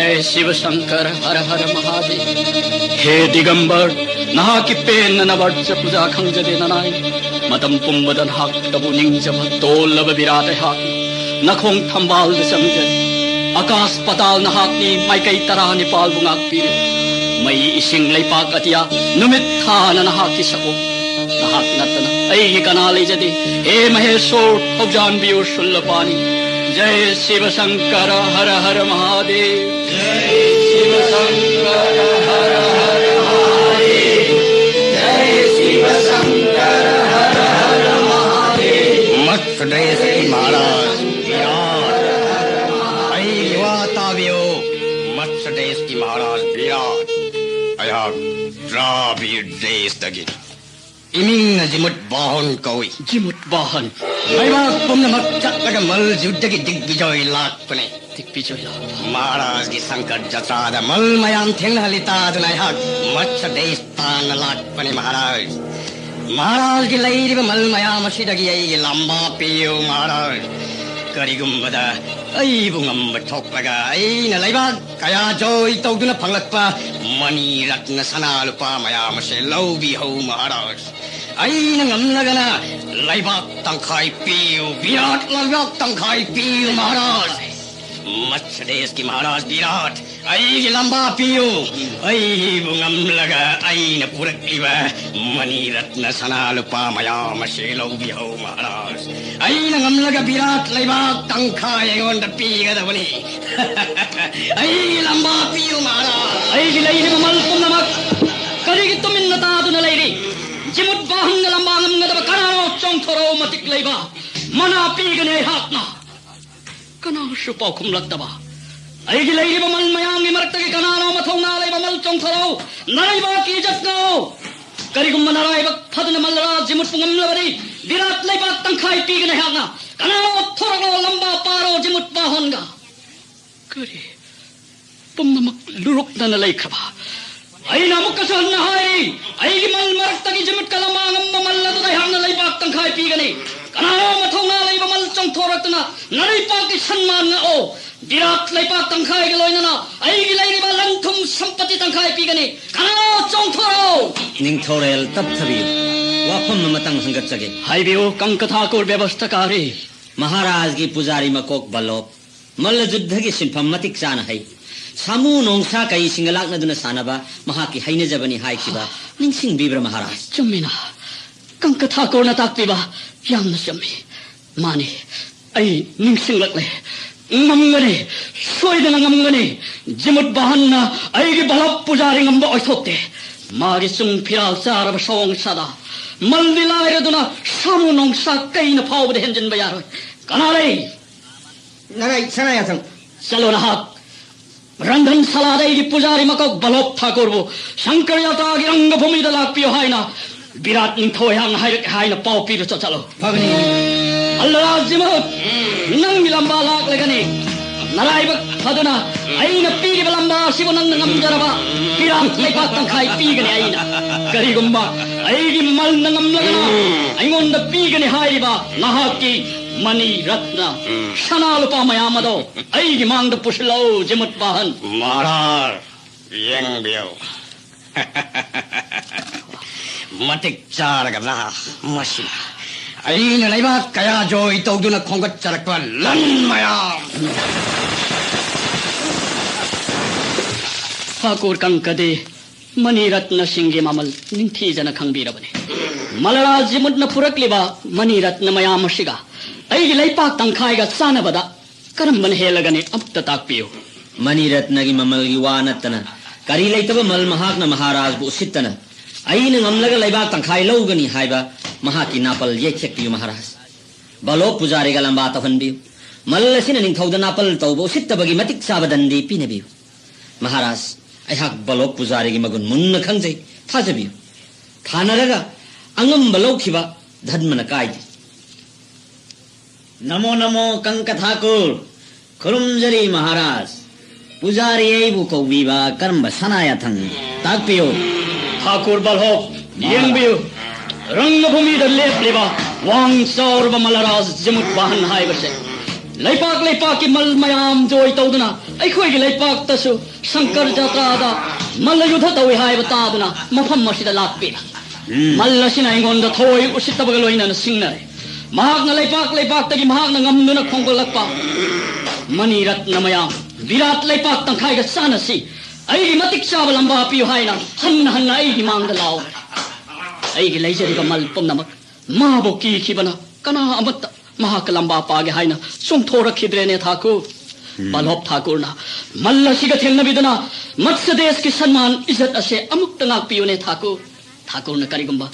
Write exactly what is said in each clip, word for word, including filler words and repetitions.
ꯍꯦ ꯁꯤꯕ ꯁꯪꯀꯔ, ꯍꯔ ꯍꯔ ꯃꯍꯥꯗꯦꯕ꯫ ꯍꯦ ꯗꯤꯒꯝꯕꯔ, ꯅꯍꯥꯛꯀꯤ ꯄꯦꯟꯅꯅꯕ ꯑꯔꯆ ꯄꯨꯖꯥ ꯈꯪꯖꯗꯦ ꯅꯅꯥꯏ꯫ ꯃꯇꯝ ꯄꯨꯝꯕꯗ ꯅꯍꯥꯛꯇꯕꯨ ꯅꯤꯡꯖꯕ ꯇꯣꯜꯂꯕ ꯕꯤꯔꯥꯠ ꯑꯩꯍꯥꯛꯅꯤ꯫ ꯅꯈꯣꯡ ꯊꯝꯕꯥꯜꯗ ꯆꯪꯖꯔꯤ꯫ ꯑꯀꯥꯁ ꯄꯇꯥꯜ ꯅꯍꯥꯛꯅꯤ, ꯃꯥꯏꯀꯩ ꯇꯔꯥꯅꯤꯄꯥꯜꯕꯨ ꯉꯥꯛꯄꯤꯔꯤ꯫ ꯃꯩ ꯏꯁꯤꯡ ꯂꯩꯄꯥꯛ ꯑꯇꯤꯌꯥ, ꯅꯨꯃꯤꯠ ꯊꯥꯅ ꯅꯍꯥꯛꯀꯤ ꯁꯛꯑꯣ꯫ ꯅꯍꯥꯛ ꯅꯠꯇꯅ ꯑꯩꯒꯤ ꯀꯅꯥ ꯂꯩꯖꯗꯦ꯫ ꯍꯦ ꯃꯍꯦꯁꯣꯔ, ꯊꯧꯖꯥꯟꯕꯤꯌꯨ ꯁꯨꯜꯂꯄꯥꯅꯤ꯫ ꯖꯌ ꯁꯤꯕ ꯁꯪꯀꯔ, ꯍꯔ ꯍꯔ ꯃꯍꯥꯗꯦꯕ꯫ ꯖꯌ ꯁꯤꯕ ꯁꯪꯀꯔ, ꯍꯔ ꯍꯔ ꯃꯍꯥꯗꯦꯕ꯫ ꯖꯌ ꯁꯤꯕ ꯁꯪꯀꯔ, ꯍꯔ ꯍꯔ ꯃꯍꯥꯗꯦꯕ꯫ ꯃꯠꯁ ꯗꯦꯁꯀꯤ ꯃꯍꯥꯔꯥꯖ ꯕꯤꯔꯥꯠ, ꯑꯩꯒꯤ ꯋꯥ ꯇꯥꯕꯤꯌꯨ꯫ ꯃꯠꯁ ꯗꯦꯁꯀꯤ ꯃꯍꯥꯔꯥꯖ ꯕꯤꯔꯥꯠ, ꯑꯩꯍꯥꯛ ꯗ꯭ꯔꯥꯕꯤꯗ ꯗꯦꯁꯇꯒꯤꯅꯤ꯫ ꯏꯃꯤꯡꯅ ꯖꯤꯃꯨꯠ ꯕꯥꯍꯣꯟ ꯀꯧꯏ꯫ ꯖꯤꯃꯨꯠ ꯕꯥꯍꯟ꯫ ꯂꯩꯕꯥꯛ ꯄꯨꯝꯅꯃꯛ ꯆꯠꯂꯒ ꯃꯜ ꯌꯨꯗꯒꯤ ꯗꯤꯒꯕꯤꯖꯣꯏ ꯂꯥꯛꯄꯅꯦ꯫ ꯗꯤꯒꯕꯤꯖꯣꯏ ꯂꯥꯛꯄ꯫ ꯃꯍꯥꯔꯥꯖꯒꯤ ꯁꯪꯀꯠ ꯖꯇ꯭ꯔꯥꯗ ꯃꯜ ꯃꯌꯥꯝ ꯊꯦꯡꯅꯍꯜꯂꯤ ꯇꯥꯗꯨꯅ ꯑꯩꯍꯥꯛ ꯃꯠꯁ ꯗꯦꯁ ꯇꯥꯟꯅ ꯂꯥꯛꯄꯅꯦ ꯃꯍꯥꯔꯥꯖ꯫ ꯃꯍꯥꯔꯥꯖꯒꯤ ꯂꯩꯔꯤꯕ ꯃꯜ ꯃꯌꯥꯝ ꯑꯁꯤꯗꯒꯤ ꯑꯩꯒꯤ ꯂꯝꯕꯥ ꯄꯤꯌꯨ ꯃꯍꯥꯔꯥꯖ꯫ ꯀꯔꯤꯒꯨꯝꯕꯗ ꯑꯩꯕꯨ ꯉꯝꯕ ꯊꯣꯛꯂꯒ ꯑꯩꯅ ꯂꯩꯕꯥꯛ ꯀꯌꯥ ꯖꯣꯏ ꯇꯧꯗꯨꯅ ꯐꯪꯂꯛꯄ ꯃꯅꯤ ꯔꯠꯅ ꯁꯅꯥ ꯂꯨꯄꯥ ꯃꯌꯥꯝ ꯑꯁꯦ ꯂꯧꯕꯤꯍꯧ ꯃꯍꯥꯔꯥꯖ꯫ ꯑꯩꯅ ꯉꯝꯂꯒꯅ ꯂꯩꯕꯥꯛ ꯇꯪꯈꯥꯏ ꯄꯤꯌꯨ ꯕꯤꯔꯥꯠ, ꯂꯩꯕꯥꯛ ꯇꯪꯈꯥꯏ ꯄꯤꯌꯨ ꯃꯍꯥꯔꯥꯖ꯫ ꯃꯠꯁ ꯗꯦꯁꯀꯤ ꯃꯍꯥꯔꯥꯖ ꯕꯤꯔꯥꯠ, ꯑꯩꯒꯤ ꯂꯝꯕꯥ ꯄꯤꯌꯨ꯫ ꯑꯩꯕꯨ ꯉꯝꯂꯒ ꯑꯩꯅ ꯄꯨꯔꯛꯂꯤꯕ ꯃꯅꯤ ꯔꯠꯅ ꯁꯅꯥ ꯂꯨꯄꯥ ꯃꯌꯥꯝ ꯑꯁꯤ ꯂꯧꯕꯤꯍꯧ ꯃꯍꯥꯔꯥꯖ꯫ ꯑꯩꯅ ꯉꯝꯂꯒ ꯕꯤꯔꯥꯠ ꯂꯩꯕꯥꯛ ꯇꯪꯈꯥꯏ ꯑꯩꯉꯣꯟꯗ ꯄꯤꯒꯗꯕꯅꯤ꯫ ꯑꯩꯒꯤ ꯂꯝꯕꯥ ꯄꯤꯌꯨ ꯃꯍꯥꯔꯥꯖ꯫ ꯑꯩꯒꯤ ꯂꯩꯔꯤꯕ ꯃꯜ ꯄꯨꯝꯅꯃꯛ ꯀꯔꯤꯒꯤ ꯇꯨꯃꯤꯟꯅ ꯇꯥꯗꯨꯅ ꯂꯩꯔꯤ? ꯖꯤꯃꯨꯠ ꯕꯥꯍꯟꯒ ꯂꯝꯕꯥ ꯉꯝꯒꯗꯕ ꯀꯅꯥꯅꯣ? ꯆꯣꯡꯊꯣꯔꯛꯎ, ꯃꯇꯤꯛ ꯂꯩꯕ꯫ ꯃꯅꯥ ꯄꯤꯒꯅꯤ ꯑꯩꯍꯥꯛꯅ꯫ ꯀꯅꯥꯁꯨ ꯄꯥꯎꯈꯨꯝꯂꯛꯇꯕ꯫ ꯑꯩꯒꯤ ꯂꯩꯔꯤꯕ ꯃꯜ ꯃꯌꯥꯝꯒꯤ ꯃꯔꯛꯇꯒꯤ ꯀꯅꯥꯅꯣ ꯃꯊꯧꯅꯥ ꯂꯩꯕ ꯃꯜ ꯆꯣꯡꯊꯣꯔꯛꯎ꯫ ꯅꯔꯩꯕꯥꯛꯀꯤ ꯏꯖꯠ ꯉꯥꯛꯎ꯫ ꯀꯔꯤꯒꯨꯝꯕ ꯅꯔꯥꯏꯕꯛ ꯐꯗꯨꯅ ꯃꯜ ꯔꯥꯖ ꯖꯤꯃꯨꯠꯄꯨ ꯉꯝꯂꯕꯗꯤ ꯕꯤꯔꯥꯠ ꯂꯩꯕꯥꯛ ꯇꯪꯈꯥꯏ ꯄꯤꯒꯅꯤ ꯑꯩꯍꯥꯛꯅ꯫ ꯀꯅꯥꯅꯣ ꯊꯣꯔꯛꯂꯣ, ꯂꯝꯕꯥ ꯄꯥꯔꯣ ꯖꯤꯃꯨꯠ ꯕꯥꯍꯣꯟꯒ꯫ ꯀꯔꯤ? ꯄꯨꯝꯅꯃꯛ ꯂꯨꯔꯨꯛꯅꯅ ꯂꯩꯈ꯭ꯔꯕ꯫ ꯑꯩꯅ ꯑꯃꯨꯛꯀꯁꯨ ꯍꯟꯅ ꯍꯥꯏꯔꯤ, ꯑꯩꯒꯤ ꯃꯜ ꯃꯔꯛꯇꯒꯤ ꯖꯤꯃꯨꯠꯀ ꯂꯝꯕꯥ ꯉꯝꯕ ꯃꯜ ꯑꯗꯨꯗ ꯑꯩꯍꯥꯛꯅ ꯂꯩꯕꯥꯛ ꯇꯪꯈꯥꯏ ꯄꯤꯒꯅꯤ꯫ ꯀꯅꯥꯅꯣ ꯃꯊꯧꯅꯥ ꯂꯩꯕ ꯃꯜ ꯆꯣꯡꯊꯣꯔꯛꯇꯨꯅ ꯅꯔꯩꯄꯥꯛꯀꯤ ꯁꯟꯃꯥꯟ ꯉꯥꯛꯑꯣ꯫ ꯕꯤꯔꯥꯠ ꯂꯩꯄꯥꯛ ꯇꯪꯈꯥꯏꯒ ꯂꯣꯏꯅꯅ ꯑꯩꯒꯤ ꯂꯩꯔꯤꯕ ꯂꯟ ꯊꯨꯝ ꯁꯝꯄꯇꯤ ꯇꯪꯈꯥꯏ ꯄꯤꯒꯅꯤ꯫ ꯀꯅꯥ? ꯆꯣꯡꯊꯣꯔꯛꯑꯣ! ꯅꯤꯡꯊꯧꯔꯦꯜ, ꯇꯞꯊꯕꯤꯌꯨ꯫ ꯋꯥꯐꯝ ꯑꯃꯇꯪ ꯍꯪꯒꯠꯆꯒꯦ꯫ ꯍꯥꯏꯕꯤꯌꯨ, ꯀꯪꯀ ꯊꯥꯀꯨꯔ ꯕꯦꯕꯁꯊꯥꯀꯥꯔꯤ꯫ ꯃꯍꯥꯔꯥꯖꯒꯤ ꯄꯨꯖꯥꯔꯤ ꯃꯀꯣꯛ ꯕꯂꯣꯞ ꯃꯜꯂ ꯖꯨꯗꯙꯒꯤ ꯁꯤꯟꯐꯝ ꯃꯇꯤꯛ ꯆꯥꯅ ꯍꯩ꯫ ꯁꯥꯃꯨ ꯅꯣꯡꯁꯥ ꯀꯩꯁꯤꯡꯒ ꯂꯥꯛꯅꯗꯨꯅ ꯁꯥꯟꯅꯕ ꯃꯍꯥꯛꯀꯤ ꯍꯩꯅꯖꯕꯅꯤ ꯍꯥꯏꯈꯤꯕ ꯅꯤꯡꯁꯤꯡꯕꯤꯕ꯭ꯔꯥ, ꯃꯍꯥꯔꯥꯖ? ꯆꯨꯝꯃꯤꯅ, ꯀꯪꯀ ꯊꯥꯀꯨꯔꯅ ꯇꯥꯛꯄꯤꯕ ꯌꯥꯝꯅ ꯆꯨꯝꯃꯤ꯫ ꯃꯥꯅꯤ, ꯑꯩ ꯅꯤꯡꯁꯤꯡꯂꯛꯂꯦ꯫ ꯉꯝꯒꯅꯤ, ꯁꯣꯏꯗꯅ ꯉꯝꯒꯅꯤ꯫ ꯖꯤꯃꯨꯠ ꯕꯥꯍꯟꯅ ꯑꯩꯒꯤ ꯕꯂꯣꯞ ꯄꯨꯖꯥꯔꯤ ꯉꯝꯕ ꯑꯣꯏꯊꯣꯛꯇꯦ꯫ ꯃꯥꯒꯤ ꯆꯨꯡ ꯐꯤꯔꯥꯜ ꯆꯥꯔꯕ ꯁꯑꯣꯡ ꯑꯁꯥꯗ ꯃꯜꯗꯤ ꯂꯥꯏꯔꯗꯨꯅ ꯁꯥꯃꯨ ꯅꯣꯡꯁꯥ ꯀꯩꯅ ꯐꯥꯎꯕꯗ ꯍꯦꯟꯖꯤꯟꯕ ꯌꯥꯔꯣꯏ꯫ ꯀꯅꯥ ꯂꯩ? ꯅꯔꯥꯏ ꯁꯅꯥꯌꯥꯊꯪ꯫ ꯆꯠꯂꯣ ꯅꯍꯥꯛ꯫ ꯔꯪꯙꯟ ꯁꯂꯥꯗ ꯑꯩꯒꯤ ꯄꯨꯖꯥꯔꯤ ꯃꯀꯣꯛ ꯕꯂꯣꯞ ꯊꯥꯀꯨꯔꯕꯨ ꯁꯪꯀꯔ ꯌꯥꯇ꯭ꯔꯥꯒꯤ ꯔꯪꯒ ꯚꯨꯃꯤꯗ ꯂꯥꯛꯄꯤꯌꯨ ꯍꯥꯏꯅ ꯕꯤꯔꯥꯠ ꯅꯤꯡꯊꯧ ꯑꯩꯍꯥꯛꯅ ꯍꯥꯏꯔꯛꯑꯦ ꯍꯥꯏꯅ ꯄꯥꯎ ꯄꯤꯔꯨ ꯆꯠ-, ꯆꯠꯂꯣ꯫ ꯐꯒꯅꯤ꯫ ꯑꯜꯂꯥ ꯖꯤꯃꯨꯠ, ꯅꯪꯒꯤ ꯂꯝꯕꯥ ꯂꯥꯛꯂꯒꯅꯤ꯫ ꯅꯔꯥꯏꯕꯛ ꯐꯗꯨꯅ ꯑꯩꯅ ꯄꯤꯔꯤꯕ ꯂꯝꯕꯥ ꯑꯁꯤꯕꯨ ꯅꯪꯅ ꯉꯝꯖꯔꯕ ꯕꯤꯔꯥꯠ ꯂꯩꯄꯥꯛ ꯇꯪꯈꯥꯏ ꯄꯤꯒꯅꯤ ꯑꯩꯅ꯫ ꯀꯔꯤꯒꯨꯝꯕ ꯑꯩꯒꯤ ꯃꯜꯅ ꯉꯝꯂꯒꯅ ꯑꯩꯉꯣꯟꯗ ꯄꯤꯒꯅꯤ ꯍꯥꯏꯔꯤꯕ ꯅꯍꯥꯛꯀꯤ ꯃꯅꯤ ꯔꯠꯅ, ꯁꯅꯥ ꯂꯨꯄꯥ ꯃꯌꯥꯝ ꯑꯗꯣ ꯑꯩꯒꯤ ꯃꯥꯡꯗ ꯄꯨꯁꯤꯜꯂꯛꯎ, ꯖꯤꯃꯨꯠ ꯕꯥꯍꯟ꯫ ꯃꯍꯥꯔꯥꯖ, ꯌꯦꯡꯕꯤꯌꯨ꯫ ꯃꯇꯤꯛ ꯆꯥꯔꯒ ꯂꯥ ꯃꯁꯤꯅ ꯑꯩꯅ ꯂꯩꯕꯥꯛ ꯀꯌꯥ ꯖꯣꯏ ꯇꯧꯗꯨꯅ ꯈꯣꯝꯒꯠꯆꯔꯛꯄ ꯂꯟ ꯃꯌꯥꯝ꯫ ꯊꯥꯀꯨꯔ ꯀꯪꯀꯗꯤ ꯃꯅꯤ ꯔꯠꯅꯁꯤꯡꯒꯤ ꯃꯃꯜ ꯅꯤꯡꯊꯤꯖꯅ ꯈꯪꯕꯤꯔꯕꯅꯤ꯫ ꯃꯂꯔꯥꯖ ꯖꯤꯃꯨꯠꯅ ꯄꯨꯔꯛꯂꯤꯕ ꯃꯅꯤ ꯔꯠꯅ ꯃꯌꯥꯝ ꯑꯁꯤꯒ ꯑꯩꯒꯤ ꯂꯩꯄꯥꯛ ꯇꯪꯈꯥꯏꯒ ꯆꯥꯟꯅꯕꯗ ꯀꯔꯝꯕꯅ ꯍꯦꯜꯂꯒꯅꯤ? ꯑꯝꯇ ꯇꯥꯛꯄꯤꯌꯨ꯫ ꯃꯅꯤ ꯔꯠꯅꯒꯤ ꯃꯃꯜꯒꯤ ꯋꯥ ꯅꯠꯇꯅ ꯀꯔꯤ ꯂꯩꯇꯕ ꯃꯜ ꯃꯍꯥꯛꯅ ꯃꯍꯥꯔꯥꯖꯕꯨ ꯎꯁꯤꯠꯇꯅ ꯑꯩꯅ ꯉꯝꯂꯒ ꯂꯩꯕꯥꯛ ꯇꯪꯈꯥꯏ ꯂꯧꯒꯅꯤ ꯍꯥꯏꯕ ꯃꯍꯥꯛꯀꯤ ꯅꯥꯄꯜ ꯌꯩꯊꯦꯛꯄꯤꯌꯨ ꯃꯍꯥꯔꯥꯖ꯫ ꯕꯂꯣꯞ ꯄꯨꯖꯥꯔꯤꯒ ꯂꯝꯕꯥ ꯇꯧꯍꯟꯕꯤꯌꯨ꯫ ꯃꯜ ꯑꯁꯤꯅ ꯅꯤꯡꯊꯧꯗ ꯅꯥꯄꯜ ꯇꯧꯕ ꯎꯁꯤꯠꯇꯕꯒꯤ ꯃꯇꯤꯛ ꯆꯥꯕ ꯗꯟꯗꯤ ꯄꯤꯅꯕꯤꯌꯨ꯫ ꯃꯍꯥꯔꯥꯖ, ꯑꯩꯍꯥꯛ ꯕꯂꯣꯞ ꯄꯨꯖꯥꯔꯤꯒꯤ ꯃꯒꯨꯟ ꯃꯨꯟꯅ ꯈꯪꯖꯩ, ꯊꯥꯖꯕꯤꯌꯨ꯫ ꯊꯥꯅꯔꯒ ꯑꯉꯝꯕ ꯂꯧꯈꯤꯕ ꯙꯔꯃꯅ ꯀꯥꯏꯗꯦ꯫ ꯅꯃꯣ ꯅꯃꯣ ꯀꯪꯀ ꯊꯥꯀꯨꯔ꯫ ꯈꯨꯔꯨꯝꯖꯔꯤ ꯃꯍꯥꯔꯥꯖ꯫ ꯄꯨꯖꯥꯔꯤ ꯑꯩꯕꯨ ꯀꯧꯕꯤꯕ ꯀꯔꯝꯕ ꯁꯅꯥ ꯌꯥꯊꯪ? ꯇꯥꯛꯄꯤꯌꯨ꯫ ꯊꯥꯀꯨꯔ ꯕꯜꯍꯣꯞ, ꯃꯍꯥꯔꯥꯖ꯫ ꯌꯦꯡꯕꯤꯌꯨ꯫ ꯔꯪꯒꯚꯨꯃꯤꯗ ꯂꯦꯞꯂꯤꯕ ꯋꯥꯡ ꯆꯥꯎꯔꯕ ꯃꯂꯔꯥꯖ ꯖꯤꯃꯨꯠ ꯕꯥꯍꯟ ꯍꯥꯏꯕꯁꯦ꯫ ꯂꯩꯄꯥꯛ ꯂꯩꯄꯥꯛꯀꯤ ꯃꯜ ꯃꯌꯥꯝ ꯖꯣꯏ ꯇꯧꯗꯨꯅ ꯑꯩꯈꯣꯏꯒꯤ ꯂꯩꯄꯥꯛꯇꯁꯨ ꯁꯪꯀꯔ ꯖꯇ꯭ꯔꯥꯗ ꯃꯜꯂ ꯌꯨꯗ ꯇꯧꯏ ꯍꯥꯏꯕ ꯇꯥꯗꯨꯅ ꯃꯐꯝ ꯑꯁꯤꯗ ꯂꯥꯛꯄꯤꯔꯤ꯫ ꯎꯝ꯫ ꯃꯜ ꯑꯁꯤꯅ ꯑꯩꯉꯣꯟꯗ ꯊꯑꯣꯏ ꯎꯁꯤꯠꯇꯕꯒ ꯂꯣꯏꯅꯅ ꯁꯤꯡꯅꯔꯦ꯫ ꯃꯍꯥꯛꯅ ꯂꯩꯄꯥꯛ ꯂꯩꯄꯥꯛꯇꯒꯤ ꯃꯍꯥꯛꯅ ꯉꯝꯗꯨꯅ ꯈꯣꯝꯒꯠꯂꯛꯄ ꯃꯅꯤ ꯔꯠꯅ ꯃꯌꯥꯝ, ꯕꯤꯔꯥꯠ ꯂꯩꯄꯥꯛ ꯇꯪꯈꯥꯏꯒ ꯆꯥꯟꯅꯁꯤ꯫ ꯑꯩꯒꯤ ꯃꯇꯤꯛ ꯆꯥꯕ ꯂꯝꯕꯥ ꯄꯤꯌꯨ ꯍꯥꯏꯅ ꯍꯟꯅ ꯍꯟꯅ ꯑꯩꯒꯤ ꯃꯥꯡꯗ ꯂꯥꯎ꯫ ꯑꯩꯒꯤ ꯂꯩꯖꯔꯤꯕ ꯃꯜ ꯄꯨꯝꯅꯃꯛ ꯃꯥꯕꯨ ꯀꯤꯈꯤꯕꯅ ꯀꯅꯥ ꯑꯃꯠꯇ ꯃꯍꯥꯛꯀ ꯂꯝꯕꯥ ꯄꯥꯒꯦ ꯍꯥꯏꯅ ꯆꯣꯡꯊꯣꯔꯛꯈꯤꯗ꯭ꯔꯦꯅꯦ ꯊꯥꯀꯨꯔ꯫ ꯎꯝ꯫ ꯕꯜꯂꯣꯞ ꯊꯥꯀꯨꯔꯅ ꯃꯜ ꯑꯁꯤꯒ ꯊꯦꯡꯅꯕꯤꯗꯨꯅ ꯃꯠꯁ ꯗꯦꯁꯀꯤ ꯁꯟꯃꯥꯟ ꯏꯖꯠ ꯑꯁꯦ ꯑꯃꯨꯛꯇ ꯉꯥꯛꯄꯤꯌꯨꯅꯦ ꯊꯥꯀꯨꯔ꯫ ꯊꯥꯀꯨꯔꯅ ꯀꯔꯤꯒꯨꯝꯕ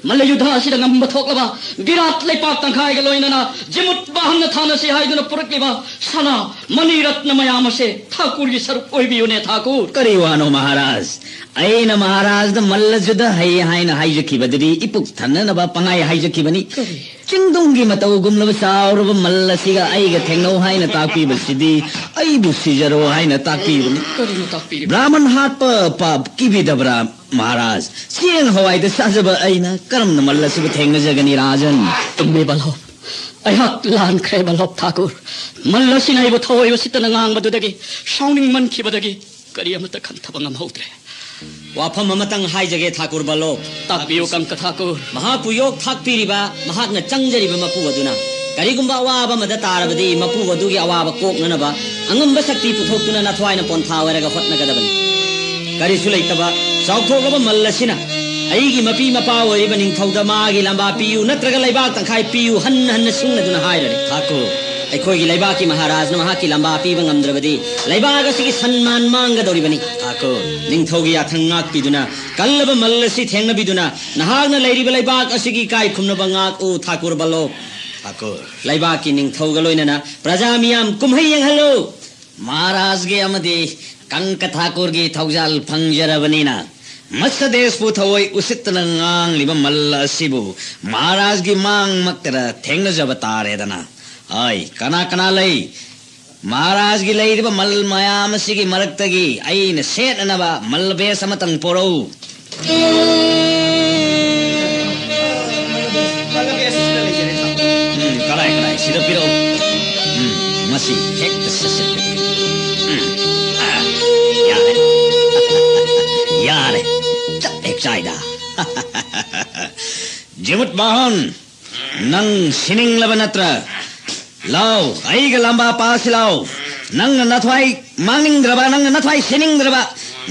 ꯃꯜꯂ ꯌꯨꯗ ꯑꯁꯤꯗ ꯉꯝꯕ ꯊꯣꯛꯂꯕ ꯕꯤꯔꯥꯠ ꯂꯩꯄꯥꯛ ꯇꯪꯈꯥꯏꯒ ꯂꯣꯏꯅꯅ ꯖꯤꯃꯨꯠ ꯕꯥꯍꯟꯅ ꯊꯥꯅꯁꯤ ꯍꯥꯏꯗꯨꯅ ꯄꯨꯔꯛꯂꯤꯕ ꯁꯅꯥ ꯃꯅꯤ ꯔꯠꯅ ꯃꯌꯥꯝ ꯑꯁꯦ ꯊꯥꯀꯨꯔꯒꯤ ꯁꯔꯨꯛ ꯑꯣꯏꯕꯤꯌꯨꯅꯦ ꯊꯥꯀꯨꯔ꯫ ꯀꯔꯤ ꯋꯥꯅꯣ ꯃꯍꯥꯔꯥꯖ? ꯑꯩꯅ ꯃꯍꯥꯔꯥꯖꯗ ꯃꯜꯂ ꯌꯨꯗ ꯍꯩ ꯍꯥꯏꯅ ꯍꯥꯏꯖꯈꯤꯕꯗꯨꯗꯤ ꯏꯄꯨꯛ ꯊꯟꯅꯅꯕ ꯄꯪꯍꯥꯏ ꯍꯥꯏꯖꯈꯤꯕꯅꯤ꯫ ꯀꯔꯤ? ꯆꯤꯡꯗꯣꯡꯒꯤ ꯃꯇꯧꯒꯨꯝꯂꯕ ꯆꯥꯎꯔꯕ ꯃꯜ ꯑꯁꯤꯒ ꯑꯩꯒ ꯊꯦꯡꯅꯧ ꯍꯥꯏꯅ ꯇꯥꯛꯄꯤꯕꯁꯤꯗꯤ ꯑꯩꯕꯨ ꯁꯤꯖꯔꯣ ꯍꯥꯏꯅ ꯇꯥꯛꯄꯤꯕꯅꯤ꯫ ꯀꯔꯤꯅꯣ ꯇꯥꯛꯄꯤꯔꯤꯕ? ꯕ꯭ꯔꯥꯍꯃꯟ ꯍꯥꯠꯄ ꯄꯥꯞ ꯀꯤꯕꯤꯗꯕ꯭ꯔꯥ ꯃꯍꯥꯔꯥꯖ? ꯆꯦꯡ ꯍꯋꯥꯏꯗ ꯆꯥꯖꯕ ꯑꯩꯅ ꯀꯔꯝꯅ ꯃꯜ ꯑꯁꯤꯕꯨ ꯊꯦꯡꯅꯖꯒꯅꯤ ꯔꯥꯖꯟ? ꯆꯨꯝꯃꯦ ꯕꯜꯂꯣꯞ꯫ ꯑꯩꯍꯥꯛ ꯂꯥꯟꯈ꯭ꯔꯦ ꯕꯜꯂꯣꯞ ꯊꯥꯀꯨꯔ꯫ ꯃꯜ ꯑꯁꯤꯅ ꯑꯩꯕꯨ ꯊꯑꯣꯏ ꯎꯁꯤꯠꯇꯅ ꯉꯥꯡꯕꯗꯨꯗꯒꯤ ꯁꯥꯎꯅꯤꯡꯃꯟꯈꯤꯕꯗꯒꯤ ꯀꯔꯤ ꯑꯃꯠꯇ ꯈꯟꯊꯕ ꯉꯝꯍꯧꯗ꯭ꯔꯦ꯫ ꯋꯥꯐꯝ ꯑꯃꯇꯪ ꯍꯥꯏꯖꯒꯦ ꯊꯥꯀꯨꯔ ꯕꯜꯂꯣꯞ꯫ ꯇꯥꯛꯄꯤꯌꯨ ꯀꯪꯀ ꯊꯥꯀꯨꯔ꯫ ꯃꯍꯥꯛꯄꯨ ꯌꯣꯛ ꯊꯥꯛꯄꯤꯔꯤꯕ, ꯃꯍꯥꯛꯅ ꯆꯪꯖꯔꯤꯕ ꯃꯄꯨ ꯑꯗꯨꯅ ꯀꯔꯤꯒꯨꯝꯕ ꯑꯋꯥꯕ ꯑꯃꯗ ꯇꯥꯔꯕꯗꯤ ꯃꯄꯨ ꯑꯗꯨꯒꯤ ꯑꯋꯥꯕ ꯀꯣꯛꯅꯅꯕ ꯑꯉꯝꯕ ꯁꯛꯇꯤ ꯄꯨꯊꯣꯛꯇꯨꯅ ꯅꯊ꯭ꯋꯥꯏꯅ ꯄꯣꯟꯊꯥ ꯑꯣꯏꯔꯒ ꯍꯣꯠꯅꯒꯗꯕꯅꯤ꯫ ꯀꯔꯤꯁꯨ ꯂꯩꯇꯕ ꯆꯥꯎꯊꯣꯛꯂꯕ ꯃꯜ ꯑꯁꯤꯅ ꯑꯩꯒꯤ ꯃꯄꯤ ꯃꯄꯥ ꯑꯣꯏꯔꯤꯕ ꯅꯤꯡꯊꯧꯗ ꯃꯥꯒꯤ ꯂꯝꯕꯥ ꯄꯤꯌꯨ ꯅꯠꯇ꯭ꯔꯒ ꯂꯩꯕꯥꯛ ꯇꯪꯈꯥꯏ ꯄꯤꯌꯨ ꯍꯟꯅ ꯍꯟꯅ ꯁꯤꯡꯅꯗꯨꯅ ꯍꯥꯏꯔꯔꯦ꯫ ꯊꯥꯀꯨꯔ, ꯑꯩꯈꯣꯏꯒꯤ ꯂꯩꯕꯥꯛꯀꯤ ꯃꯍꯥꯔꯥꯖꯅ ꯃꯍꯥꯛꯀꯤ ꯂꯝꯕꯥ ꯄꯤꯕ ꯉꯝꯗ꯭ꯔꯕꯗꯤ ꯂꯩꯕꯥꯛ ꯑꯁꯤꯒꯤ ꯁꯟꯃꯥꯟ ꯃꯥꯡꯒꯗꯧꯔꯤꯕꯅꯤ꯫ ꯊꯥꯀꯨꯔ, ꯅꯤꯡꯊꯧꯒꯤ ꯌꯥꯊꯪ ꯉꯥꯛꯄꯤꯗꯨꯅ ꯀꯜꯂꯕ ꯃꯜ ꯑꯁꯤ ꯊꯦꯡꯅꯕꯤꯗꯨꯅ ꯅꯍꯥꯛꯅ ꯂꯩꯔꯤꯕ ꯂꯩꯕꯥꯛ ꯑꯁꯤꯒꯤ ꯏꯀꯥꯏ ꯈꯨꯝꯅꯕ ꯉꯥꯛꯎ ꯊꯥꯀꯨꯔ ꯕꯜꯂꯣꯞ꯫ ꯊꯥꯀꯨꯔ, ꯂꯩꯕꯥꯛꯀꯤ ꯅꯤꯡꯊꯧꯒ ꯂꯣꯏꯅꯅ ꯄ꯭ꯔꯖꯥ ꯃꯤꯌꯥꯝ ꯀꯨꯝꯍꯩ ꯌꯦꯡꯍꯜꯂꯨ꯫ ꯃꯍꯥꯔꯥꯖꯒꯤ ꯑꯃꯗꯤ ꯀꯪꯀ ꯊꯥꯀꯨꯔꯒꯤ ꯊꯧꯖꯥꯜ ꯐꯪꯖꯔꯕꯅꯤꯅ ꯃꯁ ꯗꯦꯁꯄꯨ ꯊꯑꯣꯏ ꯎꯁꯤꯠꯇꯅ ꯉꯥꯡꯂꯤꯕ ꯃꯜ ꯑꯁꯤꯕꯨ ꯃꯍꯥꯔꯥꯖꯒꯤ ꯃꯥꯡꯃꯛꯇꯗ ꯊꯦꯡꯅꯖꯕ ꯇꯥꯔꯦꯗꯅ꯫ ꯑꯩ ꯀꯅꯥ ꯀꯅꯥ ꯂꯩ? ꯃꯍꯥꯔꯥꯖꯒꯤ ꯂꯩꯔꯤꯕ ꯃꯜ ꯃꯌꯥꯝ ꯑꯁꯤꯒꯤ ꯃꯔꯛꯇꯒꯤ ꯑꯩꯅ ꯁꯦꯠꯅꯅꯕ ꯃꯜ ꯕꯦꯁ ꯑꯃꯇꯪ ꯄꯣꯔꯛꯎ꯫ ꯎꯝ, ꯀꯗꯥꯏ, ꯀꯗꯥꯏ? ꯁꯤꯗ ꯄꯤꯔꯛꯎ꯫ ꯎꯝ꯫ ꯁꯤ ꯍꯦꯛꯇ ꯁꯠꯁꯠ ꯎꯝ꯫ ꯑꯥ, ꯌꯥꯔꯦ꯫ ꯌꯥꯔꯦ꯫ ꯆꯞ ꯍꯦꯛ ꯆꯥꯏꯗ꯫ ꯖꯤꯃꯨꯠ ꯃꯣꯍꯟ, ꯅꯪ ꯁꯤꯅꯤꯡꯂꯕ ꯅꯠꯇ꯭ꯔꯥ? ꯂꯥꯎ, ꯑꯩꯒ ꯂꯝꯕꯥ ꯄꯥꯁꯤ ꯂꯥꯎ꯫ ꯅꯪꯅ ꯅꯊ꯭ꯋꯥꯏ ꯃꯥꯡꯅꯤꯡꯗ꯭ꯔꯕ, ꯅꯪꯅ ꯅꯊ꯭ꯋꯥꯏ ꯁꯤꯅꯤꯡꯗ꯭ꯔꯕ,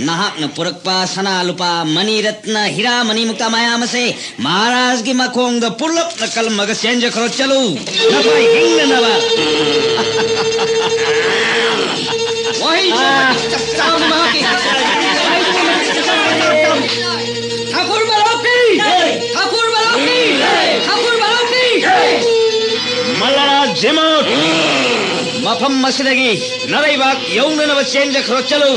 ꯅꯍꯥꯛꯅ ꯄꯨꯔꯛꯄ ꯁꯅꯥ ꯂꯨꯄꯥ, ꯃꯅꯤ ꯔꯠꯅ, ꯍꯤꯔꯥ ꯃꯅꯤ ꯃꯨꯛꯇꯥ ꯃꯌꯥꯝ ꯑꯁꯦ ꯃꯍꯥꯔꯥꯖꯒꯤ ꯃꯈꯣꯡꯗ ꯄꯨꯂꯞꯅ ꯀꯜꯂꯝꯃꯒ ꯆꯦꯟꯖꯈ꯭ꯔꯣ, ꯆꯠꯂꯨ꯫ ꯅꯈꯣꯏ ꯍꯤꯡꯅꯅꯕ꯫ ꯋꯥꯍꯩ ꯆꯞ ꯆꯥꯕ ꯃꯍꯥꯛꯀꯤ꯫ ꯍꯥꯏꯕꯗꯤ ꯃꯇꯤꯛ ꯆꯥꯕ ꯃꯇꯝ꯫ ꯊꯥꯀꯨꯔ ꯕꯥꯂꯣꯛꯀꯤ! ꯊꯥꯀꯨꯔ ꯕꯥꯂꯣꯛꯀꯤ! ꯊꯥꯀꯨꯔ ꯕꯥꯂꯣꯛꯀꯤ! ꯃꯜꯂꯥ ꯖꯤꯃꯨꯠ! ꯃꯐꯝ ꯑꯁꯤꯗꯒꯤ ꯅꯔꯩꯕꯥꯛ ꯌꯧꯅꯅꯕ ꯆꯦꯟꯖꯈ꯭ꯔꯣ, ꯆꯠꯂꯨ꯫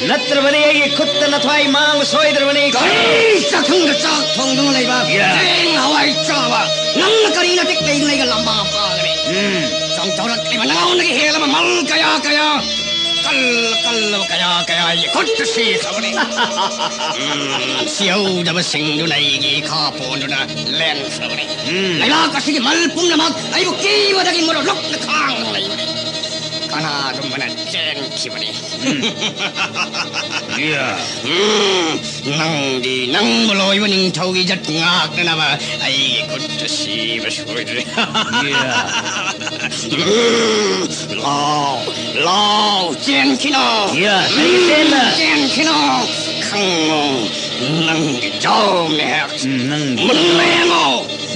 ꯅꯠꯇ꯭ꯔꯕꯗꯤ ꯑꯩꯒꯤ ꯈꯨꯠꯇ ꯅꯊ꯭ꯋꯥꯏ ꯃꯥꯡꯕ ꯁꯣꯏꯗ꯭ꯔꯕꯅꯤ꯫ ꯀꯔꯤ ꯆꯥꯛꯈꯨꯝꯗ ꯆꯥꯛ ꯊꯣꯡꯗꯨꯅ ꯂꯩꯕ? ꯌꯥ꯫ ꯆꯦꯡ ꯍꯋꯥꯏ ꯆꯥꯕ ꯅꯪꯅ ꯀꯔꯤ ꯅꯇꯤꯛ ꯂꯩꯗꯨꯅ ꯑꯩꯒ ꯂꯝꯕꯥ ꯄꯥꯒꯅꯤ? ꯎꯝ꯫ ꯆꯣꯡꯊꯣꯔꯛꯂꯤꯕ ꯅꯉꯣꯟꯗꯒꯤ ꯍꯦꯜꯂꯕ ꯃꯜ ꯀꯌꯥ ꯀꯌꯥ, ꯀꯜ ꯀꯜꯂꯕ ꯀꯌꯥ ꯀꯌꯥ ꯑꯩꯒꯤ ꯈꯨꯠꯇ ꯁꯤꯈ꯭ꯔꯕꯅꯤ꯫ ꯎꯝ, ꯁꯤꯍꯧꯗꯕꯁꯤꯡꯗꯨꯅ ꯑꯩꯒꯤ ꯏꯈꯥ ꯄꯣꯟꯗꯨꯅ ꯂꯦꯟꯈ꯭ꯔꯕꯅꯤ꯫ ꯎꯝ꯫ ꯂꯩꯕꯥꯛ ꯑꯁꯤꯒꯤ ꯃꯜ ꯄꯨꯝꯅꯃꯛ ꯑꯩꯕꯨ ꯀꯤꯕꯗꯒꯤ ꯃꯨꯔ ꯂꯨꯞꯅ ꯈꯥꯡꯗꯨꯅ ꯂꯩꯕꯅꯤ꯫ ꯀꯅꯥꯒꯨꯝꯕꯅ ꯆꯦꯟꯈꯤꯕꯅꯤ꯫ ꯌꯥ꯫ ꯎꯝ, ꯅꯪꯗꯤ ꯅꯪꯕꯨ ꯂꯣꯏꯕ ꯅꯤꯡꯊꯧꯒꯤ ꯏꯖꯠ ꯉꯥꯛꯅꯅꯕ ꯑꯩꯒꯤ ꯈꯨꯠꯇ ꯁꯤꯕ ꯁꯣꯏꯗ꯭ꯔꯦ꯫ ꯌꯥ꯫ ꯎꯝ, ꯂꯥꯎ, ꯂꯥꯎ, ꯆꯦꯟꯈꯤꯅꯣ꯫ ꯌꯥ, ꯎꯝ, ꯆꯦꯟꯅ꯫ ꯆꯦꯟꯈꯤꯅꯣ꯫ ꯈꯪꯉꯣ, ꯅꯪꯒꯤ ꯖꯥꯎ ꯃꯦꯍꯦꯛ꯫ ꯎꯝ, ꯅꯪ ꯃꯨꯟꯅ ꯌꯦꯡꯉꯣ꯫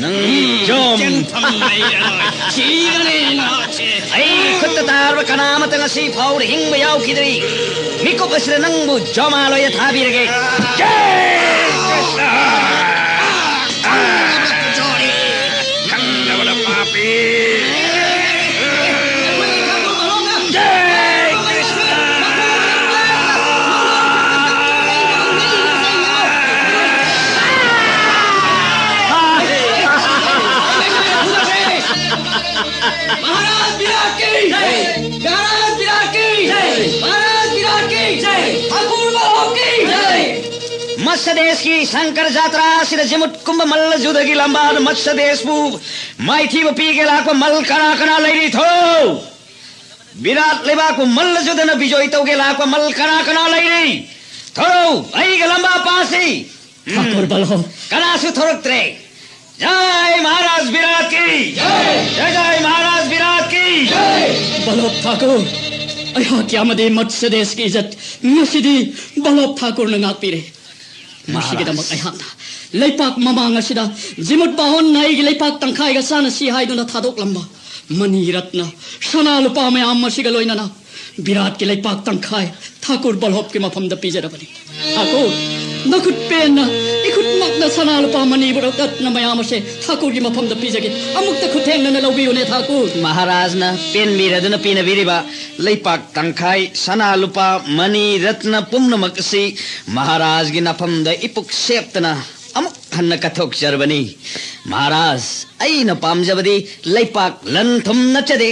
ꯅꯪ ꯎꯝ, ꯖꯣꯝ꯫ ꯆꯦꯟꯐꯝ ꯂꯩꯔꯔꯣꯏ꯫ ꯁꯤꯔꯅꯤ ꯅꯍꯥꯛꯁꯦ꯫ ꯑꯩꯒꯤ ꯈꯨꯠꯇ ꯇꯥꯔꯕ ꯀꯅꯥ ꯑꯃꯠꯇ ꯉꯁꯤ ꯐꯥꯎꯕꯗ ꯍꯤꯡꯕ ꯌꯥꯎꯈꯤꯗ꯭ꯔꯤ꯫ ꯃꯤꯀꯨꯞ ꯑꯁꯤꯗ ꯅꯪꯕꯨ ꯖꯣꯃꯥ ꯂꯣꯏꯗ ꯊꯥꯕꯤꯔꯒꯦ꯫ ꯖꯥꯏ ꯀ꯭ꯔꯤꯁꯅ! ꯈꯪꯗꯕꯅ ꯄꯥꯄꯤ! ꯖꯥꯏ ꯀ꯭ꯔꯤꯁꯅ! महाराज विराट की जय। महाराज विराट की जय। महाराज विराट की जय। ठाकुर बाबा की जय। ꯃꯠꯁ ꯗꯦꯁꯀꯤ ꯁꯪꯀꯔ ꯖꯥꯇ꯭ꯔꯥ ꯑꯁꯤꯗ ꯖꯤꯃꯨꯠ ꯀꯨꯝꯕ ꯃꯜꯂ ꯖꯨꯗꯒꯤ ꯂꯝꯕꯥꯗ ꯃꯠꯁ ꯗꯦꯁꯄꯨ ꯃꯥꯏꯊꯤꯕ ꯄꯤꯒꯦ ꯂꯥꯛꯄ ꯃꯜ ꯀꯅꯥ ꯀꯅꯥ ꯂꯩꯔꯤ? ꯊꯣꯔꯛꯎ! ꯕꯤꯔꯥꯠ ꯂꯩꯕꯥꯛꯄꯨ ꯃꯜꯂꯁꯨꯗꯅ ꯕꯤꯖꯣꯏ ꯇꯧꯒꯦ ꯂꯥꯛꯄ ꯃꯜ ꯀꯅꯥ ꯀꯅꯥ ꯂꯩꯔꯤ? ꯊꯣꯔꯛꯎ, ꯑꯩꯒ ꯂꯝꯕꯥ ꯄꯥꯁꯤ꯫ ꯎꯝ꯫ ꯊꯥꯀꯨꯔ ꯕꯜꯂꯣ꯫ ꯀꯅꯥꯁꯨ ꯊꯣꯔꯛꯇ꯭ꯔꯦ꯫ ꯖꯥꯏ ꯃꯍꯥꯔꯥꯖ ꯕꯤꯔꯥꯠ ꯀꯤ꯫ ꯖꯥꯏ ꯖꯥꯏ ꯃꯍꯥꯔꯥꯖ ꯕꯤꯔꯥꯠ ꯀꯤ꯫ ꯕꯜꯂꯣꯞ ꯊꯥꯀꯨꯔ, ꯑꯩꯍꯥꯛꯀꯤ ꯑꯃꯗꯤ ꯃꯠꯁ ꯗꯦꯁꯀꯤ ꯏꯖꯠ ꯉꯁꯤꯗꯤ ꯕꯜꯂꯣꯞ ꯊꯥꯀꯨꯔꯅ ꯉꯥꯛꯄꯤꯔꯦ꯫ ꯃꯁꯤꯒꯤꯗꯃꯛ ꯃꯍꯥꯔꯥꯖ꯫ ꯑꯩꯍꯥꯛꯅ ꯂꯩꯄꯥꯛ ꯃꯃꯥꯡ ꯑꯁꯤꯗ ꯖꯤꯃꯨꯠ ꯕꯥꯍꯣꯟꯅ ꯑꯩꯒꯤ ꯂꯩꯄꯥꯛ ꯇꯪꯈꯥꯏꯒ ꯆꯥꯅ ꯁꯤ ꯍꯥꯏꯗꯨꯅ ꯊꯥꯗꯣꯛꯂꯝꯕ ꯃꯅꯤ ꯔꯠꯅ, ꯁꯅꯥ ꯂꯨꯄꯥ ꯃꯌꯥꯝ ꯑꯁꯤꯒ ꯂꯣꯏꯅꯅ ꯕꯤꯔꯥꯠꯀꯤ ꯂꯩꯄꯥꯛ ꯇꯪꯈꯥꯏ ꯊꯥꯀꯨꯔ ꯕꯜꯍꯣꯞꯀꯤ ꯃꯐꯝꯗ ꯄꯤꯖꯔꯕꯅꯤ꯫ ꯊꯥꯀꯨꯔ, ꯅꯈꯨꯠ ꯄꯦꯟꯅ ꯏꯈꯨꯠꯃꯛꯅ ꯁꯅꯥ ꯂꯨꯄꯥ ꯃꯅꯤ ꯔꯠꯅ ꯃꯌꯥꯝ ꯑꯁꯦ ꯊꯥꯀꯨꯔꯒꯤ ꯃꯐꯝꯗ ꯄꯤꯖꯒꯦ꯫ ꯑꯃꯨꯛꯇ ꯈꯨꯠꯊꯦꯡꯅꯅ ꯂꯧꯕꯤꯌꯨꯅꯦ ꯊꯥꯀꯨꯔ꯫ ꯃꯍꯥꯔꯥꯖꯅ ꯄꯦꯟꯕꯤꯔꯗꯨꯅ ꯄꯤꯅꯕꯤꯔꯤꯕ ꯂꯩꯄꯥꯛ ꯇꯪꯈꯥꯏ ꯁꯅꯥ ꯂꯨꯄꯥ ꯃꯅꯤ ꯔꯠꯅ ꯄꯨꯝꯅꯃꯛ ꯑꯁꯤ ꯃꯍꯥꯔꯥꯖꯒꯤ ꯅꯐꯝꯗ ꯏꯄꯨꯛ ꯁꯦꯞꯇꯅ ꯑꯃꯨꯛ ꯍꯟꯅ ꯀꯠꯊꯣꯛꯆꯔꯕꯅꯤ꯫ ꯃꯍꯥꯔꯥꯖ, ꯑꯩꯅ ꯄꯥꯝꯖꯕꯗꯤ ꯂꯩꯄꯥꯛ ꯂꯟ ꯊꯨꯝ ꯅꯠꯆꯗꯦ꯫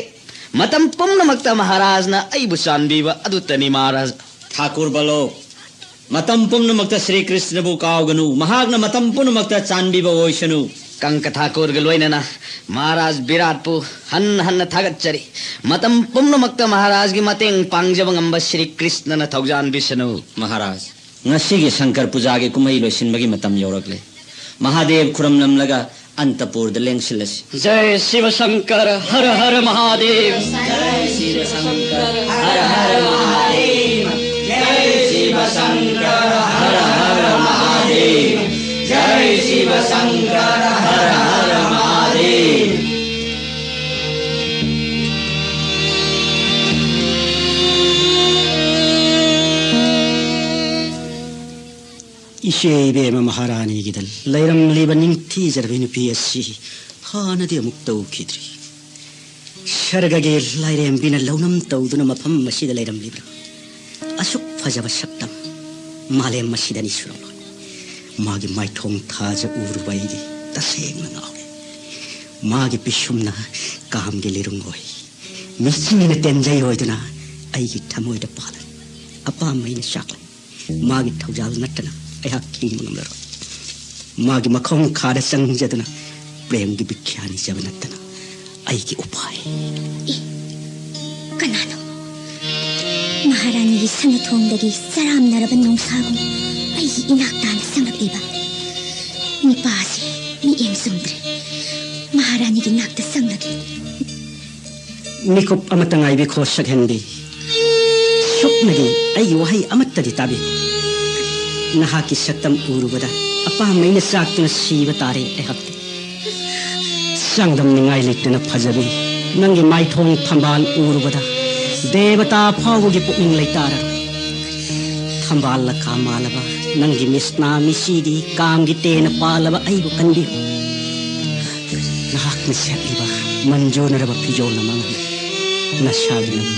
ꯃꯇꯝ ꯄꯨꯝꯅꯃꯛꯇ ꯃꯍꯥꯔꯥꯖꯅ ꯑꯩꯕꯨ ꯆꯥꯟꯕꯤꯕ ꯑꯗꯨꯇꯅꯤ ꯃꯍꯥꯔꯥꯖ꯫ ꯊꯥꯀꯨꯔ ꯕꯂꯣ, ꯃꯇꯝ ꯄꯨꯝꯅꯃꯛꯇ ꯁ꯭ꯔꯤ ꯀ꯭ꯔꯤꯁꯅꯕꯨ ꯀꯥꯎꯒꯅꯨ, ꯃꯍꯥꯛꯅ ꯃꯇꯝ ꯄꯨꯝꯅꯃꯛꯇ ꯆꯥꯟꯕꯤꯕ ꯑꯣꯏꯁꯅꯨ꯫ ꯀꯪꯀ ꯊꯥꯀꯨꯔꯒ ꯂꯣꯏꯅꯅ ꯃꯍꯥꯔꯥꯖ ꯕꯤꯔꯥꯠꯄꯨ ꯍꯟꯅ ꯍꯟꯅ ꯊꯥꯒꯠꯆꯔꯤ꯫ ꯃꯇꯝ ꯄꯨꯝꯅꯃꯛꯇ ꯃꯍꯥꯔꯥꯖꯒꯤ ꯃꯇꯦꯡ ꯄꯥꯡꯖꯕ ꯉꯝꯕ ꯁ꯭ꯔꯤ ꯀ꯭ꯔꯤꯁꯅꯅ ꯊꯧꯖꯥꯟꯕꯤꯁꯅꯨ꯫ ꯃꯍꯥꯔꯥꯖ, ꯉꯁꯤꯒꯤ ꯁꯪꯀꯔ ꯄꯨꯖꯥꯒꯤ ꯀꯨꯝꯍꯩ ꯂꯣꯏꯁꯤꯟꯕꯒꯤ ꯃꯇꯝ ꯌꯧꯔꯛꯂꯦ꯫ ꯃꯍꯥꯗꯦꯕ ꯈꯨꯔꯝꯂꯝꯂꯒ ꯑꯟꯇꯄꯨꯔꯗ ꯂꯦꯡꯁꯤꯜꯂꯁꯤ꯫ ꯖꯩ ꯁꯤꯕ ꯁꯪꯀꯔ, ꯍꯔ ꯍꯔ ꯃꯍꯥꯗꯦꯕ꯫ ꯖꯩ ꯁꯤꯕ ꯁꯪꯀꯔ, ꯍꯔ ꯍꯔ ꯃꯍꯥꯗꯦꯕ꯫ ꯖꯩ ꯁꯤꯕ ꯁꯪꯀꯔ, ꯍꯔ ꯍꯔ ꯃꯍꯥꯗꯦꯕ꯫ ꯖꯩ ꯁꯤꯕ ꯁꯪꯀꯔ, ꯍꯔ ꯍꯔ ꯃꯍꯥꯗꯦꯕ꯫ ꯏꯆꯦ ꯏꯕꯦꯝꯃ ꯃꯍꯥꯔꯥꯅꯤꯒꯤꯗ ꯂꯩꯔꯝꯂꯤꯕ ꯅꯤꯡꯊꯤꯖꯔꯕꯤ ꯅꯨꯄꯤ ꯑꯁꯤ ꯍꯥꯟꯅꯗꯤ ꯑꯃꯨꯛ ꯇꯧꯈꯤꯗ꯭ꯔꯤ꯫ ꯁꯔꯒꯒꯤ ꯂꯥꯏꯔꯦꯝꯕꯤꯅ ꯂꯧꯅꯝ ꯇꯧꯗꯨꯅ ꯃꯐꯝ ꯑꯁꯤꯗ ꯂꯩꯔꯝꯂꯤꯕ꯭ꯔꯥ? ꯑꯁꯨꯛ ꯐꯖꯕ ꯁꯛꯇꯝ ꯃꯥꯂꯦꯝ ꯑꯁꯤꯗꯅꯤ ꯁꯨꯔꯝꯂꯣꯏ꯫ ꯃꯥꯒꯤ ꯃꯥꯏꯊꯣꯡ ꯊꯥꯖ ꯎꯔꯨꯕ ꯑꯩꯗꯤ ꯇꯁꯦꯡꯅ ꯉꯥꯎꯔꯦ꯫ ꯃꯥꯒꯤ ꯄꯤꯁꯨꯝꯅ ꯀꯥꯝꯒꯤ ꯂꯤꯔꯨꯡ ꯑꯣꯏ, ꯃꯤꯆꯤꯅ ꯇꯦꯟꯖꯩ ꯑꯣꯏꯗꯨꯅ ꯑꯩꯒꯤ ꯊꯃꯣꯏꯗ ꯄꯥꯜꯂꯦ꯫ ꯑꯄꯥꯝꯕ ꯑꯩꯅ ꯆꯥꯛꯂꯦ꯫ ꯃꯥꯒꯤ ꯊꯧꯖꯥꯜ ꯅꯠꯇꯅ ꯑꯩꯍꯥꯛ ꯍꯤꯡꯕ ꯉꯝꯂꯔꯣꯏ꯫ ꯃꯥꯒꯤ ꯃꯈꯣꯡ ꯈꯥꯗ ꯆꯪꯖꯗꯨꯅ ꯄ꯭ꯔꯦꯝꯒꯤ ꯕꯤꯈ꯭ꯌꯥ ꯅꯤꯖꯕ ꯅꯠꯇꯅ ꯑꯩꯒꯤ ꯎꯄꯥꯏ ꯀꯅꯥꯅꯣ? ꯃꯍꯥꯔꯥꯅꯤꯒꯤ ꯁꯅꯥꯊꯣꯡꯗꯒꯤ ꯆꯔꯥꯝꯅꯔꯕ ꯅꯣꯡꯁꯥꯒꯨꯝ ꯑꯩꯒꯤ ꯏꯅꯥꯛ ꯇꯥꯅ ꯆꯪꯂꯛꯂꯤꯕ ꯅꯤꯄꯥꯁꯦ ꯃꯤꯠꯌꯦꯡ ꯆꯨꯝꯗ꯭ꯔꯦ꯫ ꯃꯍꯥꯔꯥꯅꯤꯒꯤ ꯅꯥꯛꯇ ꯆꯪꯂꯒꯦ꯫ ꯃꯤꯀꯨꯞ ꯑꯃꯠꯇ ꯉꯥꯏꯕꯤꯈꯣ ꯁꯛꯍꯦꯟꯕꯤ꯫ ꯁꯨꯞꯅꯒꯤ ꯑꯩꯒꯤ ꯋꯥꯍꯩ ꯑꯃꯠꯇꯗꯤ ꯇꯥꯕꯤꯈꯣ꯫ ꯅꯍꯥꯛꯀꯤ ꯁꯛꯇꯝ ꯎꯔꯨꯕꯗ ꯑꯄꯥꯝꯕꯩꯅ ꯆꯥꯛꯇꯨꯅ ꯁꯤꯕ ꯇꯥꯔꯦ ꯑꯩꯍꯥꯛꯇꯤ꯫ ꯆꯥꯡꯗꯝꯅꯤꯡꯉꯥꯏ ꯂꯩꯇꯅ ꯐꯖꯕꯤ, ꯅꯪꯒꯤ ꯃꯥꯏꯊꯣꯡ ꯊꯝꯕꯥꯜ ꯎꯔꯨꯕꯗ ꯗꯦꯕꯇꯥ ꯐꯥꯎꯕꯒꯤ ꯄꯨꯛꯅꯤꯡ ꯂꯩꯇꯥꯔꯔꯣꯏ꯫ ꯊꯝꯕꯥꯜ ꯂꯀꯥ ꯃꯥꯜꯂꯕ ꯅꯪꯒꯤ ꯃꯤꯁꯅꯥ ꯃꯤꯁꯤꯗꯤ ꯀꯥꯝꯒꯤ ꯇꯦꯅ ꯄꯥꯜꯂꯕ ꯑꯩꯕꯨ ꯀꯟꯕꯤꯌꯨ꯫ ꯅꯍꯥꯛꯅ ꯁꯦꯠꯂꯤꯕ ꯃꯟꯖꯨꯅꯔꯕ ꯐꯤꯖꯣꯜꯅ ꯃꯉꯥꯜ ꯅꯁꯥꯒꯤ ꯃꯃꯤ꯫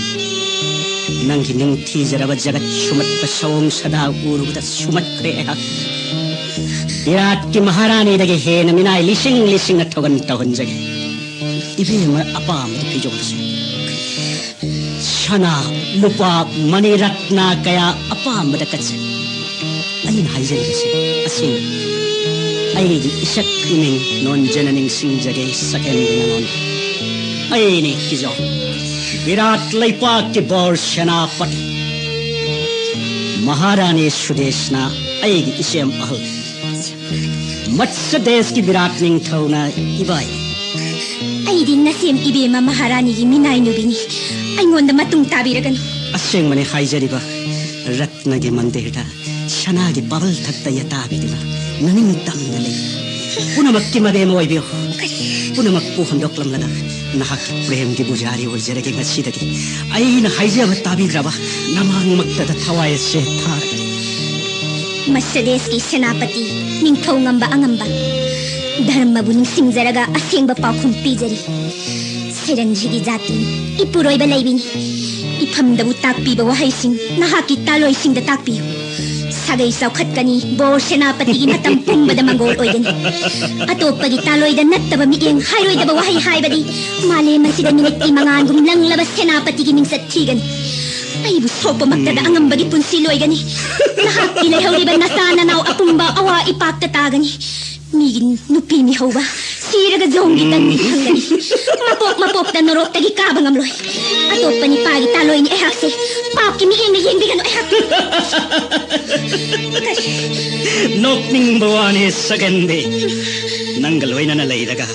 ꯅꯪꯒꯤ ꯅꯤꯡꯊꯤꯖꯔꯕ ꯖꯒꯠ ꯁꯨꯝꯍꯠꯄ ꯁꯑꯣꯡ ꯁꯥꯗꯥ ꯎꯔꯨꯕꯗ ꯁꯨꯝꯍꯠꯈ꯭ꯔꯦ ꯑꯩꯍꯥꯛ꯫ ꯕꯤꯔꯥꯠꯀꯤ ꯃꯍꯥꯔꯥꯅꯤꯗꯒꯤ ꯍꯦꯟꯅ ꯃꯤꯅꯥꯏ ꯂꯤꯁꯤꯡ ꯂꯤꯁꯤꯡꯅ ꯊꯧꯒꯟ ꯇꯧꯍꯟꯖꯒꯦ꯫ ꯏꯕꯦꯝꯃ ꯑꯄꯥꯝꯕꯒꯤ ꯐꯤꯖꯣꯜꯁꯦ ꯁꯅꯥ, ꯂꯨꯄꯥ, ꯃꯅꯤ ꯔꯠꯅ ꯀꯌꯥ ꯑꯄꯥꯝꯕꯗ ꯀꯠꯆꯩ꯫ ꯑꯩꯅ ꯍꯥꯏꯖꯔꯤꯕꯁꯤ ꯑꯁꯦꯡꯕ꯫ ꯑꯩꯒꯤ ꯏꯁꯛ ꯏꯃꯤꯡ ꯅꯣꯟꯖꯅ ꯅꯤꯡꯁꯤꯡꯖꯒꯦ ꯁꯛꯍꯦꯟꯕꯤ ꯅꯉꯣꯟꯗ꯫ ꯑꯩꯅꯤ ꯀꯤꯖꯧ, ꯕꯤꯔꯥꯠ ꯂꯩꯄꯥꯛꯀꯤ ꯕꯣꯔ ꯁꯦꯅꯥꯄꯇꯤ꯫ ꯃꯍꯥꯔꯥꯅꯤ ꯁꯨꯗꯦꯁꯅ ꯑꯩꯒꯤ ꯏꯆꯦꯝ ꯑꯍꯜ꯫ ꯃꯠꯁ ꯗꯦꯁꯀꯤ ꯕꯤꯔꯥꯠ ꯅꯤꯡꯊꯧꯅ ꯏꯕꯥꯏ꯫ ꯑꯩꯗꯤ ꯅꯁꯦꯝ ꯏꯕꯦꯝꯃ ꯃꯍꯥꯔꯥꯅꯤꯒꯤ ꯃꯤꯅꯥꯏ ꯅꯨꯕꯤꯅꯤ꯫ ꯑꯩꯉꯣꯟꯗ ꯃꯇꯨꯡ ꯇꯥꯕꯤꯔꯒꯅꯨ꯫ ꯑꯁꯦꯡꯕꯅꯤ ꯍꯥꯏꯖꯔꯤꯕ, ꯔꯠꯅꯒꯤ ꯃꯟꯗꯤꯔꯗ ꯁꯅꯥꯒꯤ ꯄꯥꯕꯜ ꯊꯛꯇ ꯌꯥꯇꯥꯕꯤꯗꯨꯅ ꯅꯅꯤꯡ ꯇꯝꯅ ꯂꯩ꯫ ꯄꯨꯝꯅꯃꯛꯀꯤ ꯃꯕꯦꯝ ꯑꯣꯏꯕꯤꯌꯨ꯫ ꯄꯨꯝꯅꯃꯛꯄꯨ ꯍꯟꯗꯣꯛꯂꯝꯂꯒ ꯅꯍꯥꯛꯀꯤ ꯄ꯭ꯔꯦꯝꯒꯤ ꯄꯨꯖꯥꯔꯤ ꯑꯣꯏꯖꯔꯒꯦ ꯉꯁꯤꯗꯒꯤ꯫ ꯑꯩꯅ ꯍꯥꯏꯖꯕ ꯇꯥꯕꯤꯗ꯭ꯔꯕ ꯅꯃꯥꯡꯃꯛꯇꯗ ꯊꯋꯥꯏ ꯑꯁꯦ ꯊꯥꯔꯒꯅꯤ꯫ ꯃꯁꯗꯦꯁꯀꯤ ꯁꯦꯅꯥꯄꯇꯤ, ꯅꯤꯡꯊꯧ ꯉꯝꯕ ꯑꯉꯝꯕ, ꯙꯔꯃꯕꯨ ꯅꯤꯡꯁꯤꯡꯖꯔꯒ ꯑꯁꯦꯡꯕ ꯄꯥꯎꯈꯨꯝ ꯄꯤꯖꯔꯤ꯫ ꯁꯩꯔꯟꯁꯤꯒꯤ ꯖꯥꯇꯤ ꯏꯄꯨꯔꯣꯏꯕ ꯂꯩꯕꯤꯅꯤ꯫ ꯏꯐꯝꯗꯕꯨ ꯇꯥꯛꯄꯤꯕ ꯋꯥꯍꯩꯁꯤꯡ ꯅꯍꯥꯛꯀꯤ ꯇꯥꯂꯣꯏꯁꯤꯡꯗ ꯇꯥꯛꯄꯤꯌꯨ꯫ ꯁꯥꯒꯩ ꯆꯥꯎꯈꯠꯀꯅꯤ, ꯕꯣꯔ ꯁꯦꯅꯥꯄꯇꯤꯒꯤ ꯅꯇꯝ ꯄꯨꯝꯕꯗ ꯃꯪꯒꯣꯜ ꯑꯣꯏꯒꯅꯤ꯫ ꯑꯇꯣꯞꯄꯒꯤ ꯇꯥꯂꯣꯏꯗ ꯅꯠꯇꯕ ꯃꯤꯠꯌꯦꯡ ꯍꯥꯏꯔꯣꯏꯗꯕ ꯋꯥꯍꯩ ꯍꯥꯏꯕꯗꯤ ꯃꯥꯂꯦꯝ ꯑꯁꯤꯗ ꯃꯤꯅꯤꯠꯀꯤ ꯃꯉꯥꯜꯒꯨꯝ ꯂꯪꯂꯕ ꯁꯦꯅꯥꯄꯇꯤꯒꯤ ꯃꯤꯡꯆꯠ ꯊꯤꯒꯅꯤ꯫ ꯑꯩꯕꯨ ꯁꯣꯛꯄꯃꯛꯇꯗ ꯑꯉꯝꯕꯒꯤ ꯄꯨꯟꯁꯤ ꯂꯣꯏꯒꯅꯤ꯫ ꯅꯍꯥꯛꯀꯤ ꯂꯩꯍꯧꯔꯤꯕ ꯅꯆꯥ ꯅꯅꯥꯎ ꯑꯄꯨꯝꯕ ꯑꯋꯥ ꯏꯄꯥꯛꯇ ꯇꯥꯒꯅꯤ꯫ ꯃꯤꯒꯤ ꯅꯨꯄꯤ ꯃꯤꯍꯧꯕ ꯊꯤꯔꯒ ꯖꯣꯡꯒꯤ ꯇꯟꯕꯤ ꯐꯪꯒꯅꯤ꯫ ꯃꯄꯣꯛ ꯃꯄꯣꯛꯇ ꯅꯣꯔꯣꯛꯇꯒꯤ ꯀꯥꯕ ꯉꯝꯂꯣꯏ꯫ ꯑꯇꯣꯞꯄ ꯅꯤꯄꯥꯒꯤ ꯇꯥꯂꯣꯏꯅꯤ ꯑꯩꯍꯥꯛꯁꯦ꯫ ꯄꯥꯞꯀꯤ ꯃꯤꯠꯌꯦꯡꯅ ꯌꯦꯡꯕꯤꯒꯅꯨ ꯑꯩꯍꯥꯛꯄꯨ꯫ ꯀꯔꯤ? ꯅꯣꯛꯅꯤꯡꯕ ꯋꯥꯅꯤ ꯁꯒꯦꯟꯕꯤ꯫ ꯅꯪꯒ ꯂꯣꯏꯅꯅ ꯂꯩꯔꯒ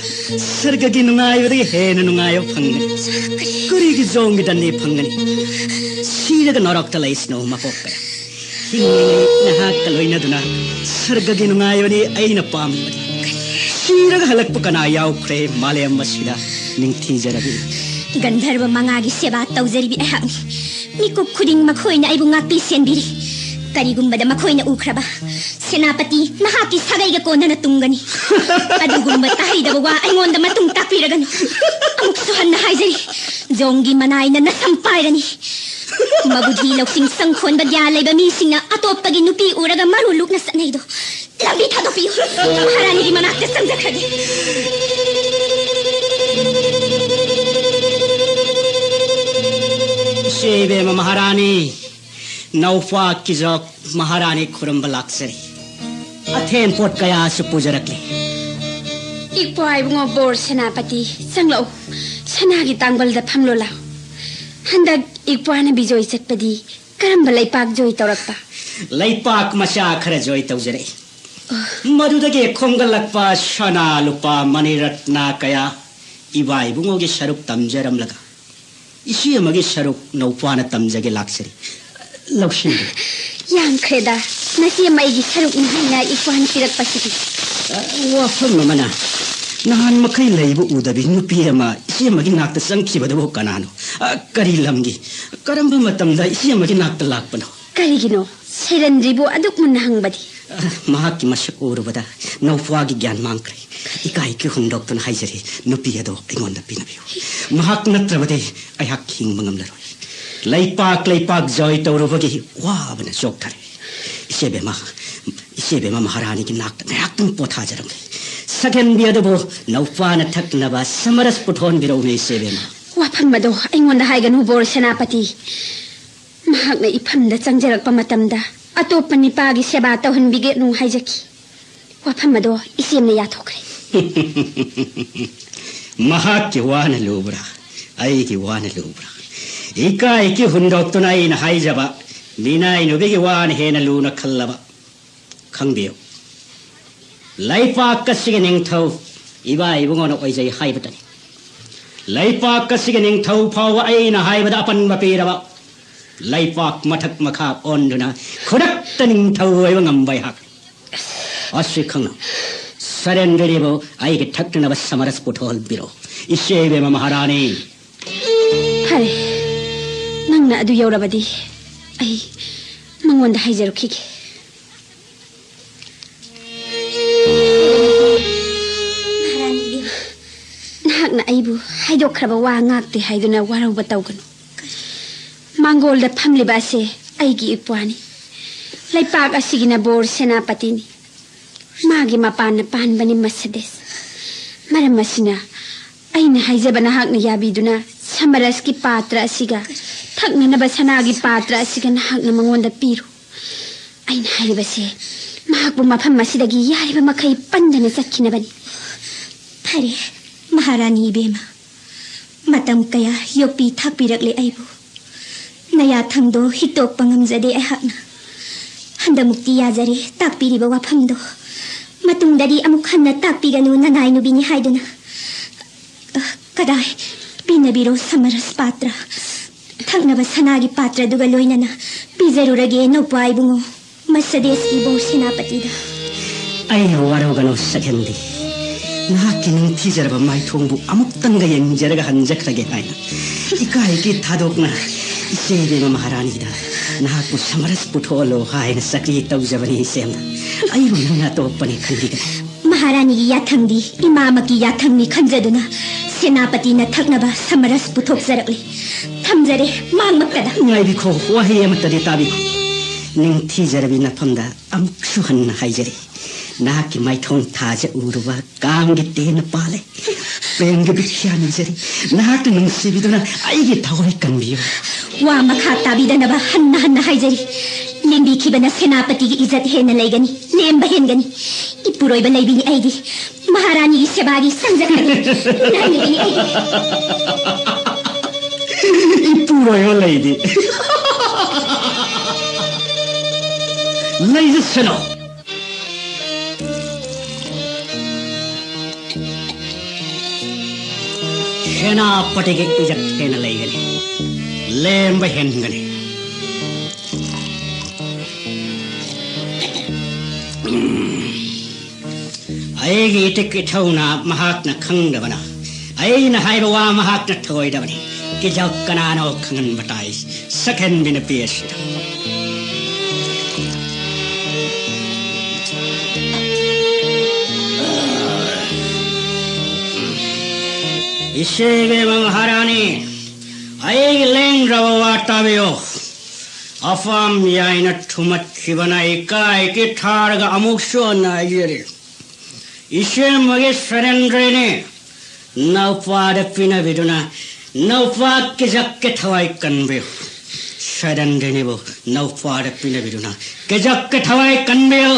ꯁꯔꯒꯒꯤ ꯅꯨꯡꯉꯥꯏꯕꯗꯒꯤ ꯍꯦꯟꯅ ꯅꯨꯡꯉꯥꯏꯕ ꯐꯪꯒꯅꯤ꯫ ꯀꯔꯤꯒꯤ ꯖꯣꯡꯒꯤ ꯇꯟꯕꯤ ꯐꯪꯒꯅꯤ? ꯁꯤꯔꯒ ꯅꯣꯔꯣꯛꯇ ꯂꯩꯁꯅꯨ ꯃꯄꯣꯛ ꯀꯌꯥ꯫ ꯍꯤꯡꯂꯤꯉꯩ ꯅꯍꯥꯛꯀ ꯂꯣꯏꯅꯗꯨꯅ ꯁꯔꯒꯒꯤ ꯅꯨꯡꯉꯥꯏꯕꯅꯤ ꯑꯩꯅ ꯄꯥꯝꯕꯗꯤ꯫ ꯁꯤꯔꯒ ꯍꯜꯂꯛꯄ ꯀꯅꯥ ꯌꯥꯎꯈ꯭ꯔꯦ ꯃꯥꯂꯦꯝ ꯑꯁꯤꯗ? ꯅꯤꯡꯊꯤꯖꯔꯕꯤ꯫ ꯒꯟꯙꯔꯕ ꯃꯉꯥꯒꯤ ꯁꯦꯕꯥ ꯇꯧꯖꯔꯤꯕꯤ ꯑꯩꯍꯥꯛꯅꯤ꯫ ꯃꯤꯀꯨꯞ ꯈꯨꯗꯤꯡ ꯃꯈꯣꯏꯅ ꯑꯩꯕꯨ ꯉꯥꯛꯄꯤ ꯁꯦꯟꯕꯤꯔꯤ꯫ ꯀꯔꯤꯒꯨꯝꯕꯗ ꯃꯈꯣꯏꯅ ꯎꯈ꯭ꯔꯕ, ꯁꯦꯅꯥꯄꯇꯤ ꯅꯍꯥꯛꯀꯤ ꯁꯥꯒꯩꯒ ꯀꯣꯟꯅꯅ ꯇꯨꯡꯒꯅꯤ꯫ ꯑꯗꯨꯒꯨꯝꯕ ꯇꯥꯍꯩꯗꯕ ꯋꯥ ꯑꯩꯉꯣꯟꯗ ꯃꯇꯨꯡ ꯇꯥꯛꯄꯤꯔꯒꯅꯨ꯫ ꯑꯃꯨꯛꯁꯨ ꯍꯟꯅ ꯍꯥꯏꯖꯔꯤ, ꯖꯣꯡꯒꯤ ꯃꯅꯥꯏꯅ ꯅꯁꯝ ꯄꯥꯏꯔꯅꯤ꯫ ꯃꯕꯨꯙꯤ ꯂꯧꯁꯤꯡ ꯁꯪꯈꯣꯟꯕ ꯒ꯭ꯌꯥꯟ ꯂꯩꯕ ꯃꯤꯁꯤꯡꯅ ꯑꯇꯣꯞꯄꯒꯤ ꯅꯨꯄꯤ ꯎꯔꯒ ꯃꯔꯨ ꯂꯨꯛꯅ ꯆꯠꯅꯩꯗꯣ꯫ ꯂꯝꯕꯤ ꯊꯥꯗꯣꯛꯄꯤꯌꯨ꯫ ꯃꯍꯥꯔꯥꯅꯤꯒꯤ ꯃꯅꯥꯛꯇ ꯆꯪꯖꯈ꯭ꯔꯒꯦ꯫ ꯏꯆꯦ ꯏꯕꯦꯝꯃ ꯃꯍꯥꯔꯥꯅꯤ, ꯅꯧꯄꯥ ꯀꯤꯖꯣꯛ ꯃꯍꯥꯔꯥꯅꯤ ꯈꯨꯔꯨꯝꯕ ꯂꯥꯛꯆꯔꯤ꯫ ꯑꯊꯦꯟ ꯄꯣꯠ ꯀꯌꯥꯁꯨ ꯄꯨꯖꯔꯛꯂꯤ꯫ ꯏꯄ꯭ꯋꯥ ꯏꯕꯨꯡꯉꯣ ꯕꯣꯔ ꯁꯦꯅꯥꯄꯇꯤ, ꯆꯪꯂꯛꯎ꯫ ꯁꯅꯥꯒꯤ ꯇꯥꯡꯕꯜꯗ ꯐꯝꯂꯣ ꯂꯥꯎ꯫ ꯍꯟꯗꯛ ꯏꯄ꯭ꯋꯥꯅ ꯕꯤꯖꯣꯏ ꯆꯠꯄꯗꯤ ꯀꯔꯝꯕ ꯂꯩꯄꯥꯛ ꯖꯣꯏ ꯇꯧꯔꯛꯄ? ꯂꯩꯄꯥꯛ ꯃꯆꯥ ꯈꯔ ꯖꯣꯏ ꯇꯧꯖꯔꯛꯏ꯫ ꯃꯗꯨꯗꯒꯤ ꯈꯣꯝꯒꯠꯂꯛꯄ ꯁꯅꯥ ꯂꯨꯄꯥ ꯃꯅꯤ ꯔꯠꯅ ꯀꯌꯥ ꯏꯕꯥ ꯏꯕꯨꯡꯉꯣꯒꯤ ꯁꯔꯨꯛ ꯇꯝꯖꯔꯝꯂꯒ ꯏꯆꯦ ꯑꯃꯒꯤ ꯁꯔꯨꯛ ꯅꯧꯄꯥꯅ ꯇꯝꯖꯒꯦ ꯂꯥꯛꯆꯔꯤ꯫ ꯂꯧꯁꯤꯟꯕꯤꯌꯨ꯫ ꯌꯥꯝꯈ꯭ꯔꯦꯗ, ꯅꯆꯦ ꯑꯃ ꯑꯩꯒꯤ ꯁꯔꯨꯛꯅꯤ ꯍꯥꯏꯅ ꯏꯄ꯭ꯋꯥꯅ ꯄꯤꯔꯛꯄꯁꯤꯗꯤ꯫ ꯑ, ꯋꯥꯐꯝ ꯑꯃꯅ, ꯅꯍꯥꯟ ꯃꯈꯩ ꯂꯩꯕ ꯎꯗꯕꯤ ꯅꯨꯄꯤ ꯑꯃ ꯏꯆꯦ ꯑꯃꯒꯤ ꯅꯥꯛꯇ ꯆꯪꯈꯤꯕꯗꯨꯕꯨ ꯀꯅꯥꯅꯣ? ꯑ, ꯀꯔꯤ ꯂꯝꯒꯤ? ꯀꯔꯝꯕ ꯃꯇꯝꯗ ꯏꯆꯦ ꯑꯃꯒꯤ ꯅꯥꯛꯇ ꯂꯥꯛꯄꯅꯣ? ꯀꯔꯤꯒꯤꯅꯣ ꯁꯩꯔꯦꯟꯗ꯭ꯔꯤꯕꯨ ꯑꯗꯨꯛ ꯃꯨꯟꯅ ꯍꯪꯕꯗꯤ? ꯑ, ꯃꯍꯥꯛꯀꯤ ꯃꯁꯛ ꯎꯔꯨꯕꯗ ꯅꯧꯄꯥꯒꯤ ꯒ꯭ꯌꯥꯟ ꯃꯥꯡꯈ꯭ꯔꯦ꯫ ꯏꯀꯥꯏ ꯏꯀꯥꯏ ꯍꯨꯟꯗꯣꯛꯇꯨꯅ ꯍꯥꯏꯖꯔꯤ, ꯅꯨꯄꯤ ꯑꯗꯣ ꯑꯩꯉꯣꯟꯗ ꯄꯤꯅꯕꯤꯌꯨ꯫ ꯃꯍꯥꯛ ꯅꯠꯇ꯭ꯔꯕꯗꯤ ꯑꯩꯍꯥꯛ ꯍꯤꯡꯕ ꯉꯝꯂꯔꯣꯏ꯫ ꯂꯩꯄꯥꯛ ꯂꯩꯄꯥꯛ ꯖꯣꯏ ꯇꯧꯔꯨꯕꯒꯤ ꯋꯥꯕꯅ ꯆꯣꯛꯊꯔꯦ꯫ ꯏꯆꯦꯕꯦꯝꯃ, ꯏꯆꯦꯕꯦꯝꯃ ꯃꯍꯥꯔꯥꯅꯤꯒꯤ ꯅꯥꯛꯇ ꯉꯥꯏꯍꯥꯛꯇꯪ ꯄꯣꯊꯥꯖꯔꯝꯒꯦ꯫ ꯁꯒꯦꯟꯕꯤ ꯑꯗꯨꯕꯨ ꯅꯧꯄꯥꯅ ꯊꯛꯅꯕ ꯁꯃꯔꯁ ꯄꯨꯊꯣꯛꯍꯟꯕꯤꯔꯛꯎꯅꯦ ꯏꯆꯦꯕꯦꯝꯃ꯫ ꯋꯥꯐꯝ ꯑꯗꯣ ꯑꯩꯉꯣꯟꯗ ꯍꯥꯏꯒꯅꯨ ꯕꯣꯔ ꯁꯦꯅꯥꯄꯇꯤ꯫ ꯃꯍꯥꯛꯅ ꯏꯐꯝꯗ ꯆꯪꯖꯔꯛꯄ ꯃꯇꯝꯗ ꯑꯇꯣꯞꯄ ꯅꯤꯄꯥꯒꯤ ꯁꯦꯕꯥ ꯇꯧꯍꯟꯕꯤꯒꯅꯨ ꯍꯥꯏꯖꯈꯤ꯫ ꯋꯥꯐꯝ ꯑꯗꯣ ꯏꯆꯦꯝꯅ ꯌꯥꯊꯣꯛꯈ꯭ꯔꯦ꯫ ꯃꯍꯥꯛꯀꯤ ꯋꯥꯅ ꯂꯨꯕ꯭ꯔꯥ, ꯑꯩꯒꯤ ꯋꯥꯅ ꯂꯨꯕ꯭ꯔꯥ? ꯏꯀꯥꯏ ꯏꯀꯤ ꯍꯨꯟꯗꯣꯛꯇꯨꯅ ꯑꯩꯅ ꯍꯥꯏꯖꯕ ꯃꯤꯅꯥꯏ ꯅꯨꯕꯤꯒꯤ ꯋꯥꯅ ꯍꯦꯟꯅ ꯂꯨꯅ ꯈꯜꯂꯕ꯫ ꯈꯪꯕꯤꯌꯨ, ꯂꯩꯄꯥꯛ ꯑꯁꯤꯒꯤ ꯅꯤꯡꯊꯧ ꯏꯕꯥ ꯏꯕꯨꯡꯉꯣꯅ ꯑꯣꯏꯖꯩ ꯍꯥꯏꯕꯇꯅꯤ꯫ ꯂꯩꯄꯥꯛ ꯑꯁꯤꯒꯤ ꯅꯤꯡꯊꯧ ꯐꯥꯎꯕ ꯑꯩꯅ ꯍꯥꯏꯕꯗ ꯑꯄꯟꯕ ꯄꯤꯔꯕ, ꯂꯩꯄꯥꯛ ꯃꯊꯛ ꯃꯈꯥ ꯑꯣꯟꯗꯨꯅ ꯈꯨꯗꯛꯇ ꯅꯤꯡꯊꯧ ꯑꯣꯏꯕ ꯉꯝꯕ ꯑꯩꯍꯥꯛ꯫ ꯑꯁꯤ ꯈꯪꯅ ꯁꯔꯦꯟꯗ꯭ꯔꯤꯕꯨ ꯑꯩꯒꯤ ꯊꯛꯅꯅꯕ ꯁꯃꯔꯁ ꯄꯨꯊꯣꯛꯍꯟꯕꯤꯔꯣ, ꯏꯆꯦ ꯏꯕꯦꯝꯃ ꯃꯍꯥꯔꯥꯅꯤ꯫ ꯐꯔꯦ, ꯅꯪꯅ ꯑꯗꯨ ꯌꯧꯔꯕꯗꯤ ꯑꯩ ꯃꯉꯣꯟꯗ ꯍꯥꯏꯖꯔꯨꯈꯤꯒꯦ꯫ ꯃꯍꯥꯔꯥꯅꯤ ꯏꯕꯦꯝꯃ, ꯅꯍꯥꯛꯅ ꯑꯩꯕꯨ ꯍꯥꯏꯗꯣꯛꯈ꯭ꯔꯕ ꯋꯥ ꯉꯥꯛꯇꯦ ꯍꯥꯏꯗꯨꯅ ꯋꯥꯔꯧꯕ ꯇꯧꯒꯅꯨ꯫ ꯃꯥꯡꯒꯣꯜꯗ ꯐꯝꯂꯤꯕ ꯑꯁꯦ ꯑꯩꯒꯤ ꯏꯄ꯭ꯋꯥꯅꯤ꯫ ꯂꯩꯄꯥꯛ ꯑꯁꯤꯒꯤꯅ ꯕꯣꯔ ꯁꯦꯅꯥꯄꯇꯤꯅꯤ꯫ ꯃꯥꯒꯤ ꯃꯄꯥꯟꯅ ꯄꯥꯟꯕꯅꯤ ꯃꯁꯗꯦꯁ꯫ ꯃꯔꯝ ꯑꯁꯤꯅ ꯑꯩꯅ ꯍꯥꯏꯖꯕ ꯅꯍꯥꯛꯅ ꯌꯥꯕꯤꯗꯨꯅ ꯁꯃꯔꯁꯀꯤ ꯄꯥꯇ꯭ꯔ ꯑꯁꯤꯒ ꯊꯛꯅꯅꯕ ꯁꯅꯥꯒꯤ ꯄꯥꯇ꯭ꯔ ꯑꯁꯤꯒ ꯅꯍꯥꯛꯅ ꯃꯉꯣꯟꯗ ꯄꯤꯔꯨ꯫ ꯑꯩꯅ ꯍꯥꯏꯔꯤꯕꯁꯦ ꯃꯍꯥꯛꯄꯨ ꯃꯐꯝ ꯑꯁꯤꯗꯒꯤ ꯌꯥꯔꯤꯕ ꯃꯈꯩ ꯄꯟꯗꯅ ꯆꯠꯈꯤꯅꯕꯅꯤ꯫ ꯐꯔꯦ, ꯃꯍꯥꯔꯥꯅꯤ ꯏꯕꯦꯝꯃ, ꯃꯇꯝ ꯀꯌꯥ ꯌꯣꯛꯄꯤ ꯊꯥꯛꯄꯤꯔꯛꯂꯦ ꯑꯩꯕꯨ꯫ ꯅꯌꯥꯊꯪꯗꯣ ꯍꯤꯛꯇꯣꯛꯄ ꯉꯝꯖꯗꯦ ꯑꯩꯍꯥꯛꯅ꯫ ꯍꯟꯗꯃꯨꯛꯇꯤ ꯌꯥꯖꯔꯦ ꯇꯥꯛꯄꯤꯔꯤꯕ ꯋꯥꯐꯝꯗꯣ꯫ ꯃꯇꯨꯡꯗꯗꯤ ꯑꯃꯨꯛ ꯍꯟꯅ ꯇꯥꯛꯄꯤꯒꯅꯨ ꯅꯅꯥꯏ ꯅꯨꯕꯤꯅꯤ ꯍꯥꯏꯗꯨꯅ꯫ ꯑ, ꯀꯗꯥꯏ? ꯄꯤꯅꯕꯤꯔꯣ ꯁꯃꯔꯁ ꯄꯥꯇ꯭ꯔ꯫ ꯊꯛꯅꯕ ꯁꯅꯥꯒꯤ ꯄꯥꯇ꯭ꯔꯗꯨꯒ ꯂꯣꯏꯅꯅ ꯄꯤꯖꯔꯨꯔꯒꯦ ꯅꯧꯄ꯭ꯋꯥ ꯏꯕꯨꯡꯉꯣ꯫ ꯃꯁꯗꯦꯁꯀꯤ ꯕꯣꯔ ꯁꯦꯅꯥꯄꯇꯤꯗ꯫ ꯑꯩꯅ ꯋꯥꯔꯧꯒꯅꯨ ꯁꯛꯍꯦꯟꯕꯤ꯫ ꯅꯍꯥꯛꯀꯤ ꯅꯤꯡꯊꯤꯖꯔꯕ ꯃꯥꯏꯊꯣꯡꯕꯨ ꯑꯃꯨꯛꯇꯪꯒ ꯌꯦꯡꯖꯔꯒ ꯍꯟꯖꯈ꯭ꯔꯒꯦ ꯍꯥꯏꯅ ꯏꯀꯥꯏꯒꯤ ꯊꯥꯗꯣꯛꯅ ꯏꯆꯦ ꯏꯕꯦꯝꯃ ꯃꯍꯥꯔꯥꯅꯤꯗ ꯅꯍꯥꯛꯄꯨ ꯁꯃꯔꯁ ꯄꯨꯊꯣꯛꯍꯜꯂꯣ ꯍꯥꯏꯅ ꯆꯀ꯭ꯔꯤ ꯇꯧꯖꯕꯅꯤ ꯏꯆꯦꯝꯅ꯫ ꯑꯩꯕꯨ ꯅꯪꯅ ꯑꯇꯣꯞꯄꯅꯤ ꯈꯟꯕꯤꯒꯅꯨ꯫ ꯃꯍꯥꯔꯥꯅꯤꯒꯤ ꯌꯥꯊꯪꯗꯤ ꯏꯃꯥꯃꯛꯀꯤ ꯌꯥꯊꯪꯅꯤ ꯈꯟꯖꯗꯨꯅ ꯁꯦꯅꯥꯄꯇꯤꯅ ꯊꯛꯅꯕ ꯁꯃꯔꯁ ꯄꯨꯊꯣꯛꯆꯔꯛꯂꯤ꯫ ꯊꯝꯖꯔꯦ ꯃꯥꯡꯃꯛꯇꯗ꯫ ꯉꯥꯏꯕꯤꯈꯣ, ꯋꯥꯍꯩ ꯑꯃꯠꯇꯗꯤ ꯇꯥꯕꯤꯈꯣ꯫ ꯅꯤꯡꯊꯤꯖꯔꯕꯤ ꯅꯐꯝꯗ ꯑꯃꯨꯛꯁꯨ ꯍꯟꯅ ꯍꯥꯏꯖꯔꯤ꯫ ꯅꯍꯥꯛꯀꯤ ꯃꯥꯏꯊꯣꯡ ꯊꯥꯖ ꯎꯔꯨꯕ ꯀꯥꯡꯒꯤ ꯇꯦꯟꯅ ꯄꯥꯜꯂꯦ꯫ ꯄ꯭ꯔꯦꯝꯒꯤ ꯕꯤꯈ꯭ꯌꯥ ꯅꯤꯖꯔꯤ꯫ ꯅꯍꯥꯛꯅ ꯅꯨꯡꯁꯤꯕꯤꯗꯨꯅ ꯑꯩꯒꯤ ꯊꯋꯥꯏ ꯀꯟꯕꯤꯌꯨ꯫ ꯋꯥ ꯃꯈꯥ ꯇꯥꯕꯤꯗꯅꯕ ꯍꯟꯅ ꯍꯟꯅ ꯍꯥꯏꯖꯔꯤ꯫ ꯂꯦꯝꯕꯤꯈꯤꯕꯅ ꯁꯦꯅꯥꯄꯇꯤꯒꯤ ꯏꯖꯠ ꯍꯦꯟꯅ ꯂꯩꯒꯅꯤ, ꯂꯦꯝꯕ ꯍꯦꯟꯒꯅꯤ꯫ ꯏꯄꯨꯔꯣꯏꯕ ꯂꯩꯕꯤꯅꯤ ꯑꯩꯗꯤ꯫ ꯃꯍꯥꯔꯥꯅꯤꯒꯤ ꯁꯦꯕꯥꯒꯤ ꯁꯪꯖꯈ꯭ꯔꯕꯤ ꯅꯪꯅꯤꯅꯦ ꯑꯩꯒꯤ꯫ ꯏꯄꯨꯔꯣꯏꯕ ꯂꯩꯗꯤ꯫ ꯂꯩꯖꯁꯅꯨ꯫ ꯁꯦꯅꯥꯄꯇꯤꯒꯤ ꯏꯖꯠ ꯍꯦꯟꯅ ꯂꯩꯒꯅꯤ꯫ ꯂꯦꯝꯕ ꯍꯦꯟꯒꯅꯤ꯫ ꯑꯩꯒꯤ ꯏꯇꯤꯛ ꯏꯊꯧꯅ ꯃꯍꯥꯛꯅ ꯈꯪꯗꯕꯅ, ꯑꯩꯅ ꯍꯥꯏꯕ ꯋꯥ ꯃꯍꯥꯛꯅ ꯊꯧꯑꯣꯏꯗꯕꯅꯤ꯫ ꯀꯤꯖꯧ ꯀꯅꯥꯅꯣ ꯈꯪꯍꯟꯕ ꯇꯥꯏ, ꯁꯛꯍꯦꯟꯕꯤ ꯅꯨꯄꯤ ꯑꯁꯤꯗ꯫ ꯏꯆꯦ ꯏꯕꯦꯝꯃ ꯃꯍꯥꯔꯥꯅꯤ, ꯑꯩꯒꯤ ꯂꯦꯡꯗ꯭ꯔꯕ ꯋꯥ ꯇꯥꯕꯤꯌꯨ꯫ ꯑꯄꯥꯝ ꯌꯥꯏꯅ ꯊꯨꯝꯃꯠꯈꯤꯕꯅ ꯏꯀꯥꯏ ꯀꯤꯊꯥꯔꯒ ꯑꯃꯨꯛꯁꯨ ꯍꯟꯅ ꯍꯥꯏꯖꯔꯤ꯫ ꯏꯆꯦꯝꯃꯒꯤ ꯁꯔꯦꯟꯗ꯭ꯔꯅꯤ ꯅꯧꯄꯥꯗ ꯄꯤꯅꯕꯤꯗꯨꯅ ꯅꯧꯄꯥ ꯀꯤꯖꯛꯀꯤ ꯊꯋꯥꯏ ꯀꯟꯕꯤꯌꯨ꯫ ꯁꯔꯦꯟꯗ꯭ꯔꯅꯤꯕꯨ ꯅꯧꯄꯥꯗ ꯄꯤꯅꯕꯤꯗꯨꯅ ꯀꯤꯖꯛꯀꯤ ꯊꯋꯥꯏ ꯀꯟꯕꯤꯌꯨ꯫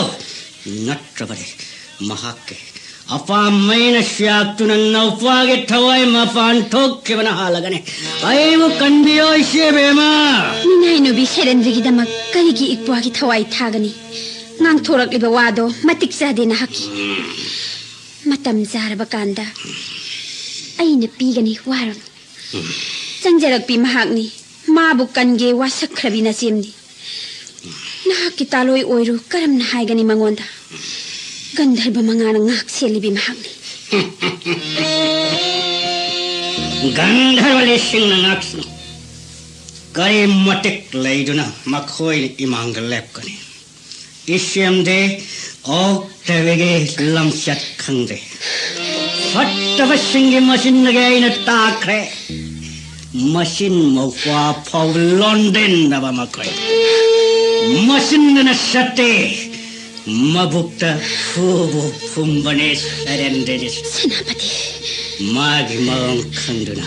ꯅꯠꯇ꯭ꯔꯕꯗꯤ ꯃꯍꯥꯛꯀꯤ ꯑꯄꯥꯝꯕꯩꯅ ꯁꯤꯌꯥꯛꯇꯨꯅ ꯅꯧꯄꯥꯒꯤ ꯊꯋꯥꯏ ꯃꯄꯥꯟ ꯊꯣꯛꯈꯤꯕꯅ ꯍꯥꯜꯂꯒꯅꯤ꯫ ꯑꯩꯕꯨ ꯀꯟꯕꯤꯌꯣ ꯏꯆꯦ ꯕꯦꯝꯃ꯫ ꯃꯤꯅꯥꯏ ꯅꯨꯕꯤ ꯁꯦꯔꯦꯟꯗ꯭ꯔꯒꯤꯗꯃꯛ ꯀꯔꯤꯒꯤ ꯏꯄ꯭ꯋꯥꯒꯤ ꯊꯋꯥꯏ ꯊꯥꯒꯅꯤ? ꯉꯥꯡꯊꯣꯔꯛꯂꯤꯕ ꯋꯥꯗꯣ ꯃꯇꯤꯛ ꯆꯥꯗꯦ ꯅꯍꯥꯛꯀꯤ꯫ ꯃꯇꯝ ꯆꯥꯔꯕ ꯀꯥꯟꯗ ꯑꯩꯅ ꯄꯤꯒꯅꯤ, ꯋꯥꯔꯨꯅꯨ꯫ ꯆꯪꯖꯔꯛꯄꯤ ꯃꯍꯥꯛꯅꯤ꯫ ꯃꯥꯕꯨ ꯀꯟꯒꯦ ꯋꯥꯁꯛꯈ꯭ꯔꯕꯤ ꯅꯆꯦꯝꯅꯤ꯫ ꯅꯍꯥꯛꯀꯤ ꯇꯥꯂꯣꯏ ꯑꯣꯏꯔꯨ ꯀꯔꯝꯅ ꯍꯥꯏꯒꯅꯤ ꯃꯉꯣꯟꯗ? ꯒꯟꯙꯔꯕ ꯃꯉꯥꯅ ꯉꯥꯛ ꯁꯦꯜꯂꯤꯕꯤ ꯃꯍꯥꯛꯅꯤ꯫ ꯒꯟꯙꯔꯕ ꯂꯤꯁꯤꯡꯅ ꯉꯥꯛꯁꯅꯨ꯫ ꯀꯔꯤ ꯃꯇꯤꯛ ꯂꯩꯗꯨꯅ ꯃꯈꯣꯏꯅ ꯏꯃꯥꯡꯗ ꯂꯦꯞꯀꯅꯤ? ꯏꯆꯦꯝꯗꯤ ꯑꯣꯛꯇꯕꯤꯒꯤ ꯂꯝꯆꯠ ꯈꯪꯗꯦ꯫ ꯐꯠꯇꯕꯁꯤꯡꯒꯤ ꯃꯆꯤꯟꯗꯒꯤ ꯑꯩꯅ ꯇꯥꯈ꯭ꯔꯦ꯫ ꯃꯆꯤꯟ ꯃꯧꯄ꯭ꯋꯥ ꯐꯥꯎ ꯂꯣꯟꯗꯤꯟꯅꯕ ꯃꯈꯣꯏ꯫ ꯃꯆꯤꯟꯗꯅ ꯆꯠꯇꯦ, ꯃꯕꯨꯛꯇ ꯐꯨꯕꯨ ꯐꯨꯝꯕꯅꯦ ꯁꯔꯦꯟꯗ꯭ꯔꯗꯤ꯫ ꯁꯦꯅꯥꯄꯇꯤ꯫ ꯃꯥꯒꯤ ꯃꯑꯣꯡ ꯈꯪꯗꯨꯅ,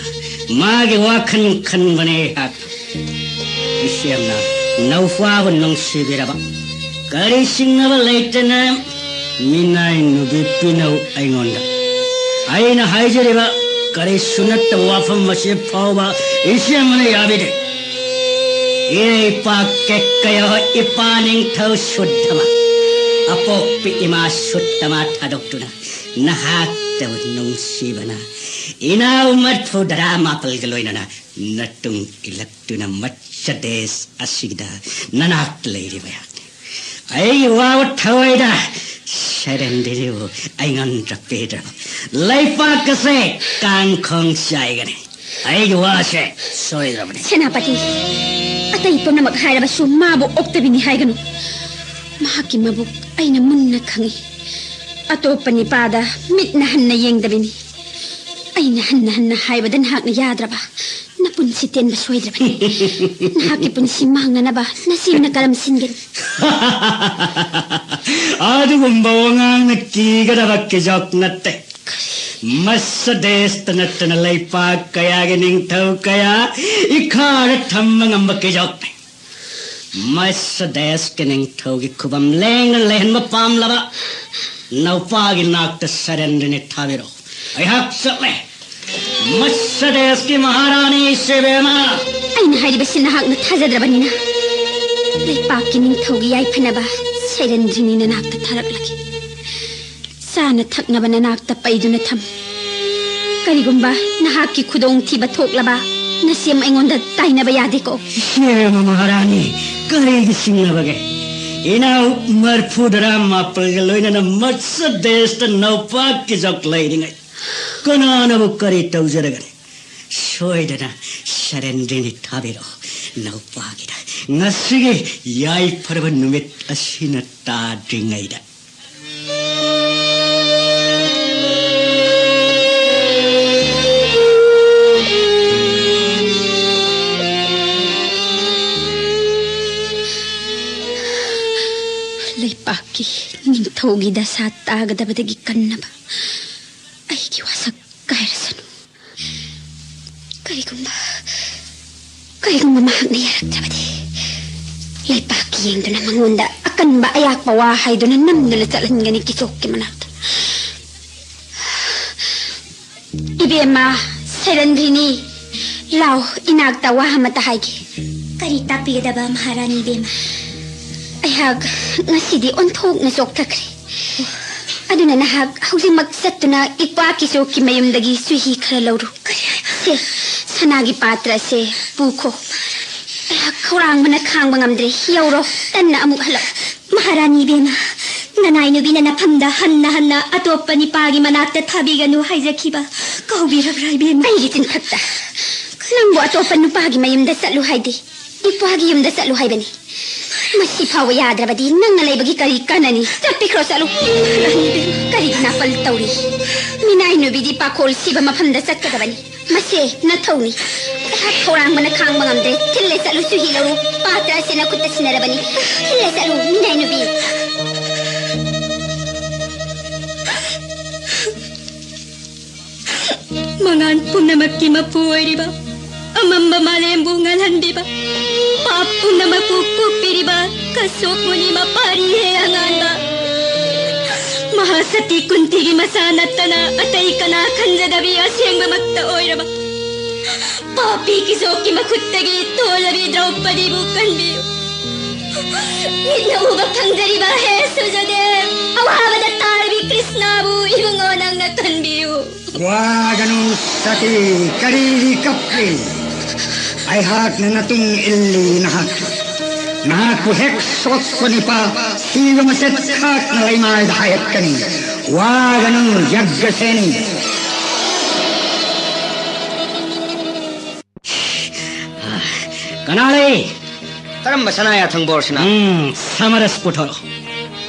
ꯃꯥꯒꯤ ꯋꯥꯈꯜ ꯈꯟꯕꯅꯦ ꯑꯩꯍꯥꯛ꯫ ꯏꯆꯦꯝꯅ ꯅꯧꯄꯥꯕꯨ ꯅꯨꯡꯁꯤꯕꯤꯔꯕ ꯀꯔꯤ ꯆꯤꯡꯅꯕ ꯂꯩꯇꯅ ꯃꯤꯅꯥꯏ ꯅꯨꯄꯤ ꯄꯤꯅꯧ ꯑꯩꯉꯣꯟꯗ꯫ ꯑꯩꯅ ꯍꯥꯏꯖꯔꯤꯕ ꯀꯔꯤꯁꯨ ꯅꯠꯇꯕ ꯋꯥꯐꯝ ꯑꯁꯤ ꯐꯥꯎꯕ ꯏꯆꯦ ꯑꯃꯅ ꯌꯥꯕꯤꯗꯦ꯫ ꯏꯔꯩꯄꯥꯛ ꯀꯦꯛꯀꯌ ꯏꯄꯥ ꯅꯤꯡꯊꯧ ꯁꯨꯠꯇꯃ, ꯑꯄꯣꯛꯄꯤ ꯏꯃꯥ ꯁꯨꯠꯇꯃ ꯊꯥꯗꯣꯛꯇꯨꯅ, ꯅꯍꯥꯛꯇꯕꯨ ꯅꯨꯡꯁꯤꯕꯅ ꯏꯅꯥꯎ ꯃꯔꯐꯨ ꯇꯔꯥ ꯃꯥꯄꯜꯒ ꯂꯣꯏꯅꯅ ꯅꯇꯨꯡ ꯏꯜꯂꯛꯇꯨꯅ ꯃꯠꯁ ꯗꯦꯁ ꯑꯁꯤꯗ ꯅꯅꯥꯛꯇ ꯂꯩꯔꯤꯕ ꯑꯩꯍꯥꯛꯅꯤ꯫ ꯑꯩꯒꯤ ꯋꯥꯕ ꯊꯋꯥꯏꯗ ꯁꯔꯦꯟꯗ꯭ꯔꯤꯕꯨ ꯑꯩꯉꯣꯟꯗ ꯄꯤꯗ꯭ꯔꯕ ꯂꯩꯄꯥꯛ ꯑꯁꯦ ꯀꯥꯡꯈꯣꯡ ꯆꯥꯏꯒꯅꯤ꯫ ꯑꯩꯒꯤ ꯋꯥꯁꯦ ꯁꯣꯏꯗ꯭ꯔꯕꯅꯤ꯫ ꯁꯦꯅꯥꯄꯇꯤ, ꯑꯇꯩ ꯄꯨꯝꯅꯃꯛ ꯍꯥꯏꯔꯕꯁꯨ ꯃꯥꯕꯨ ꯑꯣꯛꯇꯕꯤꯅꯤ ꯍꯥꯏꯒꯅꯨ꯫ ꯃꯍꯥꯛꯀꯤ ꯃꯕꯨꯛ ꯑꯩꯅ ꯃꯨꯟꯅ ꯈꯪꯏ꯫ ꯑꯇꯣꯞꯄ ꯅꯤꯄꯥꯗ ꯃꯤꯠꯅ ꯍꯟꯅ ꯌꯦꯡꯗꯕꯤꯅꯤ꯫ ꯑꯩꯅ ꯍꯟꯅ ꯍꯟꯅ ꯍꯥꯏꯕꯗ ꯅꯍꯥꯛꯅ ꯌꯥꯗ꯭ꯔꯕ꯫ ꯅꯄꯨꯟꯁꯤ ꯇꯦꯟꯕ ꯁꯣꯏꯗ꯭ꯔꯕꯅꯤ꯫ ꯅꯍꯥꯛꯀꯤ ꯄꯨꯟꯁꯤ ꯃꯥꯡꯅꯅꯕ ꯅꯆꯦꯝꯅ ꯀꯔꯝ ꯁꯤꯟꯒꯅꯤ? ꯑꯗꯨꯒꯨꯝꯕ ꯋꯥꯉꯥꯡꯅ ꯀꯤꯒꯗꯕ ꯀꯤꯖꯣꯛ ꯅꯠꯇꯦ꯫ ꯃꯁ ꯗꯦꯁꯇ ꯅꯠꯇꯅ ꯂꯩꯄꯥꯛ ꯀꯌꯥꯒꯤ ꯅꯤꯡꯊꯧ ꯀꯌꯥ ꯏꯈꯥꯗ ꯊꯝꯕ ꯉꯝꯕ ꯀꯤꯖꯣꯛꯅꯤ꯫ ꯃꯁ ꯗꯦꯁꯀꯤ ꯅꯤꯡꯊꯧꯒꯤ ꯈꯨꯕꯝ ꯂꯦꯡꯅ ꯂꯩꯍꯟꯕ ꯄꯥꯝꯂꯕ ꯅꯧꯄꯥꯒꯤ ꯅꯥꯛꯇ ꯁꯔꯦꯟꯗ꯭ꯔꯅꯤ ꯊꯥꯕꯤꯔꯛꯎ꯫ ꯑꯩꯍꯥꯛ ꯆꯠꯂꯦ꯫ ꯃꯁ ꯗꯦꯁꯀꯤ ꯃꯍꯥꯔꯥꯅꯤ ꯁꯤꯕꯦꯃ꯫ ꯑꯩꯅ ꯍꯥꯏꯔꯤꯕꯁꯤ ꯅꯍꯥꯛꯅ ꯊꯥꯖꯗ꯭ꯔꯕꯅꯤꯅ, ꯂꯩꯄꯥꯛꯀꯤ ꯅꯤꯡꯊꯧꯒꯤ ꯌꯥꯏꯐꯅꯕ ꯁꯩꯔꯦꯟꯗ꯭ꯔꯤꯅꯤ ꯅꯅꯥꯛꯇ ꯊꯥꯔꯛꯂꯒꯦ꯫ ꯆꯥꯅ ꯊꯛꯅꯕ ꯅꯅꯥꯛꯇ ꯄꯩꯗꯨꯅ ꯊꯝ꯫ ꯀꯔꯤꯒꯨꯝꯕ ꯅꯍꯥꯛꯀꯤ ꯈꯨꯗꯣꯡꯊꯤꯕ ꯊꯣꯛꯂꯕ, ꯅꯁꯦꯝ ꯑꯩꯉꯣꯟꯗ ꯇꯥꯏꯅꯕ ꯌꯥꯗꯦꯀꯣ꯫ ꯁꯤꯕꯦꯃ ꯃꯍꯥꯔꯥꯅꯤ, ꯀꯔꯤꯒꯤ ꯆꯤꯡꯅꯕꯒꯦ? ꯏꯅꯥꯎ ꯃꯔꯐꯨ ꯇꯔꯥ ꯃꯥꯄꯜꯒ ꯂꯣꯏꯅꯅ ꯃꯁ ꯗꯦꯁꯇ ꯅꯧꯄꯥꯛꯀꯤ ꯖꯣꯛ ꯂꯩꯔꯤꯉꯩ ꯀꯅꯥꯅꯕꯨ ꯀꯔꯤ ꯇꯧꯖꯔꯒꯅꯤ? ꯁꯣꯏꯗꯅ ꯁꯔꯦꯟꯗ꯭ꯔꯤꯅꯤ ꯊꯥꯕꯤꯔꯛꯑꯣ ꯅꯧꯄꯥꯒꯤꯗ, ꯉꯁꯤꯒꯤ ꯌꯥꯏꯐꯔꯕ ꯅꯨꯃꯤꯠ ꯑꯁꯤꯅ ꯇꯥꯗ꯭ꯔꯤꯉꯩꯗ꯫ ꯂꯩꯄꯥꯛꯀꯤ ꯅꯤꯡꯊꯧꯒꯤ ꯗꯁꯥ ꯇꯥꯒꯗꯕꯗꯒꯤ ꯀꯟꯅꯕ ꯑꯩꯒꯤ ꯋꯥꯁꯛ ꯀꯥꯏꯔꯁꯅꯨ꯫ ꯀꯔꯤꯒꯨꯝꯕ, ꯀꯔꯤꯒꯨꯝꯕ ꯃꯍꯥꯛꯅ ꯌꯥꯔꯛꯇ꯭ꯔꯕꯗꯤ, ꯂꯩꯄꯥꯛꯀꯤ ꯌꯦꯡꯗꯨꯅ ꯃꯉꯣꯟꯗ ꯑꯀꯟ ꯑꯄꯟꯕ ꯑꯌꯥꯛꯄ ꯋꯥ ꯍꯥꯏꯗꯨꯅ ꯅꯝꯗꯨꯅ ꯆꯠꯍꯟꯒꯅꯤ ꯀꯤꯆꯣꯛꯀꯤ ꯃꯅꯥꯛꯇ꯫ ꯏꯕꯦꯝꯃ, ꯁꯩꯔꯟꯕꯤꯅꯤ, ꯂꯥꯎ, ꯏꯅꯥꯛꯇ ꯋꯥ ꯑꯃꯇ ꯍꯥꯏꯒꯦ꯫ ꯀꯔꯤ ꯇꯥꯛꯄꯤꯒꯗꯕ, ꯃꯍꯥꯔꯥꯅꯤ ꯏꯕꯦꯝꯃ? ꯑꯩꯍꯥꯛ ꯉꯁꯤꯗꯤ ꯑꯣꯟꯊꯣꯛꯅ ꯆꯣꯛꯊꯈ꯭ꯔꯦ꯫ ꯑꯗꯨꯅ ꯅꯍꯥꯛ ꯍꯧꯖꯤꯛꯃꯛ ꯆꯠꯇꯨꯅ ꯏꯄ꯭ꯋꯥ ꯀꯤꯆꯣꯛꯀꯤ ꯃꯌꯨꯝꯗꯒꯤ ꯆꯨꯍꯤ ꯈꯔ ꯂꯧꯔꯨ꯫ ꯀꯔꯤ ꯍꯥꯏꯕ? ꯁꯦ, ꯁꯅꯥꯒꯤ ꯄꯥꯇ꯭ꯔ ꯑꯁꯦ ꯄꯨꯈꯣ꯫ ꯑꯩꯍꯥꯛ ꯈꯧꯔꯥꯡꯕꯅ ꯈꯥꯡꯕ ꯉꯝꯗ꯭ꯔꯦ꯫ ꯌꯧꯔꯣ, ꯇꯟꯅ ꯑꯃꯨꯛ ꯍꯜꯂꯛ꯫ ꯃꯍꯥꯔꯥꯅꯤ ꯏꯕꯦꯝꯃ, ꯅꯅꯥꯏ ꯅꯨꯄꯤꯅ ꯅꯐꯝꯗ ꯍꯟꯅ ꯍꯟꯅ ꯑꯇꯣꯞꯄ ꯅꯨꯄꯥꯒꯤ ꯃꯅꯥꯛꯇ ꯊꯥꯕꯤꯒꯅꯨ ꯍꯥꯏꯖꯈꯤꯕ ꯀꯥꯎꯕꯤꯔꯕ꯭ꯔꯥ ꯏꯕꯦꯝꯃ? ꯑꯩꯒꯤ ꯆꯤꯟꯊꯛꯇ ꯅꯪꯕꯨ ꯑꯇꯣꯞꯄ ꯅꯨꯄꯥꯒꯤ ꯃꯌꯨꯝꯗ ꯆꯠꯂꯨ ꯍꯥꯏꯗꯦ, ꯏꯄ꯭ꯋꯥꯒꯤ ꯌꯨꯝꯗ ꯆꯠꯂꯨ ꯍꯥꯏꯕꯅꯤ꯫ ꯃꯁꯤ ꯐꯥꯎꯕ ꯌꯥꯗ꯭ꯔꯕꯗꯤ ꯅꯪꯅ ꯂꯩꯕꯒꯤ ꯀꯔꯤ ꯀꯥꯟꯅꯅꯤ? ꯆꯠꯄꯤꯈ꯭ꯔꯣ, ꯆꯠꯂꯨ꯫ ꯀꯔꯤꯒꯤ ꯅꯥꯄꯜ ꯇꯧꯔꯤ? ꯃꯤꯅꯥꯏ ꯅꯨꯕꯤꯗꯤ ꯄꯥꯈꯣꯜ ꯁꯤꯕ ꯃꯐꯝꯗ ꯆꯠꯀꯗꯕꯅꯤ꯫ ꯃꯁꯦ ꯅꯊꯧꯅꯤ꯫ ꯑꯩꯍꯥꯛ ꯈꯧꯔꯥꯡꯕꯅ ꯈꯥꯡꯕ ꯉꯝꯗ꯭ꯔꯦ꯫ ꯊꯤꯜꯂꯦ ꯆꯠꯂꯨ, ꯆꯨꯍꯤ ꯂꯧꯔꯨ꯫ ꯄꯥꯇ꯭ꯔ ꯑꯁꯦ ꯅꯈꯨꯠꯇ ꯁꯤꯟꯅꯔꯕꯅꯤ꯫ ꯊꯤꯜꯂꯦ ꯆꯠꯂꯨ, ꯃꯤꯅꯥꯏ ꯅꯨꯕꯤ꯫ ꯃꯉꯥꯟ ꯄꯨꯝꯅꯃꯛꯀꯤ ꯃꯄꯨ ꯑꯣꯏꯔꯤꯕ, ꯑꯃꯝꯕ ꯃꯥꯂꯦꯝꯕꯨ ꯉꯥꯜꯍꯟꯕꯤꯕ, ꯄꯥꯞ ꯄꯨꯝꯅꯃꯛꯄꯨ ꯀꯣꯛꯄꯤꯔꯤꯕ ꯀꯁꯣꯞ ꯃꯨꯅꯤ ꯃꯄꯥꯔꯤ ꯍꯦ ꯑꯉꯥꯟꯕ꯫ ꯃꯍꯥꯁꯇꯤ ꯀꯨꯟꯇꯤꯒꯤ ꯃꯆꯥ ꯅꯠꯇꯅ ꯑꯇꯩ ꯀꯅꯥ ꯈꯟꯖꯗꯕꯤ ꯑꯁꯦꯡꯕꯃꯛꯇ ꯑꯣꯏꯔꯕ ꯄꯥꯄꯤ ꯀꯤꯆꯣꯛꯀꯤ ꯃꯈꯨꯠꯇꯒꯤ ꯇꯣꯜꯂꯕꯤ ꯗ꯭ꯔꯧꯄꯗꯤꯕꯨ ꯀꯟꯕꯤꯌꯨ꯫ ꯃꯤꯠꯅ ꯎꯕ ꯐꯪꯖꯔꯤꯕ ꯍꯦ ꯁꯨꯖꯗꯦꯕ, ꯑꯋꯥꯕꯗ ꯇꯥꯔꯕꯤ ꯀ꯭ꯔꯤꯁꯅꯕꯨ ꯏꯕꯨꯡꯉꯣ ꯅꯪꯅ ꯀꯟꯕꯤꯌꯨ꯫ ꯋꯥꯒꯅꯨ ꯁꯇꯤ, ꯀꯔꯤꯒꯤ ꯀꯞꯂꯤ? ꯑꯩꯍꯥꯛꯅ ꯅꯇꯨꯡ ꯏꯜꯂꯤ ꯅꯍꯥꯛ꯫ ꯅꯍꯥꯛꯄꯨ ꯍꯦꯛ ꯁꯣꯛꯄ ꯅꯨꯄꯥ ꯁꯤꯕ ꯃꯆꯦꯠ ꯈꯥꯛꯅ ꯂꯩꯃꯥꯏꯗ ꯍꯥꯏꯒꯠꯀꯅꯤ꯫ ꯋꯥꯒꯅꯨ ꯌꯒ꯭ꯒꯁꯦꯅꯤ꯫ ꯀꯅꯥ ꯂꯩ? ꯀꯔꯝꯕ ꯁꯅꯥ ꯌꯥꯊꯪ ꯕꯣꯔꯁꯤꯅ? ꯎꯝ, ꯁꯃꯔꯁ ꯄꯨꯊꯣꯔꯛꯑꯣ꯫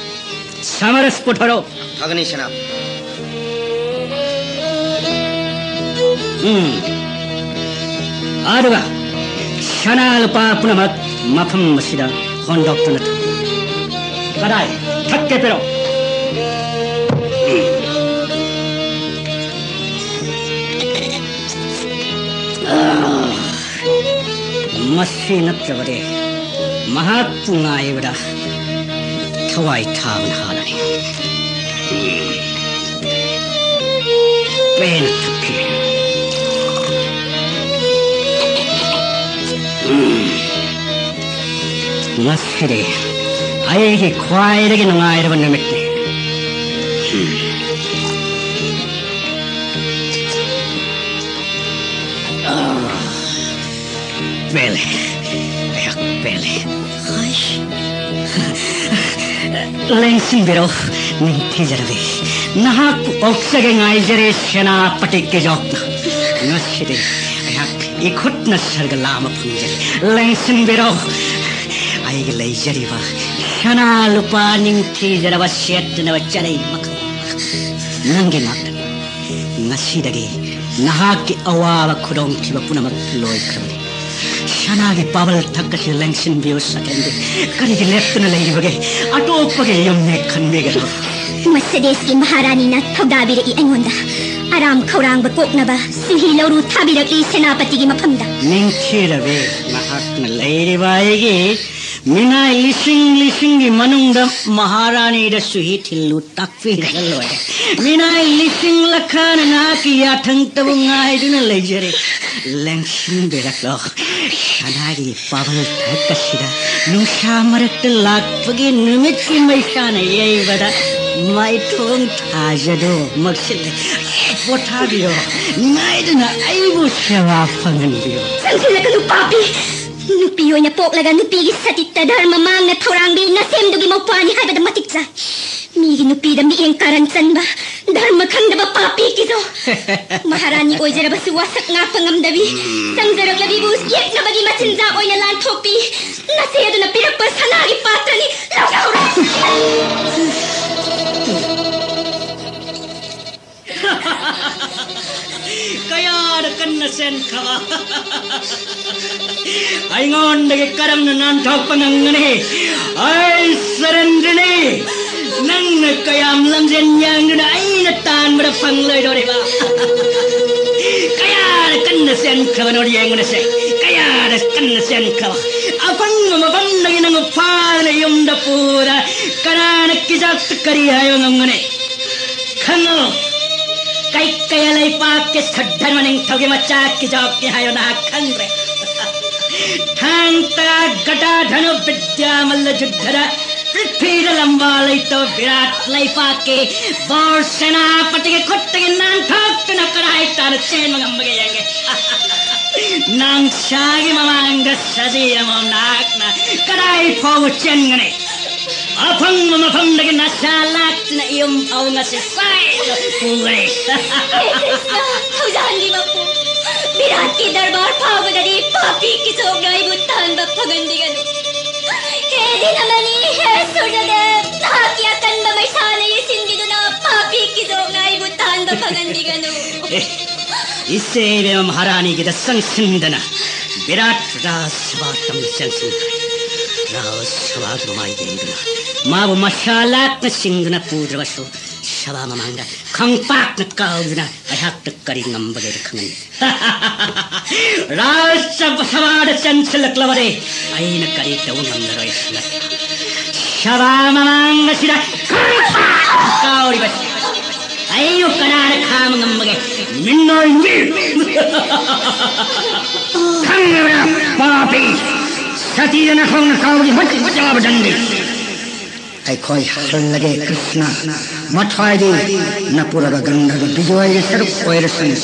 ꯁꯃꯔꯁ ꯄꯨꯊꯣꯔꯛꯑꯣ꯫ ꯐꯒꯅꯤ ꯁꯅꯥ꯫ ꯎꯝ꯫ ꯑꯗꯨꯒ ꯁꯅꯥ ꯂꯨꯄꯥ ꯄꯨꯝꯅꯃꯛ ꯃꯐꯝ ꯑꯁꯤꯗ ꯍꯣꯟꯗꯣꯛꯇꯨꯅ ꯊꯝꯃꯨ꯫ ꯀꯗꯥꯏ? ꯊꯛꯀꯦ ꯄꯤꯔꯛꯑꯣ꯫ ꯎꯝ꯫ ꯑꯥ, ꯃꯁꯤ ꯅꯠꯇ꯭ꯔꯕꯗꯤ ꯃꯍꯥꯛꯄꯨ ꯉꯥꯏꯕꯗ ꯊꯋꯥꯏ ꯊꯥꯕꯅ ꯍꯥꯜꯂꯅꯤ꯫ ꯄꯦꯟꯅ ꯊꯛꯈꯤꯒꯦ꯫ ꯉꯁꯤꯗꯤ ꯑꯩꯒꯤ ꯈ꯭ꯋꯥꯏꯗꯒꯤ ꯅꯨꯡꯉꯥꯏꯔꯕ ꯅꯨꯃꯤꯠꯅꯤ꯫ ꯄꯦꯜꯂꯦ꯫ ꯑꯩꯍꯥꯛ ꯄꯦꯜꯂꯦ꯫ ꯍꯥꯏ꯫ ꯂꯦꯡꯁꯤꯟꯕꯤꯔꯣ, ꯅꯤꯡꯊꯤꯖꯔꯕꯤ꯫ ꯅꯍꯥꯛꯄꯨ ꯑꯣꯛꯆꯒꯦ ꯉꯥꯏꯖꯔꯦ, ꯁꯦꯅꯥꯄꯇꯤ ꯀꯤꯖꯣꯛꯅ꯫ ꯉꯁꯤꯗꯤ ꯑꯩꯍꯥꯛ ꯏꯈꯨꯠꯅ ꯁꯔꯒ ꯂꯥꯝꯕ ꯐꯪꯖꯔꯦ꯫ ꯂꯦꯡꯁꯤꯟꯕꯤꯔꯣ꯫ ꯑꯩꯒꯤ ꯂꯩꯖꯔꯤꯕ ꯁꯅꯥ ꯂꯨꯄꯥ ꯅꯤꯡꯊꯤꯖꯔꯕ ꯁꯦꯠꯇꯅꯕ ꯆꯔꯩ ꯃꯈꯜ ꯅꯪꯒꯤ ꯉꯥꯛꯇꯅꯤ꯫ ꯉꯁꯤꯗꯒꯤ ꯅꯍꯥꯛꯀꯤ ꯑꯋꯥꯕ ꯈꯨꯗꯣꯡꯊꯤꯕ ꯄꯨꯝꯅꯃꯛ ꯂꯣꯏꯈ꯭ꯔꯕꯅꯤ꯫ ꯁꯅꯥꯒꯤ ꯄꯥꯕꯜ ꯊꯛ ꯑꯁꯤ ꯂꯦꯡꯁꯤꯟꯕꯤꯌꯨ ꯁꯛꯍꯦꯟꯕꯤ꯫ ꯀꯔꯤꯒꯤ ꯂꯦꯞꯇꯨꯅ ꯂꯩꯔꯤꯕꯒꯦ? ꯑꯇꯣꯞꯄꯒꯤ ꯌꯨꯝꯅꯦ ꯈꯟꯕꯤꯒꯅꯨ꯫ ꯃꯁꯗꯦꯁꯀꯤ ꯃꯍꯥꯔꯥꯅꯤꯅ ꯊꯧꯗꯥꯕꯤꯔꯛꯏ ꯑꯩꯉꯣꯟꯗ꯫ ꯑꯔꯥꯝ ꯈꯧꯔꯥꯡꯕ ꯀꯣꯛꯅꯕ ꯁꯤꯍꯤ ꯂꯧꯔꯨ ꯊꯥꯕꯤꯔꯛꯂꯤ ꯁꯦꯅꯥꯄꯇꯤꯒꯤ ꯃꯐꯝꯗ꯫ ꯅꯤꯡꯊꯤꯔꯕꯤ, ꯅꯍꯥꯛꯅ ꯂꯩꯔꯤꯕ ꯑꯩꯒꯤ ꯃꯤꯅꯥꯏ ꯂꯤꯁꯤꯡ ꯂꯤꯁꯤꯡꯒꯤ ꯃꯅꯨꯡꯗ ꯃꯍꯥꯔꯥꯅꯤꯗ ꯁꯨꯍꯤ ꯊꯤꯜꯂꯨ ꯇꯥꯛꯄꯤꯔꯒ ꯂꯣꯏꯔꯦ꯫ ꯃꯤꯅꯥꯏ ꯂꯤꯁꯤꯡ ꯂꯈꯥꯅ ꯅꯍꯥꯛꯀꯤ ꯌꯥꯊꯪꯇꯕꯨ ꯉꯥꯏꯗꯨꯅ ꯂꯩꯖꯔꯦ꯫ ꯂꯦꯡꯁꯤꯟꯕꯤꯔꯛꯂꯣ꯫ ꯁꯅꯥꯒꯤ ꯄꯥꯕꯜ ꯊꯛ ꯑꯁꯤꯗ ꯅꯨꯡꯁꯥ ꯃꯔꯛꯇ ꯂꯥꯛꯄꯒꯤ ꯅꯨꯃꯤꯠꯀꯤ ꯃꯩꯁꯥꯅ ꯌꯩꯕꯗ ꯃꯥꯏꯊꯣꯡ ꯊꯥꯖꯗꯨ ꯃꯛꯁꯤꯜꯂꯦ꯫ ꯄꯣꯊꯥꯕꯤꯌꯣ꯫ ꯅꯨꯡꯉꯥꯏꯗꯨꯅ ꯑꯩꯕꯨ ꯁꯦꯕꯥ ꯐꯪꯍꯟꯕꯤꯌꯣ꯫ ꯆꯪꯁꯤꯜꯂꯛꯀꯅꯨ ꯄꯥꯄꯤ꯫ ꯅꯨꯄꯤ ꯑꯣꯏꯅ ꯄꯣꯛꯂꯒ ꯅꯨꯄꯤꯒꯤ ꯁꯇꯤꯠꯇ ꯙꯔꯃ ꯃꯥꯡꯅ ꯊꯧꯔꯥꯡꯕꯤ ꯅꯁꯦꯝꯗꯨꯒꯤ ꯃꯧꯄ꯭ꯋꯥꯅꯤ ꯍꯥꯏꯕꯗ ꯃꯇꯤꯛ ꯆꯥꯏ꯫ ꯃꯤꯒꯤ ꯅꯨꯄꯤꯗ ꯃꯤꯠꯌꯦꯡ ꯀꯥꯔꯟ ꯆꯟꯕ, ꯙꯔꯃ ꯈꯪꯗꯕ ꯄꯥꯄꯤ ꯀꯤꯖꯣ꯫ ꯃꯍꯥꯔꯥꯅꯤ ꯑꯣꯏꯖꯔꯕꯁꯨ ꯋꯥꯁꯛ ꯉꯥꯛꯄ ꯉꯝꯗꯕꯤ, ꯆꯪꯖꯔꯛꯂꯕꯤꯕꯨ ꯌꯦꯛꯅꯕꯒꯤ ꯃꯆꯤꯟꯖꯥꯛ ꯑꯣꯏꯅ ꯂꯥꯟꯊꯣꯛꯄꯤ, ꯅꯆꯦ ꯑꯗꯨꯅ ꯄꯤꯔꯛꯄ ꯁꯅꯥꯒꯤ ꯄꯥꯇ꯭ꯔꯅꯤ꯫ ꯂꯧꯊꯣꯛꯎꯔꯣ꯫ ꯀꯌꯥꯗ ꯀꯟꯅ ꯆꯦꯟꯈ꯭ꯔꯕ! ꯑꯩꯉꯣꯟꯗꯒꯤ ꯀꯔꯝꯅ ꯅꯥꯟꯊꯣꯛꯄ ꯉꯝꯒꯅꯤ? ꯑꯩ ꯁꯔꯦꯟꯗ꯭ꯔꯅꯤ꯫ ꯅꯪꯅ ꯀꯌꯥꯝ ꯂꯝꯖꯦꯟ ꯌꯥꯡꯗꯨꯅ ꯑꯩꯅ ꯇꯥꯟꯕꯗ ꯐꯪꯂꯣꯏꯗꯧꯔꯤꯕ? ꯀꯌꯥꯗ ꯀꯟꯅ ꯆꯦꯟꯈ꯭ꯔꯕꯅꯣ ꯌꯦꯡꯉꯨꯅꯁꯦ꯫ ꯀꯌꯥꯗ ꯀꯟꯅ ꯆꯦꯟꯈ꯭ꯔꯕ! ꯑꯄꯪꯕ ꯃꯐꯝꯗꯒꯤ ꯅꯪꯕꯨ ꯐꯥꯗꯨꯅ ꯌꯨꯝꯗ ꯄꯨꯔ ꯀꯅꯥꯅ ꯀꯤꯖꯣꯛꯇ ꯀꯔꯤ ꯍꯥꯏꯕ ꯉꯝꯒꯅꯤ? ꯈꯪꯉꯨ, ꯀꯩꯀꯩ ꯂꯩꯄꯥꯛꯀꯤ ꯁꯨꯗ꯭ꯙꯔꯃ ꯅꯤꯡꯊꯧꯒꯤ ꯃꯆꯥ ꯀꯤꯖꯣꯛꯅꯤ ꯍꯥꯏꯕ ꯅꯍꯥꯛ ꯈꯪꯗ꯭ꯔꯦ꯫ ꯊꯥꯡ ꯇꯔꯥ ꯒꯗꯥ ꯙꯅꯨ ꯕꯤꯗ꯭ꯌꯥ ꯃꯜꯂ ꯌꯨꯗ꯭ꯙꯗ ꯄ꯭ꯔꯤꯊꯤꯕꯤꯗ ꯂꯝꯕꯥ ꯂꯩꯇꯕ ꯕꯤꯔꯥꯠ ꯂꯩꯄꯥꯛꯀꯤ ꯕꯣꯔ ꯁꯦꯅꯥꯄꯇꯤꯒꯤ ꯈꯨꯠꯇꯒꯤ ꯅꯥꯟꯊꯣꯛꯇꯨꯅ ꯀꯗꯥꯏ ꯇꯥꯅ ꯆꯦꯟꯕ ꯉꯝꯕꯒꯦ ꯌꯦꯡꯒꯦ꯫ ꯅꯥꯡꯁꯥꯒꯤ ꯃꯃꯥꯡꯗ ꯁꯖꯤ ꯑꯃꯃꯝ ꯅꯍꯥꯛꯅ ꯀꯗꯥꯏ ꯐꯥꯎꯕ ꯆꯦꯟꯒꯅꯤ? ꯑꯐꯪꯕ ꯃꯐꯝꯗꯒꯤ ꯅꯁꯥ ꯂꯥꯛꯇꯨꯅ ꯌꯨꯝ ꯐꯥꯎ ꯉꯁꯤ ꯁꯣꯏꯗꯅ ꯄꯨꯒꯅꯤ꯫ ꯍꯦ ꯀ꯭ꯔꯤꯁꯅ, ꯊꯧꯖꯥꯜꯒꯤ ꯃꯄꯨ, ꯕꯤꯔꯥꯠꯀꯤ ꯗꯔꯕꯥꯔ ꯐꯥꯎꯕꯗꯗꯤ ꯄꯥꯄꯤ ꯀꯤꯆꯣꯛꯅ ꯑꯩꯕꯨ ꯇꯥꯟꯕ ꯐꯪꯍꯟꯕꯤꯒꯅꯨ꯫ ꯍꯦ ꯗꯤꯅꯃꯅꯤ, ꯍꯦ ꯁꯨꯔꯖꯗꯦꯕ, ꯅꯍꯥꯛꯀꯤ ꯑꯀꯟꯕ ꯃꯩꯁꯥꯅ ꯌꯩꯁꯤꯟꯕꯤꯗꯨꯅ ꯄꯥꯄꯤ ꯀꯤꯆꯣꯛꯅ ꯑꯩꯕꯨ ꯇꯥꯟꯕ ꯐꯪꯍꯟꯕꯤꯒꯅꯨ꯫ ꯑꯦ, ꯏꯆꯦ ꯏꯕꯦꯝꯃ ꯃꯍꯥꯔꯥꯅꯤꯒꯤꯗ ꯆꯪꯁꯤꯟꯗꯅ ꯕꯤꯔꯥꯠ ꯔꯥꯖꯁꯚꯥ ꯇꯝꯅ ꯆꯪꯁꯤꯟꯈ꯭ꯔꯦ꯫ ꯔꯥꯖꯁꯚꯥꯒꯤ ꯃꯃꯥꯏ ꯌꯦꯡꯗꯨꯅ ꯃꯥꯕꯨ ꯃꯁꯥ ꯂꯥꯛꯅ ꯆꯤꯡꯗꯨꯅ ꯄꯨꯗ꯭ꯔꯕꯁꯨ ꯁꯚꯥ ꯃꯃꯥꯡꯗ ꯈꯪꯄꯥꯛꯅ ꯀꯥꯎꯗꯨꯅ ꯑꯩꯍꯥꯛꯇ ꯀꯔꯤ ꯉꯝꯕꯒꯦꯅ ꯈꯪꯍꯟꯒꯦ꯫ ꯔꯥꯖꯁꯚꯥꯗ ꯆꯪꯁꯤꯜꯂꯛꯂꯕꯗꯤ ꯑꯩꯅ ꯀꯔꯤ ꯇꯧꯕ ꯉꯝꯂꯔꯣꯏ꯫ ꯁꯚꯥ ꯃꯃꯥꯡ ꯑꯁꯤꯗ ꯈꯪꯄꯥꯛ ꯀꯥꯎꯔꯤꯕ ꯑꯩꯕꯨ ꯀꯅꯥꯅ ꯈꯥꯝꯕ ꯉꯝꯕꯒꯦ? ꯃꯤꯅꯣꯏ ꯃꯤ! ꯈꯪꯉꯕ꯭ꯔꯥ, ꯄꯥꯄꯤ? ꯁꯇꯤꯗ ꯅꯈꯣꯡꯅ ꯀꯥꯎꯕꯒꯤ ꯃꯇꯤꯛ ꯆꯥꯕ ꯗꯟꯗꯤ꯫ ꯑꯩꯈꯣꯏ ꯍꯜꯂꯒꯦ ꯀ꯭ꯔꯤꯁꯅ, ꯃꯊ꯭ꯋꯥꯏꯗꯤ ꯅꯄꯨꯔꯕ ꯒꯟꯙꯔꯕ ꯕꯤꯖꯣꯏꯒꯤ ꯁꯔꯨꯛ ꯑꯣꯏꯔꯁꯅꯨ꯫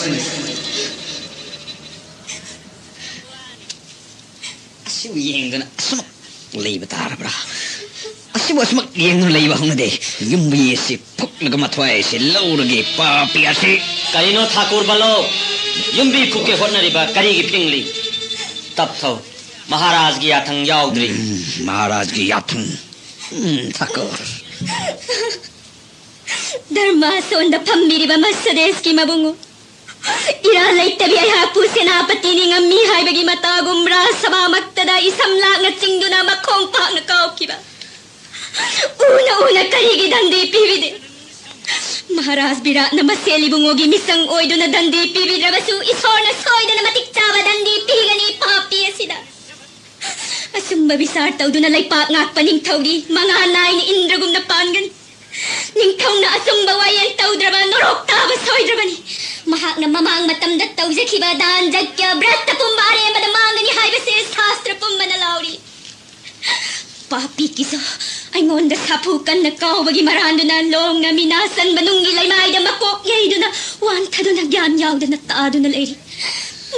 ꯑꯁꯤꯕꯨ ꯌꯦꯡꯗꯨꯅ ꯑꯁꯨꯃꯛ ꯂꯩꯕ ꯇꯥꯔꯕ꯭ꯔꯥ? ꯑꯁꯤꯕꯨ ꯑꯁꯨꯃꯛ ꯌꯦꯡꯗꯨꯅ ꯂꯩꯕ ꯍꯧꯅꯗꯦ꯫ ꯌꯨꯝꯕꯤ ꯑꯁꯤ ꯐꯨꯛꯂꯒ ꯃꯊ꯭ꯋꯥꯏ ꯑꯁꯤ ꯂꯧꯔꯒꯦ, ꯄꯥꯄꯤ ꯑꯁꯤ꯫ ꯀꯔꯤꯅꯣ ꯊꯥꯀꯨꯔ ꯕꯂꯣ? ꯌꯨꯝꯕꯤ ꯐꯨꯛꯀꯦ ꯍꯣꯠꯅꯔꯤꯕ ꯀꯔꯤꯒꯤ ꯐꯤꯡꯂꯤ? ꯇꯞꯊꯧ, ꯃꯍꯥꯔꯥꯖꯒꯤ ꯌꯥꯊꯪ ꯌꯥꯎꯗ꯭ꯔꯤ꯫ ꯎꯝ, ꯃꯍꯥꯔꯥꯖꯒꯤ ꯌꯥꯊꯪ꯫ ꯎꯝ, ꯊꯥꯀꯨꯔ꯫ ꯙꯔꯃꯥꯁꯣꯟꯗ ꯐꯝꯕꯤꯔꯤꯕ ꯃꯁꯗꯦꯁꯀꯤ ꯃꯕꯨꯡꯉꯣ, ꯏꯔꯥꯜ ꯂꯩꯇꯕꯤ ꯑꯩꯍꯥꯛꯄꯨ ꯁꯦꯅꯥꯄꯇꯤ ꯅꯤꯡꯉꯝꯃꯤ ꯍꯥꯏꯕꯒꯤ ꯃꯇꯥꯒꯨꯝ ꯔꯥꯖꯁꯚꯥꯃꯛꯇꯗ ꯏꯁꯝ ꯂꯥꯛꯅ ꯆꯤꯡꯗꯨꯅ ꯃꯈꯣꯡ ꯄꯥꯛꯅ ꯀꯥꯎꯈꯤꯕ꯫ ꯎꯅ ꯎꯅ ꯀꯔꯤꯒꯤ ꯗꯟꯗꯤ ꯄꯤꯕꯤꯗꯦ? ꯃꯍꯥꯔꯥꯖ ꯕꯤꯔꯥꯠꯅ ꯃꯁꯦꯜ ꯏꯕꯨꯡꯉꯣꯒꯤ ꯃꯤꯆꯪ ꯑꯣꯏꯗꯨꯅ ꯗꯟꯗꯤ ꯄꯤꯕꯤꯗ꯭ꯔꯕꯁꯨ ꯏꯁꯣꯔꯅ ꯁꯣꯏꯗꯅ ꯃꯇꯤꯛ ꯆꯥꯕ ꯗꯟꯗꯤ ꯄꯤꯒꯅꯤ ꯄꯥꯄꯤ ꯑꯁꯤꯗ꯫ ꯕꯕꯤꯆꯥꯔ ꯇꯧꯗꯨꯅ ꯂꯩꯄꯥꯛ ꯉꯥꯛꯄ ꯅꯤꯡꯊꯧꯗꯤ ꯃꯉꯥ ꯅꯥꯏꯅ ꯏꯟꯗ꯭ꯔꯒꯨꯝꯅ ꯄꯥꯟꯒꯅꯤ꯫ ꯅꯤꯡꯊꯧꯅ ꯑꯆꯨꯝꯕ ꯋꯥꯌꯦꯜ ꯇꯧꯗ꯭ꯔꯕ ꯅꯣꯔꯣꯛ ꯇꯥꯕ ꯁꯣꯏꯗ꯭ꯔꯕꯅꯤ꯫ ꯃꯍꯥꯛꯅ ꯃꯃꯥꯡ ꯃꯇꯝꯗ ꯇꯧꯖꯈꯤꯕ ꯗꯥꯟ ꯖꯒ꯭ꯌ ꯕ꯭ꯔꯠꯇ ꯄꯨꯝꯕ ꯑꯔꯦꯝꯕꯗ ꯃꯥꯡꯒꯅꯤ ꯍꯥꯏꯕꯁꯦ ꯁꯥꯁꯇ꯭ꯔ ꯄꯨꯝꯕꯅ ꯂꯥꯎꯔꯤ꯫ ꯄꯥꯄꯤ ꯀꯤꯁꯣ ꯑꯩꯉꯣꯟꯗ ꯁꯥꯐꯨ ꯀꯟꯅ ꯀꯥꯎꯕꯒꯤ ꯃꯔꯥꯟꯗꯨꯅ ꯂꯣꯡꯅ ꯃꯤꯅꯥ ꯆꯟꯕ ꯅꯨꯡꯒꯤ ꯂꯩꯃꯥꯏꯗ ꯃꯀꯣꯛ ꯌꯩꯗꯨꯅ ꯋꯥꯟꯊꯗꯨꯅ ꯒ꯭ꯌꯥꯟ ꯌꯥꯎꯗꯅ ꯇꯥꯗꯨꯅ ꯂꯩꯔꯤ꯫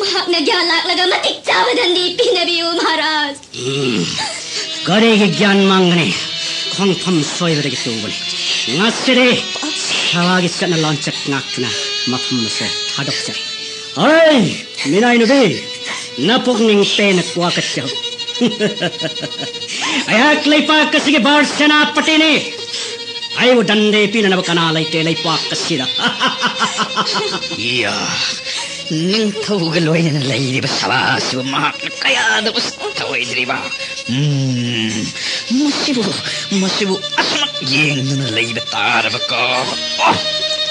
ꯃꯍꯥꯛꯅ ꯒ꯭ꯌꯥꯟ ꯂꯥꯛꯂꯒ ꯃꯇꯤꯛ ꯆꯥꯕ ꯗꯟꯗꯤ ꯄꯤꯅꯕꯤꯌꯨ ꯃꯍꯥꯔꯥꯖ꯫ ꯎꯝ, ꯀꯔꯤꯒꯤ ꯒ꯭ꯌꯥꯟ ꯃꯥꯡꯒꯅꯤ? ꯈꯣꯡꯐꯝ ꯁꯣꯏꯕꯗꯒꯤ ꯇꯨꯕꯅꯤ꯫ ꯉꯁꯤꯗꯤ ꯁꯚꯥꯒꯤ ꯆꯠꯅ ꯂꯣꯟꯆꯠ ꯉꯥꯛꯇꯨꯅ ꯃꯐꯝ ꯑꯁꯦ ꯊꯥꯗꯣꯛꯆꯔꯤ꯫ ꯍꯩ, ꯃꯤꯅꯥꯏ ꯅꯨꯄꯤ, ꯅꯄꯨꯛꯅꯤꯡ ꯄꯦꯟꯅ ꯋꯥꯀꯠꯆꯍꯧ꯫ ꯑꯩꯍꯥꯛ ꯂꯩꯄꯥꯛ ꯑꯁꯤꯒꯤ ꯚꯥꯔ ꯁꯦꯅꯥꯄꯇꯤꯅꯤ꯫ ꯑꯩꯕꯨ ꯗꯟꯗꯦ ꯄꯤꯅꯅꯕ ꯀꯅꯥ ꯂꯩꯇꯦ ꯂꯩꯄꯥꯛ ꯑꯁꯤꯗ꯫ ꯏꯌꯥ, ꯅꯤꯡꯊꯧꯒ ꯂꯣꯏꯅꯅ ꯂꯩꯔꯤꯕ ꯁꯚꯥ ꯑꯁꯤꯕꯨ ꯃꯍꯥꯛꯅ ꯀꯌꯥꯗꯕꯨ ꯁꯥꯊꯧꯑꯣꯏꯗ꯭ꯔꯤꯕ? ꯎꯝ, ꯃꯁꯤꯕꯨ, ꯃꯁꯤꯕꯨ ꯑꯁꯨꯃꯛ ꯌꯦꯡꯗꯨꯅ ꯂꯩꯕ ꯇꯥꯔꯕꯀꯣ? ꯑꯣ,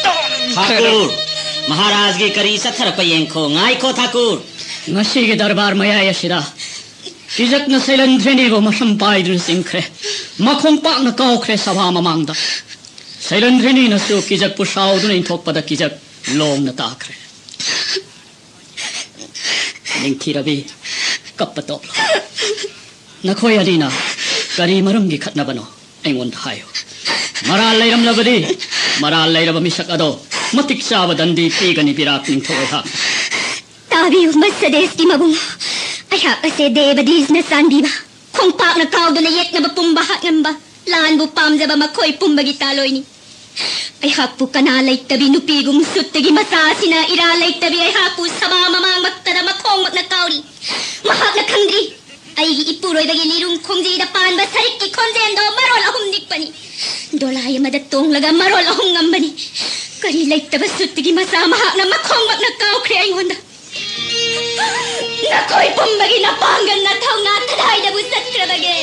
ꯇꯣꯟꯈ꯭ꯔꯦ꯫ ꯊꯥꯀꯨꯔ, ꯃꯍꯥꯔꯥꯖꯒꯤ ꯀꯔꯤ ꯆꯠꯊꯔꯛꯄ ꯌꯦꯡꯈꯣ꯫ ꯉꯥꯏꯈꯣ, ꯊꯥꯀꯨꯔ꯫ ꯉꯁꯤꯒꯤ ꯗꯔꯕꯥꯔ ꯃꯌꯥꯏ ꯑꯁꯤꯗ ꯀꯤꯖꯛꯅ ꯁꯩꯂꯟꯗ꯭ꯔꯤꯅꯤꯕꯨ ꯃꯁꯝ ꯄꯥꯏꯗꯨꯅ ꯆꯤꯡꯈ꯭ꯔꯦ꯫ ꯃꯈꯣꯡ ꯄꯥꯛꯅ ꯀꯥꯎꯈ꯭ꯔꯦ ꯁꯚꯥ ꯃꯃꯥꯡꯗ꯫ ꯁꯩꯂꯟꯗ꯭ꯔꯤꯅꯤꯅꯁꯨ ꯀꯤꯖꯛꯄꯨ ꯁꯥꯎꯗꯨꯅ ꯏꯟꯊꯣꯛꯄꯗ ꯀꯤꯖꯛ ꯂꯣꯡꯅ ꯇꯥꯈ꯭ꯔꯦ꯫ ꯅꯤꯡꯊꯤꯔꯕꯤ, ꯀꯞꯄ ꯇꯣꯛꯂꯣ꯫ ꯅꯈꯣꯏ ꯑꯅꯤꯅ ꯀꯔꯤ ꯃꯔꯝꯒꯤ ꯈꯠꯅꯕꯅꯣ? ꯑꯩꯉꯣꯟꯗ ꯍꯥꯏꯌꯨ꯫ ꯃꯔꯥꯜ ꯂꯩꯔꯝꯂꯕꯗꯤ, ꯃꯔꯥꯜ ꯂꯩꯔꯕ ꯃꯤꯁꯛ ꯑꯗꯣ ꯃꯇꯤꯛ ꯆꯥꯕ ꯗꯟꯗꯤ ꯄꯤꯒꯅꯤ ꯕꯤꯔꯥꯠ ꯅꯤꯡꯊꯧ ꯑꯩꯍꯥꯛ꯫ ꯇꯥꯕꯤꯌꯨ, ꯃꯁꯗꯦꯁꯀꯤ ꯃꯕꯨꯡ꯫ ꯑꯩꯍꯥꯛ ꯑꯁꯦ ꯗꯦꯕꯗꯤꯁꯅ ꯆꯥꯟꯕꯤꯕ, ꯈꯣꯡꯄꯥꯛꯅ ꯀꯥꯎꯗꯨꯅ ꯌꯦꯛꯅꯕ ꯄꯨꯝꯕ ꯍꯥꯠꯉꯝꯕ, ꯂꯥꯟꯕꯨ ꯄꯥꯝꯖꯕ ꯃꯈꯣꯏ ꯄꯨꯝꯕꯒꯤ ꯇꯥꯂꯣꯏꯅꯤ꯫ ꯑꯩꯍꯥꯛꯄꯨ ꯀꯅꯥ ꯂꯩꯇꯕꯤ ꯅꯨꯄꯤꯒꯨꯝ ꯁꯨꯠꯇꯒꯤ ꯃꯆꯥ ꯑꯁꯤꯅ ꯏꯔꯥ ꯂꯩꯇꯕꯤ ꯑꯩꯍꯥꯛꯄꯨ ꯁꯚꯥ ꯃꯃꯥꯡꯃꯛꯇꯗ ꯃꯈꯣꯡꯃꯛꯅ ꯀꯥꯎꯔꯤ꯫ ꯃꯍꯥꯛꯅ ꯈꯪꯗ꯭ꯔꯤ꯫ ꯑꯩꯒꯤ ꯏꯄꯨꯔꯣꯏꯕꯒꯤ ꯂꯤꯔꯨꯡ ꯈꯣꯡꯖꯤꯗ ꯄꯥꯟꯕ ꯁꯔꯤꯛꯀꯤ ꯈꯣꯟꯖꯦꯜꯗꯣ ꯃꯔꯣꯜ ꯑꯍꯨꯝ ꯅꯤꯛꯄꯅꯤ꯫ ꯗꯣꯂꯥꯏ ꯑꯃꯗ ꯇꯣꯡꯂꯒ ꯃꯔꯣꯜ ꯑꯍꯨꯝ ꯉꯝꯕꯅꯤ꯫ ꯀꯔꯤ ꯂꯩꯇꯕ ꯁꯨꯠꯇꯒꯤ ꯃꯆꯥ ꯃꯍꯥꯛꯅ ꯃꯈꯣꯡꯃꯛꯅ ꯀꯥꯎꯈ꯭ꯔꯦ ꯑꯩꯉꯣꯟꯗ꯫ ꯅꯈꯣꯏ ꯄꯨꯝꯕꯒꯤ ꯅꯄꯥꯡꯒꯜ ꯅꯊꯧꯅꯥ ꯀꯗꯥꯏꯗꯕꯨ ꯆꯠꯈ꯭ꯔꯕꯒꯦ?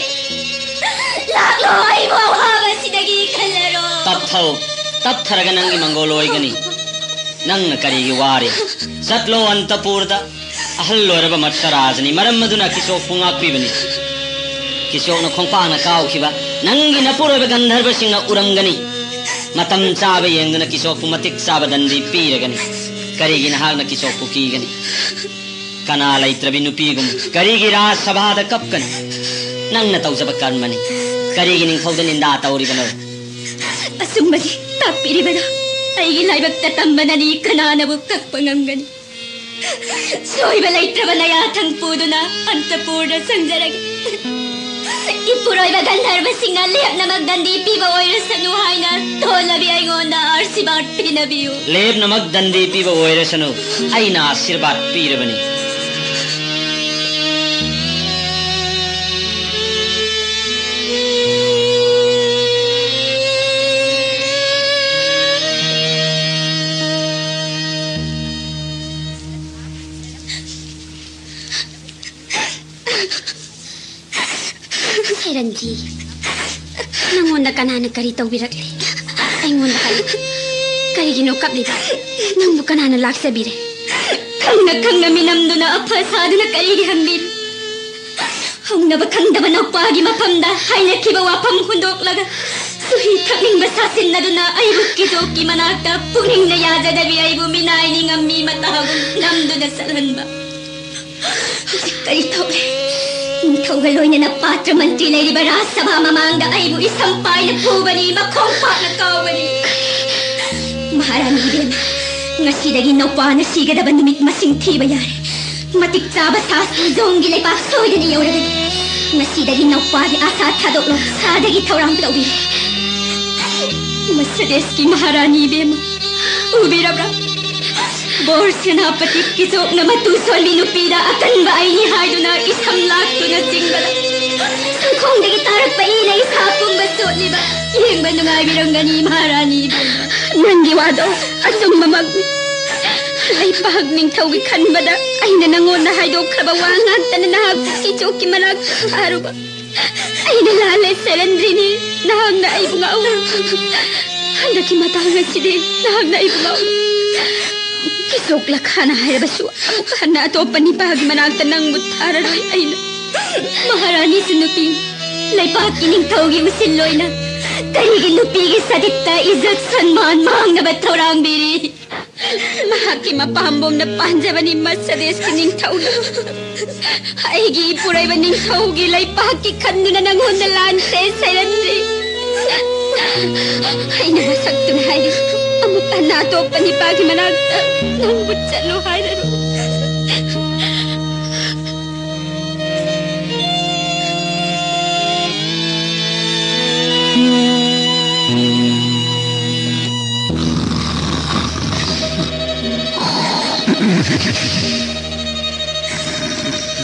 ꯂꯥꯛꯂꯣ, ꯑꯩꯕꯨ ꯑꯋꯥꯕꯁꯤꯗꯒꯤ ꯀꯜꯂꯔꯣ꯫ ꯇꯞꯊꯧ, ꯇꯞꯊꯔꯒ ꯅꯪꯒꯤ ꯃꯪꯒꯣꯜ ꯑꯣꯏꯒꯅꯤ꯫ ꯅꯪꯅ ꯀꯔꯤꯒꯤ ꯋꯥꯔꯤ? ꯆꯠꯂꯣ ꯑꯟꯇꯄꯨꯔꯗ꯫ ꯑꯍꯜ ꯑꯣꯏꯔꯕ ꯃꯠꯇ ꯔꯥꯖꯅꯤ, ꯃꯔꯝ ꯑꯗꯨꯅ ꯀꯤꯆꯣꯛꯄꯨ ꯉꯥꯛꯄꯤꯕꯅꯤ꯫ ꯀꯤꯆꯣꯛꯅ ꯈꯣꯡꯄꯥꯛꯅ ꯀꯥꯎꯈꯤꯕ ꯅꯪꯒꯤ ꯅꯄꯨꯔꯣꯏꯕ ꯒꯟꯙꯔꯕꯁꯤꯡꯅ ꯎꯔꯝꯒꯅꯤ꯫ ꯃꯇꯝ ꯆꯥꯕ ꯌꯦꯡꯗꯨꯅ ꯀꯤꯆꯣꯛꯄꯨ ꯃꯇꯤꯛ ꯆꯥꯕ ꯗꯟꯗꯤ ꯄꯤꯔꯒꯅꯤ꯫ ꯀꯔꯤꯒꯤ ꯅꯍꯥꯛꯅ ꯀꯤꯆꯣꯛꯄꯨ ꯀꯤꯒꯅꯤ? ꯀꯅꯥ ꯂꯩꯇ꯭ꯔꯕꯤ ꯅꯨꯄꯤꯒꯨꯝ ꯀꯔꯤꯒꯤ ꯔꯥꯖ ꯁꯚꯥꯗ ꯀꯞꯀꯅꯤ? ꯅꯪꯅ ꯇꯧꯖꯕ ꯀꯔꯃꯅꯤ꯫ ꯀꯔꯤꯒꯤ ꯅꯤꯡꯊꯧꯗ ꯅꯤꯟꯗꯥ ꯇꯧꯔꯤꯕꯅꯣ? ꯑꯆꯨꯝꯕꯗꯤ ꯇꯥꯛꯄꯤꯔꯤꯕꯅ ꯑꯩꯒꯤ ꯂꯥꯏꯕꯛꯇ ꯇꯝꯕꯅꯅꯤ꯫ ꯀꯅꯥꯅꯕꯨ ꯀꯛꯄ ꯉꯝꯒꯅꯤ? ꯁꯣꯏꯕ ꯂꯩꯇ꯭ꯔꯕ ꯅꯌꯥꯊꯪ ꯄꯨꯗꯨꯅ ꯑꯟꯇꯄꯨꯔꯗ ꯆꯪꯖꯔꯒꯦ꯫ ꯏꯄꯨꯔꯣꯏꯕ ꯒꯟꯙꯔꯕꯁꯤꯡꯅ ꯂꯦꯞꯅꯃꯛ ꯗꯟꯗꯤ ꯄꯤꯕ ꯑꯣꯏꯔꯁꯅꯨ ꯍꯥꯏꯅ ꯊꯣꯜꯂꯕꯤ ꯑꯩꯉꯣꯟꯗ ꯑꯥꯔꯁꯤꯕꯥꯗ ꯄꯤꯅꯕꯤꯌꯨ꯫ ꯂꯦꯞꯅꯃꯛ ꯗꯟꯗꯤ ꯄꯤꯕ ꯑꯣꯏꯔꯁꯅꯨ, ꯑꯩꯅ ꯑꯥꯁꯤꯔꯕꯥꯗ ꯄꯤꯔꯕꯅꯤ꯫ ꯁꯦꯔꯟꯖꯤ, ꯅꯪꯉꯣꯟꯗ ꯀꯅꯥꯅ ꯀꯔꯤ ꯇꯧꯕꯤꯔꯛꯂꯦ? ꯑꯩꯉꯣꯟꯗ ꯍꯥꯏꯌꯨ꯫ ꯀꯔꯤꯒꯤꯅꯣ ꯀꯞꯂꯤꯕ? ꯅꯪꯕꯨ ꯀꯅꯥꯅ ꯂꯥꯛꯆꯕꯤꯔꯦ? ꯈꯪꯅ ꯈꯪꯅ ꯃꯤꯅꯝꯗꯨꯅ ꯑꯐ ꯁꯥꯗꯨꯅ ꯀꯔꯤꯒꯤ ꯍꯪꯕꯤꯔꯤ? ꯍꯧꯅꯕ ꯈꯪꯗꯕ ꯅꯧꯄꯥꯒꯤ ꯃꯐꯝꯗ ꯍꯥꯏꯅꯈꯤꯕ ꯋꯥꯐꯝ ꯍꯨꯟꯗꯣꯛꯂꯒ ꯆꯨꯍꯤ ꯊꯛꯅꯤꯡꯕ ꯁꯥꯁꯤꯟꯅꯗꯨꯅ ꯑꯩꯕꯨ ꯀꯤꯆꯣꯛꯀꯤ ꯃꯅꯥꯛꯇ ꯄꯨꯛꯅꯤꯡꯅ ꯌꯥꯖꯗꯕꯤ ꯑꯩꯕꯨ ꯃꯤꯅꯥꯏ ꯅꯤꯡꯉꯝꯃꯤ ꯃꯇꯥꯒꯨꯝ ꯅꯝꯗꯨꯅ ꯆꯠꯍꯟꯕ꯫ ꯍꯧꯖꯤꯛ ꯀꯔꯤ ꯇꯧꯔꯦ? ꯅꯤꯡꯊꯧꯒ ꯂꯣꯏꯅꯅ ꯄꯥꯇ꯭ꯔ ꯃꯟꯇ꯭ꯔꯤ ꯂꯩꯔꯤꯕ ꯔꯥꯖ ꯁꯚꯥ ꯃꯃꯥꯡꯗ ꯑꯩꯕꯨ ꯏꯁꯝ ꯄꯥꯏꯅ ꯐꯨꯕꯅꯤ, ꯃꯈꯣꯡ ꯄꯥꯛꯅ ꯀꯥꯎꯕꯅꯤ꯫ ꯃꯍꯥꯔꯥꯅꯤ ꯏꯕꯦꯝꯃ, ꯉꯁꯤꯗꯒꯤ ꯅꯧꯄꯥꯅ ꯁꯤꯒꯗꯕ ꯅꯨꯃꯤꯠ ꯃꯁꯤꯡ ꯊꯤꯕ ꯌꯥꯔꯦ꯫ ꯃꯇꯤꯛ ꯆꯥꯕ ꯁꯥꯁꯇꯤ ꯖꯣꯡꯒꯤ ꯂꯩꯄꯥꯛ ꯁꯣꯏꯗꯅ ꯌꯧꯔꯒꯅꯤ꯫ ꯉꯁꯤꯗꯒꯤ ꯅꯧꯄꯥꯒꯤ ꯑꯥꯁꯥ ꯊꯥꯗꯣꯛꯂꯣ, ꯁꯥꯗꯒꯤ ꯊꯧꯔꯥꯡ ꯇꯧꯕꯤꯔꯣ꯫ ꯃꯁꯗꯦꯁꯀꯤ ꯃꯍꯥꯔꯥꯅꯤ ꯏꯕꯦꯝꯃ, ꯎꯕꯤꯔꯕ꯭ꯔꯥ? ꯕꯣꯔ ꯁꯦꯅꯥꯄꯇꯤ ꯀꯤꯆꯣꯛꯅ ꯃꯇꯨ ꯁꯣꯟꯕꯤ ꯅꯨꯄꯤꯗ ꯑꯀꯟꯕ ꯑꯩꯅꯤ ꯍꯥꯏꯗꯨꯅ ꯏꯁꯝ ꯂꯥꯛꯇꯨꯅ ꯆꯤꯡꯕꯗ ꯁꯪꯈꯣꯡꯗꯒꯤ ꯇꯥꯔꯛꯄ ꯏꯅ ꯏꯁꯥ ꯄꯨꯝꯕ ꯆꯣꯠꯂꯤꯕ ꯌꯦꯡꯕ ꯅꯨꯡꯉꯥꯏꯕꯤꯔꯝꯒꯅꯤ ꯃꯍꯥꯔꯥꯅꯤ ꯏꯕꯦꯝꯃ꯫ ꯅꯪꯒꯤ ꯋꯥꯗꯣ ꯑꯆꯨꯝꯕꯃꯛꯅꯤ꯫ ꯂꯩꯄꯥꯛ ꯅꯤꯡꯊꯧꯒꯤ ꯈꯟꯕꯗ ꯑꯩꯅ ꯅꯪꯉꯣꯟꯗ ꯍꯥꯏꯗꯣꯛꯈ꯭ꯔꯕ ꯋꯥ ꯉꯥꯛꯇꯅ ꯅꯍꯥꯛꯄꯨ ꯀꯤꯆꯣꯛꯀꯤ ꯃꯅꯥꯛꯇ ꯐꯥꯔꯨꯕ꯫ ꯑꯩꯅ ꯂꯥꯜꯂꯦ ꯁꯦꯔꯦꯟꯗ꯭ꯔꯤꯅꯤ, ꯅꯍꯥꯛꯅ ꯑꯩꯕꯨ ꯉꯥꯛꯎ꯫ ꯍꯟꯗꯛꯀꯤ ꯃꯇꯥꯡ ꯑꯁꯤꯗꯤ ꯅꯍꯥꯛꯅ ꯑꯩꯕꯨ ꯉꯥꯛꯎ꯫ ꯀꯤꯆꯣꯛ ꯂꯈꯥꯅ ꯍꯥꯏꯔꯕꯁꯨ ꯑꯃꯨꯛ ꯍꯟꯅ ꯑꯇꯣꯞꯄ ꯅꯤꯄꯥꯒꯤ ꯃꯅꯥꯛꯇ ꯅꯪꯕꯨ ꯊꯥꯔꯔꯣꯏ ꯑꯩꯅ꯫ ꯃꯍꯥꯔꯥꯅꯤꯁꯨ ꯅꯨꯄꯤ, ꯂꯩꯄꯥꯛꯀꯤ ꯅꯤꯡꯊꯧꯒꯤ ꯎꯁꯤꯜꯂꯣꯏꯅ ꯀꯔꯤꯒꯤ ꯅꯨꯄꯤꯒꯤ ꯁꯗꯤꯠꯇ ꯏꯖꯠ ꯁꯟꯃꯥꯟ ꯃꯥꯡꯅꯕ ꯊꯧꯔꯥꯡꯕꯤꯔꯤ? ꯃꯍꯥꯛꯀꯤ ꯃꯄꯥꯝꯕꯣꯝꯅ ꯄꯥꯟꯖꯕꯅꯤ ꯃꯁꯗꯦꯁꯀꯤ ꯅꯤꯡꯊꯧꯅ꯫ ꯑꯩꯒꯤ ꯏꯄꯨꯔꯣꯏꯕ ꯅꯤꯡꯊꯧꯒꯤ ꯂꯩꯄꯥꯛꯀꯤ ꯈꯟꯗꯨꯅ ꯅꯪꯉꯣꯟꯗ ꯂꯥꯟꯁꯦ ꯁꯩꯔꯟꯗ꯭ꯔꯤ꯫ ꯑꯩꯅ ꯃꯁꯛꯇꯨꯅ ꯍꯥꯏꯔꯤ, ꯑꯃꯨꯛ ꯍꯟꯅ ꯑꯇꯣꯞꯄ ꯅꯤꯄꯥꯒꯤ ꯃꯅꯥꯛꯇ ꯅꯪꯕꯨ ꯆꯠꯂꯨ ꯍꯥꯏꯔꯔꯣꯏ꯫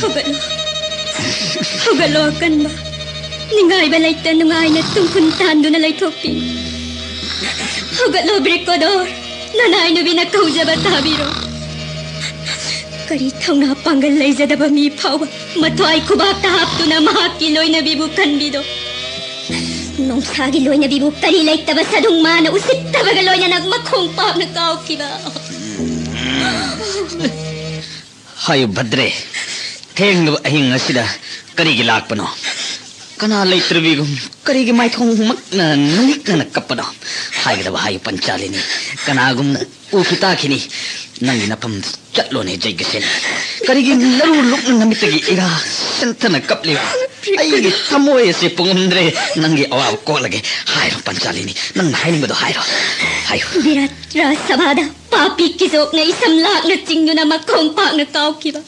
ꯍꯧꯒꯠꯂꯣ, ꯍꯧꯒꯠꯂꯣ ꯑꯀꯟꯕ, ꯅꯤꯡꯉꯥꯏꯕ ꯂꯩꯇ ꯅꯨꯡꯉꯥꯏꯅ ꯇꯨꯡꯈꯨꯟ ꯇꯥꯟꯗꯨꯅ ꯂꯩꯊꯣꯛꯄꯤ꯫ ꯍꯧꯒꯠꯂꯣ ꯕ꯭ꯔꯤꯀꯣꯗꯣꯔ, ꯅꯅꯥꯏ ꯅꯨꯕꯤꯅ ꯀꯧꯖꯕ ꯇꯥꯕꯤꯔꯣ꯫ ꯀꯔꯤ ꯊꯧꯅꯥ ꯄꯥꯡꯒꯜ ꯂꯩꯖꯗꯕ ꯃꯤ ꯐꯥꯎꯕ ꯃꯊ꯭ꯋꯥꯏ ꯈꯨꯕꯥꯛꯇ ꯍꯥꯞꯇꯨꯅ ꯃꯍꯥꯛꯀꯤ ꯂꯣꯏꯅꯕꯤꯕꯨ ꯀꯟꯕꯤꯗꯣ꯫ ꯅꯣꯡꯁꯥꯒꯤ ꯂꯣꯏꯅꯕꯤꯕꯨ ꯀꯔꯤ ꯂꯩꯇꯕ ꯁꯗꯨꯡ ꯃꯥꯅ ꯎꯁꯤꯠꯇꯕꯒ ꯂꯣꯏꯅꯅ ꯃꯈꯣꯡ ꯄꯥꯛꯅ ꯀꯥꯎꯈꯤꯕ꯫ ꯍꯥꯏꯌꯨ ꯚꯗ꯭ꯔꯦ, ꯊꯦꯡꯂꯕ ꯑꯍꯤꯡ ꯑꯁꯤꯗ ꯀꯔꯤꯒꯤ ꯂꯥꯛꯄꯅꯣ? ꯀꯅꯥ ꯂꯩꯇ꯭ꯔꯕꯤꯒꯨꯝ ꯀꯔꯤꯒꯤ ꯃꯥꯏꯊꯣꯡꯃꯛꯅ ꯅꯨꯃꯤꯠꯅꯅ ꯀꯞꯄꯅꯣ? ꯍꯥꯏꯒꯗꯕ ꯍꯥꯏꯌꯨ ꯄꯟꯆꯥꯂꯤꯅꯤ, ꯀꯅꯥꯒꯨꯝꯅ ꯎꯈꯤ ꯇꯥꯈꯤꯅꯤ꯫ ꯅꯪꯒꯤ ꯅꯐꯝ ꯆꯠꯂꯣꯅꯦ ꯖꯩꯒꯁꯦꯅ꯫ ꯀꯔꯤꯒꯤ ꯅꯔꯨ ꯂꯨꯛꯅ ꯅꯃꯤꯠꯇꯒꯤ ꯏꯔꯥ ꯁꯦꯟꯊꯅ ꯀꯞꯂꯤꯕ? ꯑꯩꯒꯤ ꯊꯃꯣꯏ ꯑꯁꯤ ꯄꯨꯡꯉꯝꯗ꯭ꯔꯦ꯫ ꯅꯪꯒꯤ ꯑꯋꯥꯕ ꯀꯣꯛꯂꯒꯦ꯫ ꯍꯥꯏꯔꯣ ꯄꯟꯆꯥꯂꯤꯅꯤ, ꯅꯪꯅ ꯍꯥꯏꯅꯤꯡꯕꯗꯣ ꯍꯥꯏꯔꯣ, ꯍꯥꯏꯌꯨ꯫ ꯕꯤꯔꯥꯠ ꯔꯥꯖ ꯁꯚꯥꯗ ꯄꯥꯄꯤ ꯀꯤꯖꯣꯛꯅ ꯏꯁꯝ ꯂꯥꯛꯅ ꯆꯤꯡꯗꯨꯅ ꯃꯈꯣꯡ ꯄꯥꯛꯅ ꯀꯥꯎꯈꯤꯕ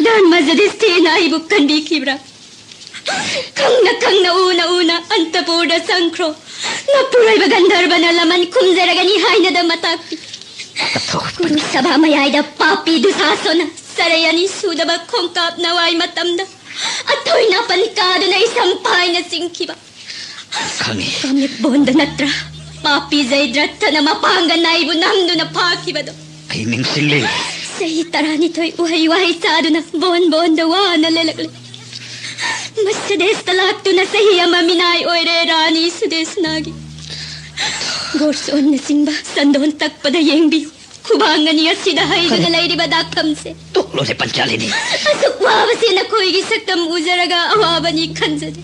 ꯙꯔꯃ ꯖꯨꯗꯤꯁꯊꯤꯔꯅ ꯑꯩꯕꯨ ꯀꯟꯕꯤꯈꯤꯕ꯭ꯔꯥ? ꯈꯪꯅ ꯈꯪꯅ ꯎꯅ ꯎꯅ ꯑꯟꯇꯄꯨꯔꯗ ꯆꯪꯈ꯭ꯔꯣ꯫ ꯃꯄꯨꯔꯣꯏꯕ ꯒꯟꯙꯔꯕꯅ ꯂꯃꯟ ꯈꯨꯝꯖꯔꯒꯅꯤ ꯍꯥꯏꯅꯗ ꯃꯇꯥꯛꯄꯤ꯫ ꯀꯨꯔꯨ ꯁꯚꯥ ꯃꯌꯥꯏꯗ ꯄꯥꯄꯤ ꯗꯨꯁꯥꯁꯣꯅ ꯆꯔꯩ ꯑꯅꯤ ꯁꯨꯗꯕ ꯈꯣꯡꯀꯥꯞ ꯅꯋꯥꯏ ꯃꯇꯝꯗ ꯑꯊꯣꯏ ꯅꯥꯄꯟ ꯀꯥꯗꯨꯅ ꯏꯁꯝ ꯄꯥꯏꯅ ꯆꯤꯡꯈꯤꯕ꯫ ꯈꯪꯉꯤ꯫ ꯀꯥꯃꯤꯛ ꯕꯣꯟꯗ ꯅꯠꯇ꯭ꯔꯥ ꯄꯥꯄꯤ ꯖꯩꯗ꯭ꯔꯊꯅ ꯃꯄꯥꯡꯒ ꯅꯥꯏꯕꯨ ꯅꯝꯗꯨꯅ ꯐꯥꯈꯤꯕꯗꯣ? ꯑꯩ ꯅꯤꯡꯁꯤꯡꯂꯤ꯫ ꯆꯍꯤ ꯇꯔꯥꯅꯤꯊꯣꯏ ꯎꯍꯩ ꯋꯥꯍꯩ ꯆꯥꯗꯨꯅ ꯕꯣꯟ ꯕꯣꯟꯗ ꯋꯥꯅ ꯂꯦꯜꯂꯛꯂꯦ꯫ ꯃꯁꯗꯦꯁꯇ ꯂꯥꯛꯇꯨꯅ ꯆꯍꯤ ꯑꯃ ꯃꯤꯅꯥꯏ ꯑꯣꯏꯔꯦ ꯔꯥꯅꯤ ꯁꯨꯗꯦꯁꯅꯥꯒꯤ꯫ ꯒꯣꯔꯁꯣꯟꯅꯆꯤꯡꯕ ꯆꯟꯗꯣꯟ ꯇꯛꯄꯗ ꯌꯦꯡꯕꯤꯌꯨ꯫ ꯈꯨꯕꯥꯡ ꯑꯅꯤ ꯑꯁꯤꯗ ꯍꯩꯗꯨꯅ ꯂꯩꯔꯤꯕ ꯗꯥꯛꯐꯝꯁꯦ꯫ ꯇꯣꯛꯂꯣꯅꯦ ꯄꯟꯆꯥꯂꯤꯅꯤ꯫ ꯑꯁꯨꯛ ꯋꯥꯕꯁꯦ ꯅꯈꯣꯏꯒꯤ ꯁꯛꯇꯝ ꯎꯖꯔꯒ ꯑꯋꯥꯕꯅꯤ ꯈꯟꯖꯗꯦ꯫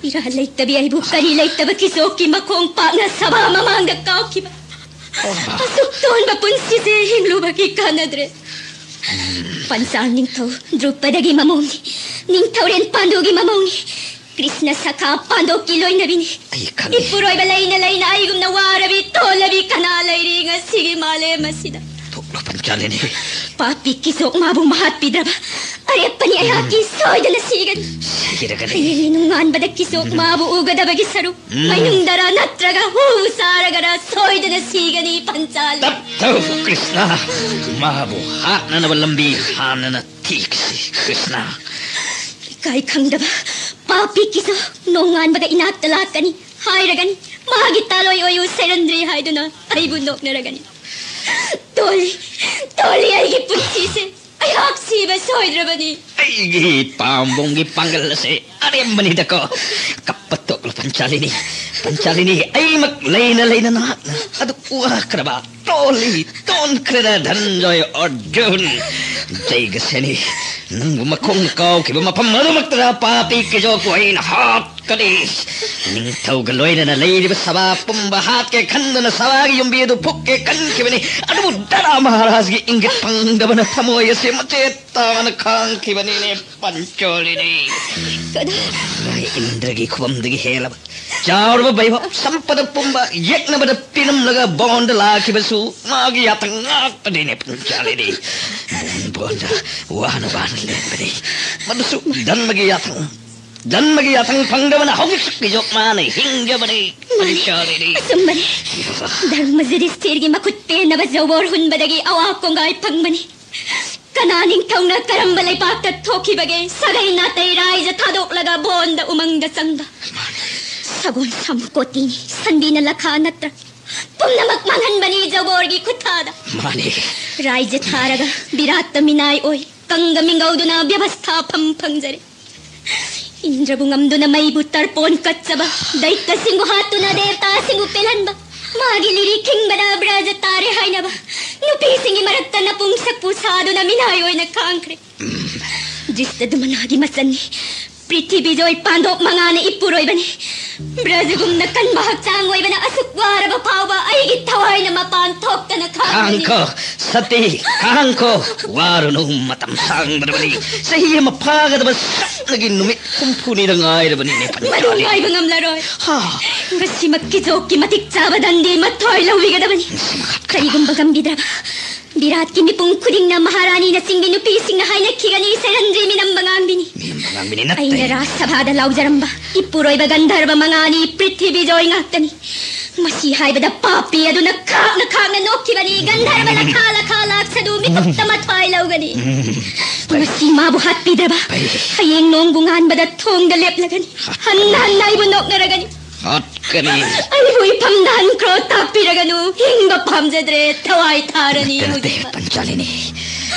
ꯏꯔꯥ ꯂꯩꯇꯕꯤ ꯑꯩꯕꯨ ꯀꯔꯤ ꯂꯩꯇꯕ ꯀꯤꯆꯣꯛꯀꯤ ꯃꯈꯣꯡ ꯄꯥꯛꯅ ꯁꯚꯥ ꯃꯃꯥꯡꯗ ꯀꯥꯎꯈꯤꯕ ꯑꯁꯨꯛ ꯇꯣꯟꯕ ꯄꯨꯟꯁꯤꯁꯦ ꯍꯤꯡꯂꯨꯕꯒꯤ ꯀꯥꯟꯅꯗ꯭ꯔꯦ꯫ ꯄꯟꯆꯥꯜ ꯅꯤꯡꯊꯧ ꯗ꯭ꯔꯨꯄꯗꯒꯤ ꯃꯃꯧꯅꯤ, ꯅꯤꯡꯊꯧꯔꯦꯟ ꯄꯥꯟꯗꯨꯒꯤ ꯃꯃꯧꯅꯤ, ꯀ꯭ꯔꯤꯁꯅ ꯁꯈꯥ ꯄꯥꯟꯗꯣꯛꯀꯤ ꯂꯣꯏꯅꯕꯤꯅꯤ꯫ ꯑꯩ ꯈꯪꯉꯤ꯫ ꯏꯄꯨꯔꯣꯏꯕ ꯂꯩꯅ ꯂꯩꯅ ꯑꯩꯒꯨꯝꯅ ꯋꯥꯔꯕꯤ ꯇꯣꯜꯂꯕꯤ ꯀꯅꯥ ꯂꯩꯔꯤ ꯉꯁꯤꯒꯤ ꯃꯥꯂꯦꯝ ꯑꯁꯤꯗ? ꯇꯣꯛꯂꯣ ꯄꯟꯆꯥꯂꯤꯅꯤ꯫ ꯄꯥꯄꯤ ꯀꯤꯆꯣꯛ ꯃꯥꯕꯨ ꯃꯍꯥꯠꯄꯤꯗ꯭ꯔꯕ ꯑꯔꯦꯞꯄꯅꯤ ꯑꯩꯍꯥꯛꯀꯤ ꯁꯣꯏꯗꯅ ꯁꯤꯒꯅꯤ꯫ ꯁꯤꯔꯒꯅꯤ꯫ ꯍꯌꯦꯡꯒꯤ ꯅꯣꯡꯉꯥꯟꯕꯗ ꯀꯤꯆꯣꯛ ꯃꯥꯕꯨ ꯎꯒꯗꯕꯒꯤ ꯁꯔꯨꯛ ꯎꯝ꯫ ꯃꯅꯨꯡꯗꯔ ꯅꯠꯇ꯭ꯔꯒ ꯍꯨ ꯆꯥꯔꯒꯔ ꯁꯣꯏꯗꯅ ꯁꯤꯒꯅꯤ ꯄꯟꯆꯥꯂꯤ꯫ ꯇꯞ ꯇꯧ ꯀ꯭ꯔꯤꯁꯅ, ꯃꯥꯕꯨ ꯍꯥꯠꯅꯅꯕ ꯂꯝꯕꯤ ꯍꯥꯟꯅꯅ ꯊꯤꯈꯤꯁꯤ ꯀ꯭ꯔꯤꯁꯅ꯫ ꯏꯀꯥꯏ ꯈꯪꯗꯕ ꯄꯥꯄꯤ ꯀꯤꯆꯣꯛ ꯅꯣꯡꯉꯥꯟꯕꯒ ꯏꯅꯥꯛꯇ ꯂꯥꯛꯀꯅꯤ ꯍꯥꯏꯔꯒꯅꯤ꯫ ꯃꯥꯒꯤ ꯇꯥꯂꯣꯏ ꯑꯣꯏꯌꯨ ꯁꯩꯔꯟꯗ꯭ꯔꯤ ꯍꯥꯏꯗꯨꯅ ꯑꯩꯕꯨ ꯅꯣꯛꯅꯔꯒꯅꯤ꯫ ꯇꯣꯜꯂꯤ, ꯇꯣꯜꯂꯤ ꯑꯩꯒꯤ ꯄꯨꯟꯁꯤꯁꯦ꯫ ꯑꯩꯍꯥꯛ ꯁꯤꯕ ꯁꯣꯏꯗ꯭ꯔꯕꯅꯤ꯫ ꯑꯩꯒꯤ ꯄꯥꯝꯕꯣꯝꯒꯤ ꯄꯥꯡꯒꯜ ꯑꯁꯦ ꯑꯔꯦꯝꯕꯅꯤꯗꯀꯣ꯫ ꯀꯞꯄ ꯇꯣꯛꯂꯣ ꯄꯟꯆꯥꯂꯤꯅꯤ꯫ ꯄꯟꯆꯥꯂꯤꯅꯤ, ꯑꯩꯃꯛ ꯂꯩꯅ ꯂꯩꯅ ꯅꯍꯥꯛꯅ ꯑꯗꯨ ꯋꯥꯈ꯭ꯔꯕ ꯇꯣꯜꯂꯤ ꯇꯣꯟꯈ꯭ꯔꯦꯗ ꯙꯅꯟꯖꯣꯏ ꯑꯔꯖꯨꯟ꯫ ꯖꯩꯒꯁꯦꯅꯤ, ꯅꯪꯕꯨ ꯃꯈꯣꯡꯅ ꯀꯥꯎꯈꯤꯕ ꯃꯐꯝ ꯑꯗꯨꯃꯛꯇꯗ ꯄꯥꯄꯤ ꯀꯤꯆꯣꯛꯄꯨ ꯑꯩꯅ ꯍꯥꯠꯀꯅꯤ꯫ ꯅꯤꯡꯊꯧꯒ ꯂꯣꯏꯅꯅ ꯂꯩꯔꯤꯕ ꯁꯚꯥ ꯄꯨꯝꯕ ꯍꯥꯠꯀꯦ ꯈꯟꯗꯨꯅ ꯁꯚꯥꯒꯤ ꯌꯨꯝꯕꯤ ꯑꯗꯨ ꯐꯨꯛꯀꯦ ꯈꯟꯈꯤꯕꯅꯤ꯫ ꯑꯗꯨꯕꯨ ꯗꯔꯥ ꯃꯍꯥꯔꯥꯖꯒꯤ ꯏꯪꯒꯤꯠ ꯐꯪꯗꯕꯅ ꯊꯃꯣꯏ ꯑꯁꯤ ꯃꯆꯦꯠ ꯇꯥꯅ ꯈꯥꯡꯈꯤꯕꯅꯤꯅꯦ ꯄꯟꯆꯥꯂꯤꯅꯤ꯫ ꯀꯗꯥꯏ? ꯏꯟꯗ꯭ꯔꯒꯤ ꯈꯨꯕꯝꯗꯒꯤ ꯍꯦꯜꯂꯕ ꯆꯥꯎꯔꯕ ꯚꯩꯚꯕ ꯁꯝꯄꯗ ꯄꯨꯝꯕ ꯌꯦꯛꯅꯕꯗ ꯄꯤꯔꯝꯂꯒ ꯕꯣꯟꯗ ꯂꯥꯛꯈꯤꯕꯁꯨ ꯃꯥꯒꯤ ꯌꯥꯊꯪ ꯉꯥꯛꯄꯅꯤꯅꯦ ꯄꯟꯆꯥꯂꯤꯅꯤ꯫ ꯕꯣꯟ ꯕꯣꯟꯗ ꯋꯥꯅ ꯋꯥꯅ ꯂꯦꯟꯕꯅꯤ꯫ ꯃꯗꯨꯁꯨ ꯙꯟꯃꯒꯤ ꯌꯥꯊꯪ꯫ ꯙꯟꯃꯒꯤ ꯌꯥꯊꯪ ꯐꯪꯗꯕꯅ ꯍꯧꯖꯤꯛꯁꯨ ꯀꯤꯆꯣꯛ ꯃꯥꯅ ꯍꯤꯡꯖꯕꯅꯤ꯫ ꯃꯥꯅꯤ, ꯄꯟꯆꯥꯂꯤꯅꯤ꯫ ꯑꯆꯨꯝꯕꯅꯤ꯫ ꯙꯔꯃ ꯌꯨꯙꯤꯁꯊꯤꯔꯒꯤ ꯃꯈꯨꯠ ꯄꯦꯟꯅꯕ ꯖꯧꯕꯣꯔ ꯍꯨꯟꯕꯗꯒꯤ ꯑꯋꯥ ꯀꯣꯡꯒꯥꯏ ꯐꯪꯕꯅꯤ꯫ ꯀꯅꯥ ꯅꯤꯡꯊꯧꯅ ꯀꯔꯝꯕ ꯂꯩꯄꯥꯛꯇ ꯊꯣꯛꯈꯤꯕꯒꯦ? ꯁꯥꯒꯩ ꯅꯥꯇꯩ ꯔꯥꯏꯖ ꯊꯥꯗꯣꯛꯂꯒ ꯕꯣꯟꯗ ꯎꯃꯪꯗ ꯆꯪꯕ꯫ ꯁꯒꯣꯜ ꯁꯝ ꯀꯣꯇꯤꯅꯤ, ꯁꯟꯕꯤꯅ ꯂꯈꯥ ꯅꯠꯇ꯭ꯔ? ꯄꯨꯝꯅꯃꯛ ꯃꯥꯡꯍꯟꯕꯅꯤ ꯖꯧꯕꯣꯔꯒꯤ ꯈꯨꯠꯊꯥꯗ꯫ ꯃꯥꯅꯤ꯫ ꯔꯥꯏꯖ ꯊꯥꯔꯒ ꯕꯤꯔꯥꯠꯇ ꯃꯤꯅꯥꯏ ꯑꯣꯏ, ꯀꯪꯒ ꯃꯤꯡꯒꯧꯗꯨꯅ ꯕ꯭ꯌꯕꯁꯊꯥ ꯐꯝ ꯐꯪꯖꯔꯦ꯫ ꯏꯟꯗ꯭ꯔꯕꯨ ꯉꯝꯗꯨꯅ ꯃꯩꯕꯨ ꯇꯔꯄꯣꯟ ꯀꯠꯆꯕ, ꯗꯩꯇꯁꯤꯡꯕꯨ ꯍꯥꯠꯇꯨꯅ ꯗꯦꯕꯇꯥꯁꯤꯡꯕꯨ ꯄꯦꯜꯍꯟꯕ, ꯃꯥꯒꯤ ꯂꯤꯔꯤ ꯈꯤꯡꯕꯗ ꯕ꯭ꯔꯖ ꯇꯥꯔꯦ ꯍꯥꯏꯅꯕ, ꯅꯨꯄꯤꯁꯤꯡꯒꯤ ꯃꯔꯛꯇ ꯅꯄꯨꯡꯁꯛꯄꯨ ꯁꯥꯗꯨꯅ ꯃꯤꯅꯥꯏ ꯑꯣꯏꯅ ꯈꯥꯡꯈ꯭ꯔꯦ꯫ ꯗ꯭ꯔꯤꯁꯇꯗꯨꯃꯅꯥꯒꯤ ꯃꯆꯟꯅꯤ꯫ ꯄ꯭ꯔꯤꯊꯤꯕꯤꯖꯣꯏ ꯄꯥꯟꯗꯣꯞ ꯃꯉꯥꯅ ꯏꯄꯨꯔꯣꯏꯕꯅꯤ꯫ ꯕ꯭ꯔꯖꯒꯨꯝꯅ ꯀꯟꯕ ꯍꯛꯆꯥꯡ ꯑꯣꯏꯕꯅ ꯑꯁꯨꯛ ꯋꯥꯔꯕ ꯐꯥꯎꯕ ꯑꯩꯒꯤ ꯊꯋꯥꯏꯅ ꯃꯄꯥꯟ ꯊꯣꯛꯇꯅ ꯈꯥꯡꯕꯅꯤ꯫ ꯈꯥꯡꯈꯣ, ꯁꯇꯤ, ꯈꯥꯡꯈꯣ꯫ ꯋꯥꯔꯨꯅꯨ, ꯃꯇꯝ ꯁꯥꯡꯗ꯭ꯔꯕꯅꯤ꯫ ꯆꯍꯤ ꯑꯃ ꯐꯥꯒꯗꯕ ꯁꯨꯞꯅꯒꯤ ꯅꯨꯃꯤꯠ ꯍꯨꯝꯐꯨꯅꯤꯗ ꯉꯥꯏꯔꯕꯅꯤꯅꯦ, ꯃꯗꯨ ꯄꯟꯆꯥꯂꯤ꯫ ꯉꯥꯏꯕ ꯉꯝꯂꯔꯣꯏ꯫ ꯍꯥ꯫ ꯉꯁꯤꯃꯛ ꯀꯤꯖꯣꯛꯀꯤ ꯃꯇꯤꯛ ꯆꯥꯕ ꯗꯟꯗꯤ ꯃꯊꯣꯏ ꯂꯧꯕꯤꯒꯗꯕꯅꯤ꯫ ꯀꯔꯤꯒꯨꯝꯕ ꯉꯝꯕꯤꯗ꯭ꯔꯕ, ꯕꯤꯔꯥꯠꯀꯤ ꯃꯤꯄꯨꯝ ꯈꯨꯗꯤꯡꯅ ꯃꯍꯥꯔꯥꯅꯤꯅꯆꯤꯡꯕꯤ ꯅꯨꯄꯤꯁꯤꯡꯅ ꯍꯥꯏꯅꯈꯤꯒꯅꯤ, ꯁꯩꯔꯟꯗ꯭ꯔꯤ ꯃꯤꯅꯝꯕ ꯉꯥꯡꯕꯤꯅꯤ꯫ ꯃꯤꯅꯝꯕ ꯉꯥꯡꯕꯤꯅꯤ ꯅꯠꯇꯦ꯫ ꯑꯩꯅ ꯔꯥꯖ ꯁꯚꯥꯗ ꯂꯥꯎꯖꯔꯝꯕ ꯏꯄꯨꯔꯣꯏꯕ ꯒꯟꯙꯔꯕ ꯃꯉꯥꯅꯤ ꯄ꯭ꯔꯤꯊꯤꯕꯤꯖꯣꯏ ꯉꯥꯛꯇꯅꯤ꯫ ꯃꯁꯤ ꯍꯥꯏꯕꯗ ꯄꯥꯄꯤ ꯑꯗꯨꯅ ꯈꯥꯛꯅ ꯈꯥꯛꯅ ꯅꯣꯛꯈꯤꯕꯅꯤ꯫ ꯒꯟꯙꯔꯕ ꯂꯈꯥ ꯂꯈꯥ ꯂꯥꯛꯁꯗꯨ ꯃꯤꯀꯨꯞꯇ ꯃꯊ꯭ꯋꯥꯏ ꯂꯧꯒꯅꯤ꯫ ꯎꯝ꯫ ꯉꯁꯤ ꯃꯥꯕꯨ ꯍꯥꯠꯄꯤꯗ꯭ꯔꯕ, ꯑꯩ ꯍꯌꯦꯡ ꯅꯣꯡꯕꯨ ꯉꯥꯟꯕꯗ ꯊꯣꯡꯗ ꯂꯦꯞꯂꯒꯅꯤ꯫ ꯍꯟꯅ ꯍꯟꯅ ꯑꯩꯕꯨ ꯅꯣꯛꯅꯔꯒꯅꯤ꯫ ꯍꯥꯠꯀꯅꯤ꯫ ꯑꯩꯕꯨ ꯏꯐꯝꯗ ꯍꯟꯈ꯭ꯔꯣ, ꯇꯥꯛꯄꯤꯔꯒꯅꯨ꯫ ꯍꯤꯡꯕ ꯄꯥꯝꯖꯗ꯭ꯔꯦ, ꯊꯋꯥꯏ ꯊꯥꯔꯅꯤ ꯅꯠꯇꯦ, ꯅꯠꯇꯦ, ꯍꯧꯖꯤꯛꯃꯛ꯫ ꯄꯟꯆꯥꯂꯤꯅꯤ꯫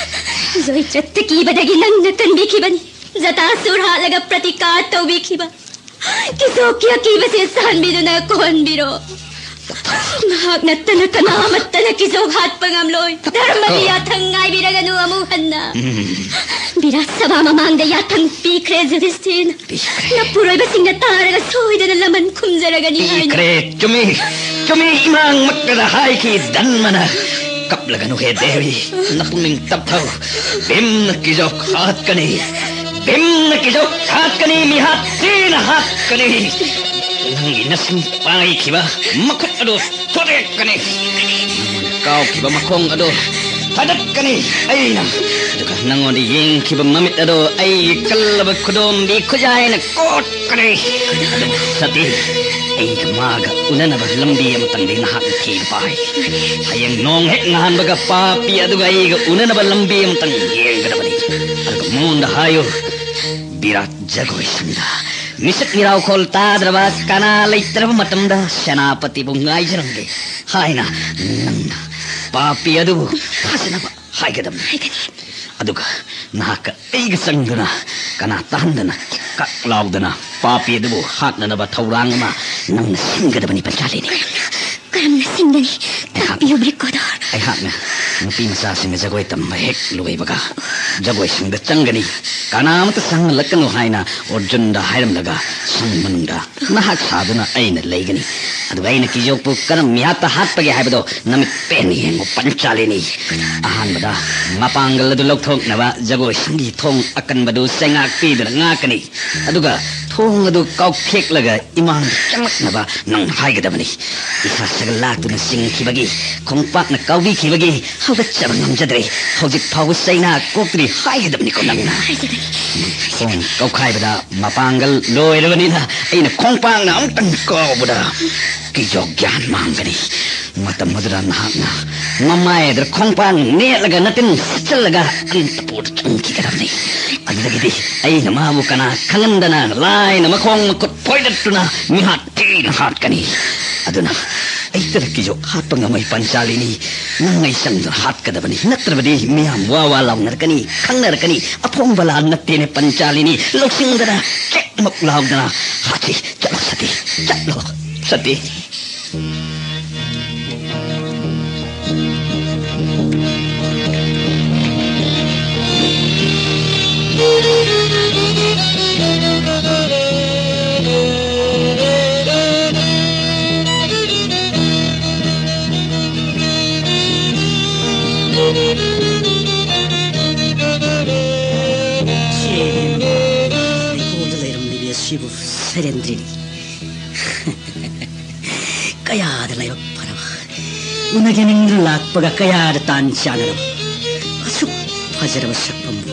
ꯖꯣꯏꯇ꯭ꯔꯠꯇ ꯀꯤꯕꯗꯒꯤ ꯅꯪꯅ ꯀꯟꯕꯤꯈꯤꯕꯅꯤ꯫ ꯖꯇꯥꯁꯨꯔ ꯍꯥꯠꯂꯒ ꯄ꯭ꯔꯇꯤꯀꯥꯔ ꯇꯧꯕꯤꯈꯤꯕ꯫ ꯀꯤꯆꯣꯛꯀꯤ ꯑꯀꯤꯕꯁꯦ ꯁꯍꯟꯕꯤꯗꯨꯅ ꯀꯣꯍꯟꯕꯤꯔꯣ꯫ ꯃꯍꯥꯛ ꯅꯠꯇꯅ ꯀꯅꯥ ꯑꯃꯠꯇꯅ ꯀꯤꯆꯣꯛ ꯍꯥꯠꯄ ꯉꯝꯂꯣꯏ꯫ ꯙꯔꯃꯒꯤ ꯌꯥꯊꯪ ꯉꯥꯏꯕꯤꯔꯒꯅꯨ ꯑꯃꯨꯛ ꯍꯟꯅ꯫ ꯎꯝ꯫ ꯕꯤꯔꯥꯠ ꯁꯚꯥ ꯃꯃꯥꯡꯗ ꯌꯥꯊꯪ ꯄꯤꯈ꯭ꯔꯦ ꯖꯨꯗꯤꯁꯊꯤꯔꯅ꯫ ꯄꯤꯈ꯭ꯔꯦ꯫ ꯅꯄꯨꯔꯣꯏꯕꯁꯤꯡꯅ ꯇꯥꯔꯒ ꯁꯣꯏꯗꯅ ꯂꯃꯟ ꯈꯨꯝꯖꯔꯒꯅꯤ ꯍꯥꯏꯅ꯫ ꯄꯤꯈ꯭ꯔꯦ꯫ ꯆꯨꯝꯃꯤ, ꯆꯨꯝꯃꯤ, ꯏꯃꯥꯡꯃꯛꯇꯗ ꯍꯥꯏꯈꯤ ꯙꯟꯃꯅ꯫ ꯀꯞꯂꯒꯅꯨ ꯍꯦ ꯗꯦꯕꯤ, ꯅꯄꯨꯛꯅꯤꯡ ꯇꯞꯊꯧ꯫ ꯚꯤꯝꯅ ꯀꯤꯖꯣꯛ ꯍꯥꯠꯀꯅꯤ꯫ ꯚꯤꯝꯅ ꯀꯤꯖꯣꯛ ꯍꯥꯠꯀꯅꯤ, ꯃꯤꯍꯥꯠ ꯊꯤꯅ ꯍꯥꯠꯀꯅꯤ꯫ ꯅꯪꯒꯤ ꯅꯁꯤꯡ ꯄꯥꯏꯈꯤꯕ ꯃꯈꯨꯠ ꯑꯗꯨ ꯊꯨꯗꯦꯛꯀꯅꯤ꯫ ꯀꯥꯎꯈꯤꯕ ꯃꯈꯣꯡ ꯑꯗꯨ ꯊꯥꯗꯠꯀꯅꯤ ꯑꯩꯅ꯫ ꯑꯗꯨꯒ ꯅꯪꯉꯣꯟꯗ ꯌꯦꯡꯈꯤꯕ ꯃꯃꯤꯠ ꯑꯗꯨ ꯑꯩꯒꯤ ꯀꯜꯂꯕ ꯈꯨꯗꯣꯝꯕꯤ ꯈꯨꯖꯥꯏꯅ ꯀꯣꯠꯀꯅꯤ꯫ ꯑꯗꯨꯕꯨ ꯁꯇꯤ, ꯑꯩꯒ ꯃꯥꯒ ꯎꯅꯅꯕ ꯂꯝꯕꯤ ꯑꯃꯇꯪꯗꯤ ꯅꯍꯥꯛꯅ ꯊꯤꯕ ꯄꯥꯏ꯫ ꯍꯌꯦꯡ ꯅꯣꯡ ꯍꯦꯛ ꯉꯥꯟꯕꯒ ꯄꯥꯄꯤ ꯑꯗꯨꯒ ꯑꯩꯒ ꯎꯅꯅꯕ ꯂꯝꯕꯤ ꯑꯃꯇꯪ ꯌꯦꯡꯒꯗꯕꯅꯤ꯫ ꯑꯗꯨꯒ ꯃꯉꯣꯟꯗ ꯍꯥꯏꯌꯨ, ꯕꯤꯔꯥꯠ ꯖꯒꯣꯏꯁꯪꯗ ꯃꯤꯁꯛ ꯃꯤꯔꯥꯎꯈꯣꯜ ꯇꯥꯗ꯭ꯔꯕ, ꯀꯅꯥ ꯂꯩꯇ꯭ꯔꯕ ꯃꯇꯝꯗ ꯁꯦꯅꯥꯄꯇꯤꯕꯨ ꯉꯥꯏꯖꯔꯝꯒꯦ ꯍꯥꯏꯅ ꯅꯪꯅ ꯄꯥꯄꯤ ꯑꯗꯨꯕꯨ ꯐꯥꯖꯅꯕ ꯍꯥꯏꯒꯗꯕꯅꯤ꯫ ꯍꯥꯏꯒꯅꯤ꯫ ꯑꯗꯨꯒ ꯅꯍꯥꯛꯀ ꯑꯩꯒ ꯆꯪꯗꯨꯅ ꯀꯅꯥ ꯇꯥꯍꯟꯗꯅ ꯀꯛ ꯂꯥꯎꯗꯅ ꯄꯥꯄꯤ ꯑꯗꯨꯕꯨ ꯍꯥꯠꯅꯅꯕ ꯊꯧꯔꯥꯡ ꯑꯃ ꯅꯪꯅ ꯁꯤꯟꯒꯗꯕꯅꯤ, ꯄꯟꯆꯥꯂꯤꯅꯤ꯫ ꯀꯔꯝꯅ ꯁꯤꯟꯒꯅꯤ? ꯇꯥꯛꯄꯤꯌꯨ, ꯕ꯭ꯔꯤꯀꯣꯗꯣꯔ꯫ ꯑꯩꯍꯥꯛꯅ ꯅꯨꯄꯤ ꯃꯆꯥꯁꯤꯡꯅ ꯖꯒꯣꯏ ꯇꯝꯕ ꯍꯦꯛ ꯂꯣꯏꯕꯒ ꯖꯒꯣꯏꯁꯪꯗ ꯆꯪꯒꯅꯤ, ꯀꯅꯥꯃꯠꯇ ꯆꯪꯍꯜꯂꯛꯀꯅꯨ ꯍꯥꯏꯅ ꯑꯔꯖꯨꯟꯗ ꯍꯥꯏꯔꯝꯂꯒ ꯁꯪ ꯃꯅꯨꯡꯗ ꯅꯍꯥꯛ ꯁꯥꯗꯨꯅ ꯑꯩꯅ ꯂꯩꯒꯅꯤ꯫ ꯑꯗꯨꯒ ꯑꯩꯅ ꯀꯤꯖꯣꯛꯄꯨ ꯀꯔꯝ ꯃꯤꯍꯥꯠꯇ ꯍꯥꯠꯄꯒꯦ ꯍꯥꯏꯕꯗꯣ ꯅꯃꯤꯠ ꯄꯦꯟꯅ ꯌꯦꯡꯉꯨ ꯄꯟꯆꯥꯂꯤꯅꯤ꯫ ꯑꯍꯥꯟꯕꯗ ꯃꯄꯥꯡꯒꯜ ꯑꯗꯨ ꯂꯧꯊꯣꯛꯅꯕ ꯖꯒꯣꯏꯁꯪꯒꯤ ꯊꯣꯡ ꯑꯀꯟꯕꯗꯨ ꯆꯩꯉꯥꯛ ꯄꯤꯗꯨꯅ ꯉꯥꯛꯀꯅꯤ꯫ ꯑꯗꯨꯒ ꯊꯣꯡ ꯑꯗꯨ ꯀꯥꯎꯊꯦꯛꯂꯒ ꯏꯃꯥꯡꯗ ꯆꯪꯂꯛꯅꯕ ꯅꯪ ꯍꯥꯏꯒꯗꯕꯅꯤ꯫ ꯏꯁꯥ ꯁꯒꯜ ꯂꯥꯛꯇꯨꯅ ꯆꯤꯡꯈꯤꯕꯒꯤ, ꯈꯣꯡꯄꯥꯛꯅ ꯀꯥꯎꯕꯤꯈꯤꯕꯒꯤ ꯍꯧꯒꯠꯆꯕ ꯉꯝꯖꯗ꯭ꯔꯦ꯫ ꯍꯧꯖꯤꯛ ꯐꯥꯎꯕ ꯆꯩꯅꯥ ꯀꯣꯛꯇ꯭ꯔꯤ ꯍꯥꯏꯒꯗꯕꯅꯤꯀꯣ ꯅꯪꯅ꯫ ꯍꯥꯏꯖꯒꯅꯤ꯫ ꯊꯣꯡ ꯀꯧꯈꯥꯏꯕꯗ ꯃꯄꯥꯡꯒꯜ ꯂꯣꯏꯔꯕꯅꯤꯅ ꯑꯩꯅ ꯈꯣꯡꯄꯥꯛꯅ ꯑꯃꯨꯛꯇꯪ ꯀꯥꯎꯕꯗ ꯀꯤꯖꯣꯛ ꯒ꯭ꯌꯥꯟ ꯃꯥꯡꯒꯅꯤ꯫ ꯃꯇꯝ ꯑꯗꯨꯗ ꯅꯍꯥꯛꯅ ꯃꯃꯥꯏ ꯑꯗꯨꯗ ꯈꯣꯡꯄꯥꯛ ꯅꯦꯠꯂꯒ ꯅꯇꯤꯟ ꯁꯤꯠꯆꯜꯂꯒ ꯑꯅꯟꯇꯄꯨꯔꯗ ꯆꯪꯈꯤꯒꯗꯕꯅꯤ꯫ ꯑꯗꯨꯗꯒꯤꯗꯤ ꯑꯩꯅ ꯃꯥꯕꯨ ꯀꯅꯥ ꯈꯪꯍꯟꯗꯅ ꯂꯥꯏꯅ ꯃꯈꯣꯡ ꯃꯈꯨꯠ ꯐꯣꯏꯗꯠꯇꯨꯅ ꯃꯤꯍꯥꯠ ꯊꯤꯅ ꯍꯥꯠꯀꯅꯤ꯫ ꯑꯗꯨꯅ ꯑꯩꯇꯗ ꯀꯤꯖꯣꯛ ꯍꯥꯠꯄ ꯉꯝꯃꯣꯏ ꯄꯟꯆꯥꯂꯤꯅꯤ꯫ ꯅꯪ ꯑꯩ ꯆꯪꯗꯨꯅ ꯍꯥꯠꯀꯗꯕꯅꯤ, ꯅꯠꯇ꯭ꯔꯕꯗꯤ ꯃꯤꯌꯥꯝ ꯋꯥ ꯋꯥ ꯂꯥꯎꯅꯔꯛꯀꯅꯤ, ꯈꯪꯅꯔꯛꯀꯅꯤ꯫ ꯑꯐꯣꯡꯕ ꯂꯥꯟ ꯅꯠꯇꯦꯅꯦ ꯄꯟꯆꯥꯂꯤꯅꯤ꯫ ꯂꯧꯁꯤꯡꯗꯅ ꯆꯦꯛꯃꯛ ꯂꯥꯎꯗꯅ ꯍꯥꯠꯁꯤ꯫ ꯆꯠꯂꯣ ꯁꯇꯤ, ꯆꯠꯂꯣ ꯁꯇꯤ꯫ ꯁꯤ ꯂꯩꯀꯣꯜꯗ ꯂꯩꯔꯝꯂꯤꯕꯤ ꯑꯁꯤꯕꯨ ꯁꯩꯔꯦꯟꯗ꯭ꯔꯤꯅꯤ꯫ ꯀꯌꯥꯗ ꯂꯥꯏꯕꯛ ꯐꯔꯕ, ꯎꯅꯒꯦ ꯅꯤꯡꯗꯨꯅ ꯂꯥꯛꯄꯒ ꯀꯌꯥꯗ ꯇꯥꯟ ꯆꯥꯟꯅꯔꯕ꯫ ꯑꯁꯨꯛ ꯐꯖꯔꯕ ꯁꯛꯐꯝꯕꯨ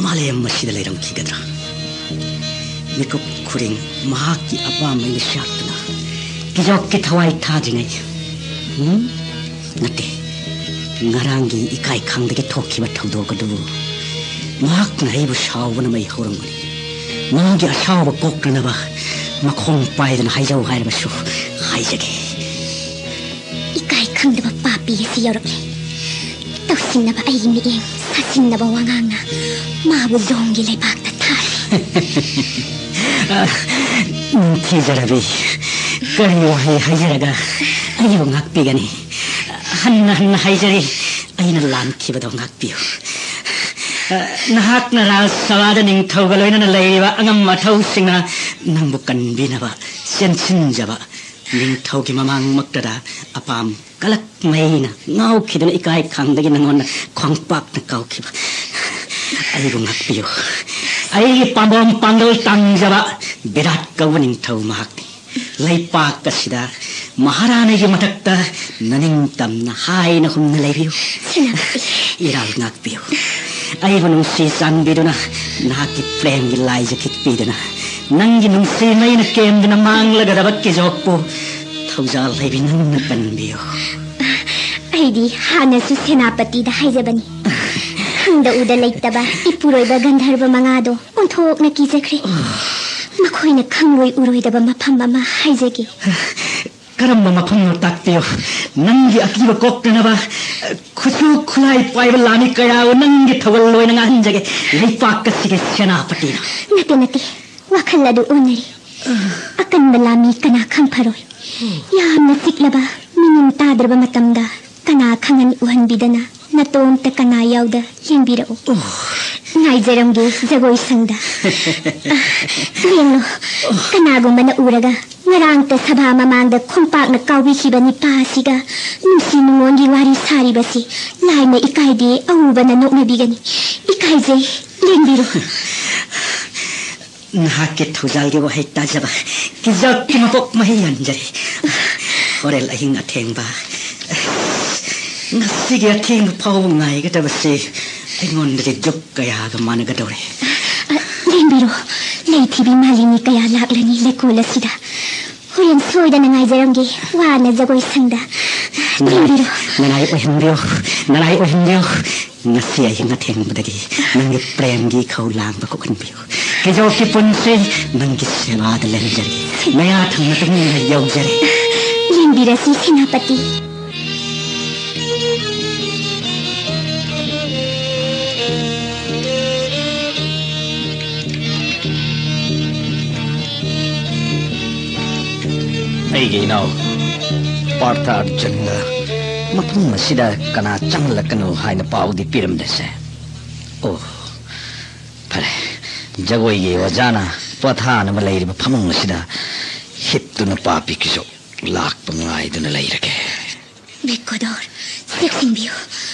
ꯃꯥꯂꯦꯝ ꯑꯁꯤꯗ ꯂꯩꯔꯝꯈꯤꯒꯗ꯭ꯔꯥ? ꯃꯤꯀꯨꯞ ꯈꯨꯗꯤꯡ ꯃꯍꯥꯛꯀꯤ ꯑꯄꯥꯝꯕ ꯑꯩꯅ ꯁꯥꯠꯇꯨꯅ ꯀꯤꯖꯣꯛꯀꯤ ꯊꯋꯥꯏ ꯊꯥꯗ꯭ꯔꯤꯉꯩ, ꯎꯝ? ꯅꯠꯇꯦ, ꯉꯔꯥꯡꯒꯤ ꯏꯀꯥꯏ ꯈꯪꯗꯒꯤ ꯊꯣꯛꯈꯤꯕ ꯊꯧꯗꯣꯛ ꯑꯗꯨꯕꯨ ꯃꯍꯥꯛꯅ ꯑꯩꯕꯨ ꯁꯥꯎꯕꯅ ꯃꯩ ꯍꯧꯔꯝꯒꯅꯤ꯫ ꯃꯥꯒꯤ ꯑꯁꯥꯎꯕ ꯀꯣꯛꯅꯅꯕ ꯃꯈꯣꯡ ꯄꯥꯏꯗꯨꯅ ꯍꯥꯏꯖꯧ ꯍꯥꯏꯔꯕꯁꯨ ꯍꯥꯏꯖꯒꯦ꯫ ꯏꯀꯥꯏ ꯈꯪꯗꯕ ꯄꯥꯄꯤ ꯑꯁꯤ ꯌꯧꯔꯛꯂꯦ꯫ ꯇꯧꯁꯤꯟꯅꯕ ꯑꯩꯒꯤ ꯃꯤꯠꯌꯦꯡ, ꯁꯥꯁꯤꯟꯅꯕ ꯋꯥꯉꯥꯡꯅ ꯃꯥꯕꯨ ꯂꯣꯡꯒꯤ ꯂꯩꯕꯥꯛꯇ ꯊꯥꯔꯦ꯫ ꯅꯤꯡꯊꯤꯖꯔꯕꯤ, ꯀꯔꯤ ꯋꯥꯍꯩ ꯍꯥꯏꯖꯔꯒ ꯑꯩꯕꯨ ꯉꯥꯛꯄꯤꯒꯅꯤ? ꯍꯟꯅ ꯍꯟꯅ ꯍꯥꯏꯖꯔꯤ, ꯑꯩꯅ ꯂꯥꯟꯈꯤꯕꯗꯣ ꯉꯥꯛꯄꯤꯌꯨ꯫ ꯅꯍꯥꯛꯅ ꯔꯥꯖ ꯁꯚꯥꯗ ꯅꯤꯡꯊꯧꯒ ꯂꯣꯏꯅꯅ ꯂꯩꯔꯤꯕ ꯑꯉꯝ ꯑꯊꯧꯁꯤꯡꯅ ꯅꯪꯕꯨ ꯀꯟꯕꯤꯅꯕ ꯆꯦꯟꯁꯤꯟꯖꯕ ꯅꯤꯡꯊꯧꯒꯤ ꯃꯃꯥꯡꯃꯛꯇꯗ ꯑꯄꯥꯝ ꯀꯂꯛ ꯃꯩꯅ ꯉꯥꯎꯈꯤꯗꯨꯅ ꯏꯀꯥꯏ ꯈꯪꯗꯒꯤ ꯅꯉꯣꯟꯗ ꯈꯣꯡꯄꯥꯛꯅ ꯀꯥꯎꯈꯤꯕ ꯑꯩꯕꯨ ꯉꯥꯛꯄꯤꯌꯨ꯫ ꯑꯩꯒꯤ ꯄꯥꯝꯕꯣꯝ ꯄꯥꯡꯒꯜ ꯇꯥꯡꯖꯕ ꯕꯤꯔꯥꯠ ꯀꯧꯕ ꯅꯤꯡꯊꯧ ꯃꯍꯥꯛꯅꯤ꯫ ꯂꯩꯄꯥꯛ ꯑꯁꯤꯗ ꯃꯍꯥꯔꯥꯅꯤꯒꯤ ꯃꯊꯛꯇ ꯅꯅꯤꯡꯇꯝꯅ ꯍꯥꯏꯅ ꯍꯨꯝꯅ ꯂꯩꯕꯤꯌꯨ꯫ ꯁꯦꯅꯥꯄꯇꯤ꯫ ꯏꯔꯥꯜ ꯉꯥꯛꯄꯤꯌꯨ꯫ ꯑꯩꯕꯨ ꯅꯨꯡꯁꯤ ꯆꯥꯟꯕꯤꯗꯨꯅ ꯅꯍꯥꯛꯀꯤ ꯄ꯭ꯔꯦꯝꯒꯤ ꯂꯥꯏꯖ ꯈꯤꯠꯄꯤꯗꯨꯅ ꯅꯪꯒꯤ ꯅꯨꯡꯁꯤ ꯃꯩꯅ ꯀꯦꯝꯗꯨꯅ ꯃꯥꯡꯂꯒꯗꯕ ꯀꯤꯖꯣꯛꯄꯨ ꯊꯧꯖꯥꯜ ꯍꯩꯕꯤ ꯅꯪꯅ ꯀꯟꯕꯤꯌꯨ꯫ ꯑꯩꯗꯤ ꯍꯥꯟꯅꯁꯨ ꯁꯦꯅꯥꯄꯇꯤꯗ ꯍꯥꯏꯖꯕꯅꯤ꯫ ꯈꯪꯗ ꯎꯗ ꯂꯩꯇꯕ ꯏꯄꯨꯔꯣꯏꯕ ꯒꯟꯙꯔꯕ ꯃꯉꯥꯗꯣ ꯑꯣꯟꯊꯣꯛꯅ ꯀꯤꯖꯈ꯭ꯔꯦ꯫ ꯃꯈꯣꯏꯅ ꯈꯪꯂꯣꯏ ꯎꯔꯣꯏꯗꯕ ꯃꯐꯝ ꯑꯃ ꯍꯥꯏꯖꯒꯦ꯫ ꯀꯔꯝꯕ ꯃꯐꯝꯅꯣ ꯇꯥꯛꯄꯤꯌꯨ꯫ ꯅꯪꯒꯤ ꯑꯀꯤꯕ ꯀꯣꯛꯇꯅꯕ ꯈꯨꯠꯁꯨ ꯈꯨꯠꯂꯥꯏ ꯄꯥꯏꯕ ꯂꯥꯟꯃꯤ ꯀꯌꯥꯕꯨ ꯅꯪꯒꯤ ꯊꯧꯒꯜ ꯑꯣꯏꯅ ꯉꯥꯡꯍꯟꯖꯒꯦ꯫ ꯂꯩꯄꯥꯛ ꯑꯁꯤꯒꯤ ꯁꯦꯅꯥꯄꯇꯤꯅ꯫ ꯅꯠꯇꯦ, ꯅꯠꯇꯦ, ꯋꯥꯈꯜ ꯑꯗꯨ ꯑꯣꯟꯅꯔꯦ꯫ ꯑꯀꯟꯕ ꯂꯥꯟꯃꯤ ꯀꯅꯥ ꯈꯪ ꯐꯔꯣꯏ꯫ ꯌꯥꯝꯅ ꯆꯤꯛꯂꯕ ꯃꯤꯅꯤꯟ ꯇꯥꯗ꯭ꯔꯕ ꯃꯇꯝꯗ ꯀꯅꯥ ꯈꯪꯍꯟ ꯎꯍꯟꯕꯤꯗꯅ ꯅꯇꯣꯝꯇ ꯀꯅꯥ ꯌꯥꯎꯗ ꯌꯦꯡꯕꯤꯔꯛꯎ꯫ ꯉꯥꯏꯖꯔꯝꯒꯦ ꯖꯒꯣꯏ ꯁꯪꯗ꯫ ꯑ, ꯌꯦꯡꯂꯣ, ꯀꯅꯥꯒꯨꯝꯕꯅ ꯎꯔꯒ ꯉꯔꯥꯡꯇ ꯁꯚꯥ ꯃꯃꯥꯡꯗ ꯈꯣꯡꯄꯥꯛꯅ ꯀꯥꯎꯕꯤꯈꯤꯕ ꯅꯤꯄꯥ ꯑꯁꯤꯒ ꯅꯨꯡꯁꯤ ꯅꯨꯡꯉꯣꯟꯒꯤ ꯋꯥꯔꯤ ꯁꯥꯔꯤꯕꯁꯤ ꯂꯥꯏꯅ ꯏꯀꯥꯏꯗꯦ, ꯑꯎꯕꯅ ꯅꯣꯛꯅꯕꯤꯒꯅꯤ꯫ ꯏꯀꯥꯏꯖꯩ, ꯂꯦꯡꯕꯤꯔꯣ꯫ ꯅꯍꯥꯛꯀꯤ ꯊꯧꯖꯥꯜꯒꯤ ꯋꯥꯍꯩ ꯇꯥꯖꯕ ꯀꯤꯖꯣꯛꯀꯤ ꯃꯄꯣꯛ ꯃꯍꯩ ꯌꯥꯟꯖꯔꯦ꯫ ꯍꯣꯔꯦꯟ ꯑꯍꯤꯡ ꯑꯊꯦꯡꯕ, ꯉꯁꯤꯒꯤ ꯑꯊꯦꯡꯕ ꯐꯥꯎꯕ ꯉꯥꯏꯒꯗꯕꯁꯤ ꯑꯩꯉꯣꯟꯗꯗꯤ ꯗꯨꯛ ꯀꯌꯥꯒ ꯃꯥꯟꯅꯒꯗꯧꯔꯦ꯫ ꯑ, ꯂꯦꯡꯕꯤꯔꯣ, ꯂꯩꯊꯤꯕꯤ ꯃꯥꯂꯤꯅꯤ ꯀꯌꯥ ꯂꯥꯛꯂꯅꯤ ꯂꯩꯀꯣꯜ ꯑꯁꯤꯗ꯫ ꯍꯣꯔꯦꯟ ꯁꯣꯏꯗꯅ ꯉꯥꯏꯖꯔꯝꯒꯦ ꯋꯥꯅ ꯖꯒꯣꯏ ꯁꯪꯗ꯫ ꯅꯅꯥꯏ, ꯂꯦꯡꯕꯤꯔꯣ꯫ ꯅꯅꯥꯏ ꯑꯣꯏꯍꯟꯕꯤꯌꯨ, ꯅꯅꯥꯏ ꯑꯣꯏꯍꯟꯕꯤꯌꯨ꯫ ꯉꯁꯤ ꯑꯍꯤꯡ ꯑꯊꯦꯡꯕꯗꯒꯤ ꯅꯪꯒꯤ ꯄ꯭ꯔꯦꯝꯒꯤ ꯏꯈꯧ ꯂꯥꯡꯕ ꯀꯣꯛꯍꯟꯕꯤꯌꯨ꯫ ꯀꯤꯖꯣꯛꯀꯤ ꯄꯨꯟꯁꯤ ꯅꯪꯒꯤ ꯁꯦꯕꯥꯗ ꯂꯦꯟꯖꯔꯒꯦ꯫ ꯃꯌꯥ ꯊꯪꯅ ꯇꯨꯃꯤꯟꯅ ꯌꯧꯖꯔꯦ꯫ ꯂꯦꯡꯕꯤꯔꯁꯤ ꯁꯦꯅꯥꯄꯇꯤ꯫ ꯑꯩꯒꯤ ꯏꯅꯥꯎ ꯄꯥꯔꯊ ꯑꯔꯖꯨꯟꯒ ꯃꯐꯝ ꯑꯁꯤꯗ ꯀꯅꯥ ꯆꯪꯍꯜꯂꯛꯀꯅꯨ ꯍꯥꯏꯅ ꯄꯥꯎꯗꯤ ꯄꯤꯔꯝꯗꯦꯁꯦ꯫ ꯑꯣ, ꯐꯔꯦ꯫ ꯖꯒꯣꯏꯒꯤ ꯑꯣꯖꯥꯅ ꯄꯣꯊꯥꯅꯕ ꯂꯩꯔꯤꯕ ꯐꯃꯨꯡ ꯑꯁꯤꯗ ꯍꯤꯞꯇꯨꯅ ꯄꯥꯄꯤ ꯀꯤꯖꯣꯛ ꯂꯥꯛꯄ ꯉꯥꯏꯗꯨꯅ ꯂꯩꯔꯒꯦ꯫ ꯕꯤꯀꯣꯗꯣꯔ, ꯆꯦꯛꯁꯤꯟꯕꯤꯌꯨ꯫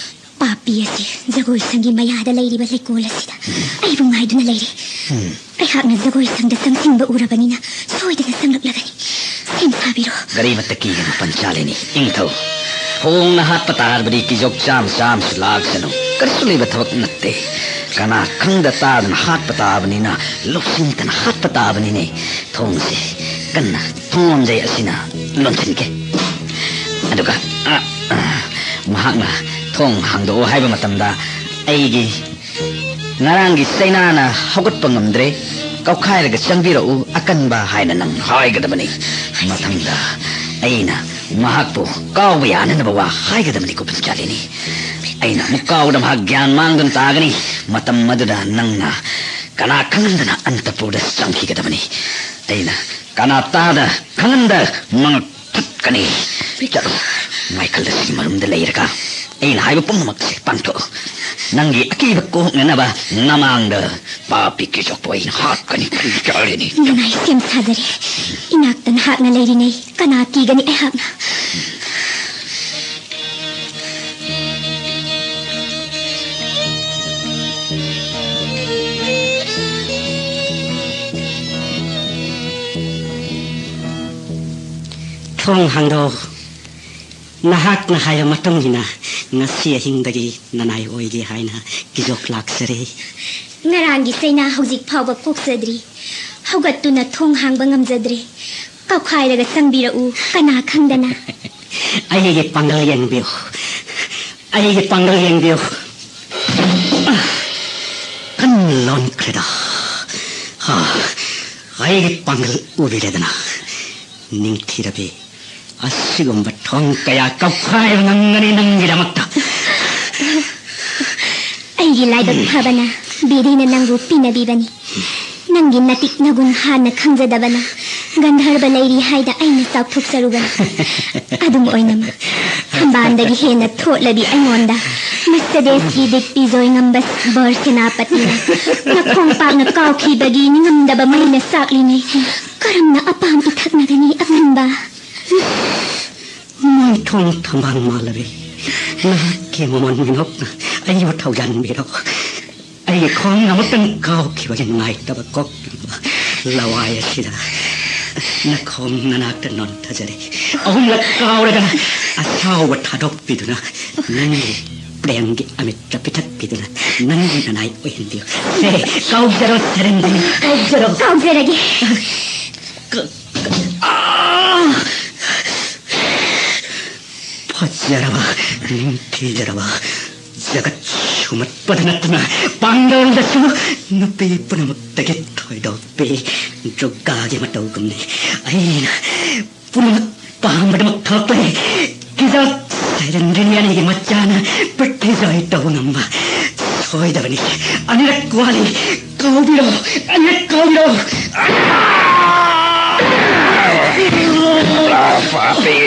ꯄꯥꯄꯤ ꯑꯁꯤ ꯖꯒꯣꯏ ꯁꯪꯒꯤ ꯃꯌꯥꯗ ꯂꯩꯔꯤꯕ ꯂꯩꯀꯣꯜ ꯑꯁꯤꯗ ꯑꯩꯕꯨ ꯉꯥꯏꯗꯨꯅ ꯂꯩꯔꯤ꯫ ꯎꯝ꯫ ꯑꯩꯍꯥꯛꯅ ꯖꯒꯣꯏ ꯁꯪꯗ ꯆꯪꯁꯤꯟꯕ ꯎꯔꯕꯅꯤꯅ ꯁꯣꯏꯗꯅ ꯆꯪꯂꯛꯂꯒꯅꯤ꯫ ꯁꯦꯝ ꯁꯥꯕꯤꯔꯣ꯫ ꯀꯔꯤꯃꯠꯇ ꯀꯤꯒꯅꯨ, ꯄꯟꯆꯥꯂꯤꯅꯤ꯫ ꯏꯪꯊꯧ꯫ ꯊꯣꯡꯅ ꯍꯥꯠꯄ ꯇꯥꯔꯕꯗꯤ ꯀꯤꯖꯣꯛ ꯆꯥꯝ ꯆꯥꯝꯁꯨ ꯂꯥꯛꯁꯅꯨ꯫ ꯀꯔꯤꯁꯨ ꯂꯩꯕ ꯊꯕꯛ ꯅꯠꯇꯦ꯫ ꯀꯅꯥ ꯈꯪꯗ ꯇꯥꯗꯅ ꯍꯥꯠꯄ ꯇꯥꯕꯅꯤꯅ, ꯂꯧꯁꯤꯟꯗꯅ ꯍꯥꯠꯄ ꯇꯥꯕꯅꯤꯅꯦ꯫ ꯊꯣꯡꯁꯦ ꯀꯟꯅ ꯊꯣꯡ ꯂꯣꯟꯖꯩ ꯑꯁꯤꯅ ꯂꯣꯟꯁꯤꯟꯒꯦ꯫ ꯑꯗꯨꯒ, ꯑ, ꯑ, ꯃꯍꯥꯛꯅ ꯊꯣꯡ ꯍꯥꯡꯗꯣꯛꯑꯣ ꯍꯥꯏꯕ ꯃꯇꯝꯗ ꯑꯩꯒꯤ ꯉꯔꯥꯡꯒꯤ ꯆꯩꯅꯥꯅ ꯍꯧꯒꯠꯄ ꯉꯝꯗ꯭ꯔꯦ, ꯀꯧꯈꯥꯏꯔꯒ ꯆꯪꯕꯤꯔꯛꯎ ꯑꯀꯟꯕ ꯍꯥꯏꯅ ꯅꯪ ꯍꯥꯏꯒꯗꯕꯅꯤ꯫ ꯃꯊꯪꯗ ꯑꯩꯅ ꯃꯍꯥꯛꯄꯨ ꯀꯥꯎꯕ ꯌꯥꯅꯅꯕ ꯋꯥ ꯍꯥꯏꯒꯗꯕꯅꯤ, ꯀꯣꯄꯟꯆꯥꯂꯤꯅꯤ꯫ ꯑꯩꯅ ꯑꯃꯨꯛ ꯀꯥꯎꯕꯗ ꯃꯍꯥꯛ ꯒ꯭ꯌꯥꯟ ꯃꯥꯡꯗꯨꯅ ꯇꯥꯒꯅꯤ꯫ ꯃꯇꯝ ꯑꯗꯨꯗ ꯅꯪꯅ ꯀꯅꯥ ꯈꯪꯍꯟꯗꯅ ꯑꯟꯇꯄꯨꯔꯗ ꯆꯪꯈꯤꯒꯗꯕꯅꯤ꯫ ꯑꯩꯅ ꯀꯅꯥ ꯇꯥꯗ ꯈꯪꯍꯟꯗ ꯃꯉꯛ ꯊꯠꯀꯅꯤ꯫ ꯆꯠꯂꯣ, ꯃꯥꯏꯀꯜ ꯑꯁꯤꯒꯤ ꯃꯔꯨꯝꯗ ꯂꯩꯔꯒ ꯑꯩꯅ ꯍꯥꯏꯕ ꯄꯨꯝꯅꯃꯛꯁꯦ ꯄꯥꯡꯊꯣꯛꯎ꯫ ꯅꯪꯒꯤ ꯑꯀꯤꯕ ꯀꯣꯛꯅꯅꯕ ꯅꯃꯥꯡꯗ ꯄꯥꯄꯤ ꯀꯤꯆꯣꯛꯄꯨ ꯑꯩꯅ ꯍꯥꯠꯀꯅꯤ꯫ ꯀꯔꯤ ꯆꯥꯔꯤꯅꯤ? ꯅꯨꯡꯉꯥꯏ ꯁꯦꯝ ꯁꯥꯖꯔꯦ꯫ ꯏꯅꯥꯛꯇ ꯅꯍꯥꯛꯅ ꯂꯩꯔꯤꯉꯩ ꯀꯅꯥ ꯀꯤꯒꯅꯤ ꯑꯩꯍꯥꯛꯅ? ꯊꯣꯡ ꯍꯥꯡꯗꯣꯛꯎ꯫ ꯅꯍꯥꯛꯅ ꯍꯥꯏꯕ ꯃꯇꯨꯡ ꯏꯟꯅ ꯉꯁꯤ ꯑꯍꯤꯡꯗꯒꯤ ꯅꯅꯥꯏ ꯑꯣꯏꯒꯦ ꯍꯥꯏꯅ ꯀꯤꯖꯣꯛ ꯂꯥꯛꯆꯔꯦ꯫ ꯉꯔꯥꯡꯒꯤ ꯆꯩꯅꯥ ꯍꯧꯖꯤꯛ ꯐꯥꯎꯕ ꯀꯣꯛꯆꯗ꯭ꯔꯤ꯫ ꯍꯧꯒꯠꯇꯨꯅ ꯊꯣꯡ ꯍꯥꯡꯕ ꯉꯝꯖꯗ꯭ꯔꯦ꯫ ꯀꯧꯈꯥꯏꯔꯒ ꯆꯪꯕꯤꯔꯛꯎ, ꯀꯅꯥ ꯈꯪꯗꯅ꯫ ꯑꯩꯒꯤ ꯄꯥꯡꯒꯜ ꯌꯦꯡꯕꯤꯌꯨ, ꯑꯩꯒꯤ ꯄꯥꯡꯒꯜ ꯌꯦꯡꯕꯤꯌꯨ꯫ ꯀꯟꯅ ꯂꯣꯟꯈ꯭ꯔꯦꯗ꯫ ꯍꯥ, ꯑꯩꯒꯤ ꯄꯥꯡꯒꯜ ꯎꯕꯤꯔꯦꯗꯅ꯫ ꯅꯤꯡꯊꯤꯔꯕꯤ, ꯑꯁꯤꯒꯨꯝꯕ ꯊꯣꯡ ꯀꯌꯥ ꯀꯧꯈꯥꯏꯕ ꯉꯝꯒꯅꯤ ꯅꯪꯒꯤꯗꯃꯛꯇ꯫ ꯑꯩꯒꯤ ꯂꯥꯏꯕꯛ ꯐꯕꯅ ꯕꯦꯔꯤꯅ ꯅꯪꯕꯨ ꯄꯤꯅꯕꯤꯕꯅꯤ꯫ ꯅꯪꯒꯤ ꯅꯇꯤꯛ ꯅꯒꯨꯟ ꯍꯥꯟꯅ ꯈꯪꯖꯗꯕꯅ ꯒꯟꯙꯔꯕ ꯂꯩꯔꯤ ꯍꯥꯏꯗ ꯑꯩꯅ ꯆꯥꯎꯊꯣꯛꯆꯔꯨꯕꯅꯤ꯫ ꯑꯗꯨꯝ ꯑꯣꯏꯅꯃꯛ, ꯕꯥꯟꯗꯒꯤ ꯍꯦꯟꯅ ꯊꯣꯠꯂꯕꯤ ꯑꯩꯉꯣꯟꯗ ꯃꯁꯇꯗꯦꯁꯀꯤ ꯗꯤꯛ ꯄꯤꯖꯣꯏ ꯉꯝꯕ ꯕꯔ ꯁꯦꯅꯥꯄꯇꯤꯅ ꯅꯈꯣꯡꯄꯥꯛꯅ ꯀꯥꯎꯈꯤꯕꯒꯤ ꯅꯤꯡꯉꯝꯗꯕ ꯃꯩꯅ ꯆꯥꯛꯂꯤꯉꯩ, ꯀꯔꯝꯅ ꯑꯄꯥꯝ ꯏꯊꯛꯅꯒꯅꯤ ꯑꯀꯟꯕ? ꯃꯣꯏꯊꯣꯡ ꯊꯝꯕꯥꯜ ꯃꯥꯜꯂꯕꯤ, ꯅꯍꯥꯛꯀꯤ ꯃꯃꯣꯟ ꯃꯤꯅꯣꯛꯅ ꯑꯩꯕꯨ ꯊꯧꯖꯥꯟꯕꯤꯔꯣ꯫ ꯑꯩꯒꯤ ꯈꯣꯡ ꯑꯃꯨꯛꯇꯪ ꯀꯥꯎꯈꯤꯕꯒꯤ ꯅꯨꯡꯉꯥꯏꯇꯕ ꯀꯣꯛꯅꯕ ꯂꯋꯥꯏ ꯑꯁꯤꯗ ꯅꯈꯣꯡ ꯅꯅꯥꯛꯇ ꯅꯣꯟꯊꯖꯔꯤ꯫ ꯑꯍꯨꯝꯂꯛ ꯀꯥꯎꯔꯒ ꯑꯁꯥꯎꯕ ꯊꯥꯗꯣꯛꯄꯤꯗꯨꯅ ꯅꯪꯒꯤ ꯄ꯭ꯔꯦꯝꯒꯤ ꯑꯃꯤꯠꯇ ꯄꯤꯊꯛꯄꯤꯗꯨꯅ ꯅꯪꯒꯤ ꯅꯅꯥꯏ ꯑꯣꯏꯍꯟꯕꯤꯌꯨ꯫ ꯁꯦ, ꯀꯥꯎꯖꯔꯣ ꯁꯔꯦꯟꯗ꯭ꯔꯤ, ꯀꯥꯎꯖꯔꯣ꯫ ꯀꯥꯎꯖꯔꯒꯦ꯫ ꯐꯖꯔꯕ, ꯅꯤꯡꯊꯤꯖꯔꯕ, ꯖꯒꯠ ꯁꯨꯝꯍꯠꯄꯗ ꯅꯠꯇꯅ ꯄꯥꯡꯒꯜꯗꯁꯨ ꯅꯨꯄꯤ ꯄꯨꯝꯅꯃꯛꯇꯒꯤ ꯊꯣꯏꯗꯣꯛꯄꯤ ꯗꯨꯔꯒꯥꯒꯤ ꯃꯇꯧꯒꯨꯝꯅꯤ꯫ ꯑꯩꯅ ꯄꯨꯝꯅꯃꯛ ꯄꯥꯝꯕꯗꯃꯛ ꯊꯣꯛꯂꯦ꯫ ꯀꯤꯖ ꯁꯩꯔꯦꯡꯗ꯭ꯔꯤꯅꯤ ꯑꯅꯤꯒꯤ ꯃꯆꯥꯅ ꯄ꯭ꯔꯤꯊꯤꯕꯤ ꯇꯧꯕ ꯉꯝꯕ ꯁꯣꯏꯗꯕꯅꯤ꯫ ꯑꯅꯤꯔꯛ ꯋꯥꯠꯂꯤ꯫ ꯀꯥꯎꯕꯤꯔꯣ, ꯑꯅꯤꯔꯛ ꯀꯥꯎꯕꯤꯔꯣ꯫ ꯄꯥꯄꯤ꯫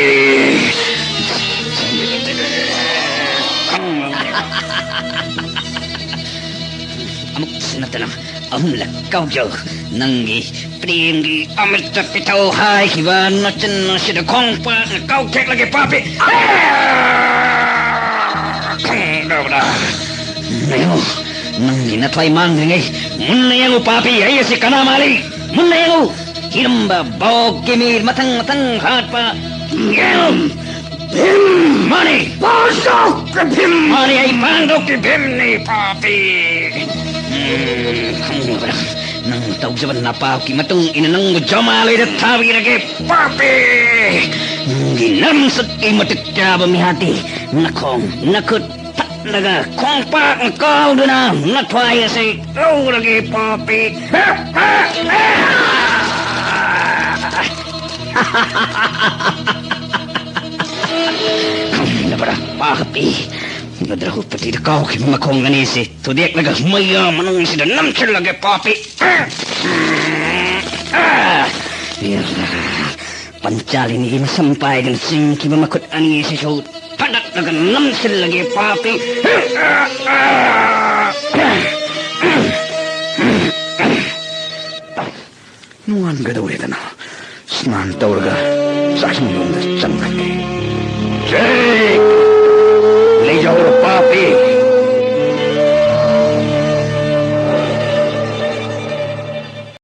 ꯑꯃꯨꯛꯁꯨ ꯅꯠꯇꯅ ꯑꯍꯨꯝꯂꯛ ꯀꯥꯎꯖꯧ꯫ ꯅꯪꯒꯤ ꯄ꯭ꯔꯦꯝꯒꯤ ꯑꯃ꯭ꯔꯤꯇ ꯄꯤꯊꯧ ꯍꯥꯏꯈꯤꯕ ꯅꯆꯤꯟ ꯑꯁꯤꯗ ꯈꯣꯡꯄꯥꯛꯅ ꯀꯥꯎꯊꯦꯛꯂꯒꯦ ꯄꯥꯄꯤ꯫ ꯈꯪꯗꯕ꯭ꯔꯥ? ꯌꯦꯡꯉꯨ, ꯅꯪꯒꯤ ꯅꯊ꯭ꯋꯥꯏ ꯃꯥꯡꯗ꯭ꯔꯤꯉꯩ ꯃꯨꯟꯅ ꯌꯦꯡꯉꯨ ꯄꯥꯄꯤ, ꯑꯩ ꯑꯁꯤ ꯀꯅꯥ ꯃꯥꯜꯂꯤ? ꯃꯨꯟꯅ ꯌꯦꯡꯉꯨ꯫ ꯍꯤꯔꯝꯕ ꯕꯣꯛꯀꯤ ꯃꯤ ꯃꯊꯪ ꯃꯊꯪ ꯍꯥꯠꯄ ꯌꯦꯡꯉꯨ꯫ ꯚꯤꯝ! ꯃꯥꯅꯤ! ꯄꯥꯡꯊꯣꯛꯀꯤ ꯚꯤꯝ! ꯃꯥꯅꯤ, ꯑꯩ ꯄꯥꯡꯊꯣꯛꯀꯤ ꯚꯤꯝꯅꯤ, ꯄꯥꯄꯤ! ꯎꯝ, ꯈꯪꯉꯕ꯭ꯔꯥ? ꯅꯪ ꯇꯧꯖꯕ ꯅꯄꯥꯛꯀꯤ ꯃꯇꯨꯡ ꯏꯟꯅ ꯅꯪꯕꯨ ꯖꯣꯃꯥꯂꯣꯏꯗ ꯊꯥꯕꯤꯔꯒꯦ, ꯄꯥꯄꯤ! ꯅꯪꯒꯤ ꯅꯝꯁꯛꯀꯤ ꯃꯇꯤꯛ ꯆꯥꯕ ꯃꯤꯍꯥꯠꯇꯤ ꯅꯈꯣꯡ, ꯅꯈꯨꯠ ꯐꯠꯂꯒ ꯈꯣꯡꯄꯥꯛꯅ ꯀꯥꯎꯗꯨꯅ ꯅꯊ꯭ꯋꯥꯏ ꯑꯁꯤ ꯂꯧꯔꯒꯦ, ꯄꯥꯄꯤ! ꯈꯪꯗꯕ꯭ꯔꯥ, ꯄꯥꯄꯤ? ꯗ꯭ꯔꯧꯄꯗꯤꯗ ꯀꯥꯎꯈꯤꯕ ꯃꯈꯣꯡ ꯑꯅꯤꯁꯤ ꯊꯨꯗꯦꯛꯂꯒ ꯃꯩꯌꯥ ꯃꯅꯨꯡꯁꯤꯗ ꯅꯝꯁꯤꯜꯂꯒꯦ, ꯄꯥꯄꯤ! ꯄꯟꯆꯥꯂꯤꯅꯤꯒꯤ ꯃꯁꯝ ꯄꯥꯏꯗꯨꯅ ꯆꯤꯡꯈꯤꯕ ꯃꯈꯨꯠ ꯑꯅꯤ ꯑꯁꯤꯁꯨ ꯅꯝꯁꯤꯜꯂꯒꯦ ꯄꯥꯄꯤ꯫ ꯅꯣꯡꯉꯥꯟꯒꯗꯧꯔꯦꯗꯅ꯫ ꯁ꯭ꯅꯥꯟ ꯇꯧꯔꯒ ꯆꯥꯛꯁꯪꯂꯣꯝꯗ ꯆꯪꯈ꯭ꯔꯒꯦ꯫ ꯆꯦ! ꯂꯩꯖꯍꯧꯔꯣ ꯄꯥꯄꯤ꯫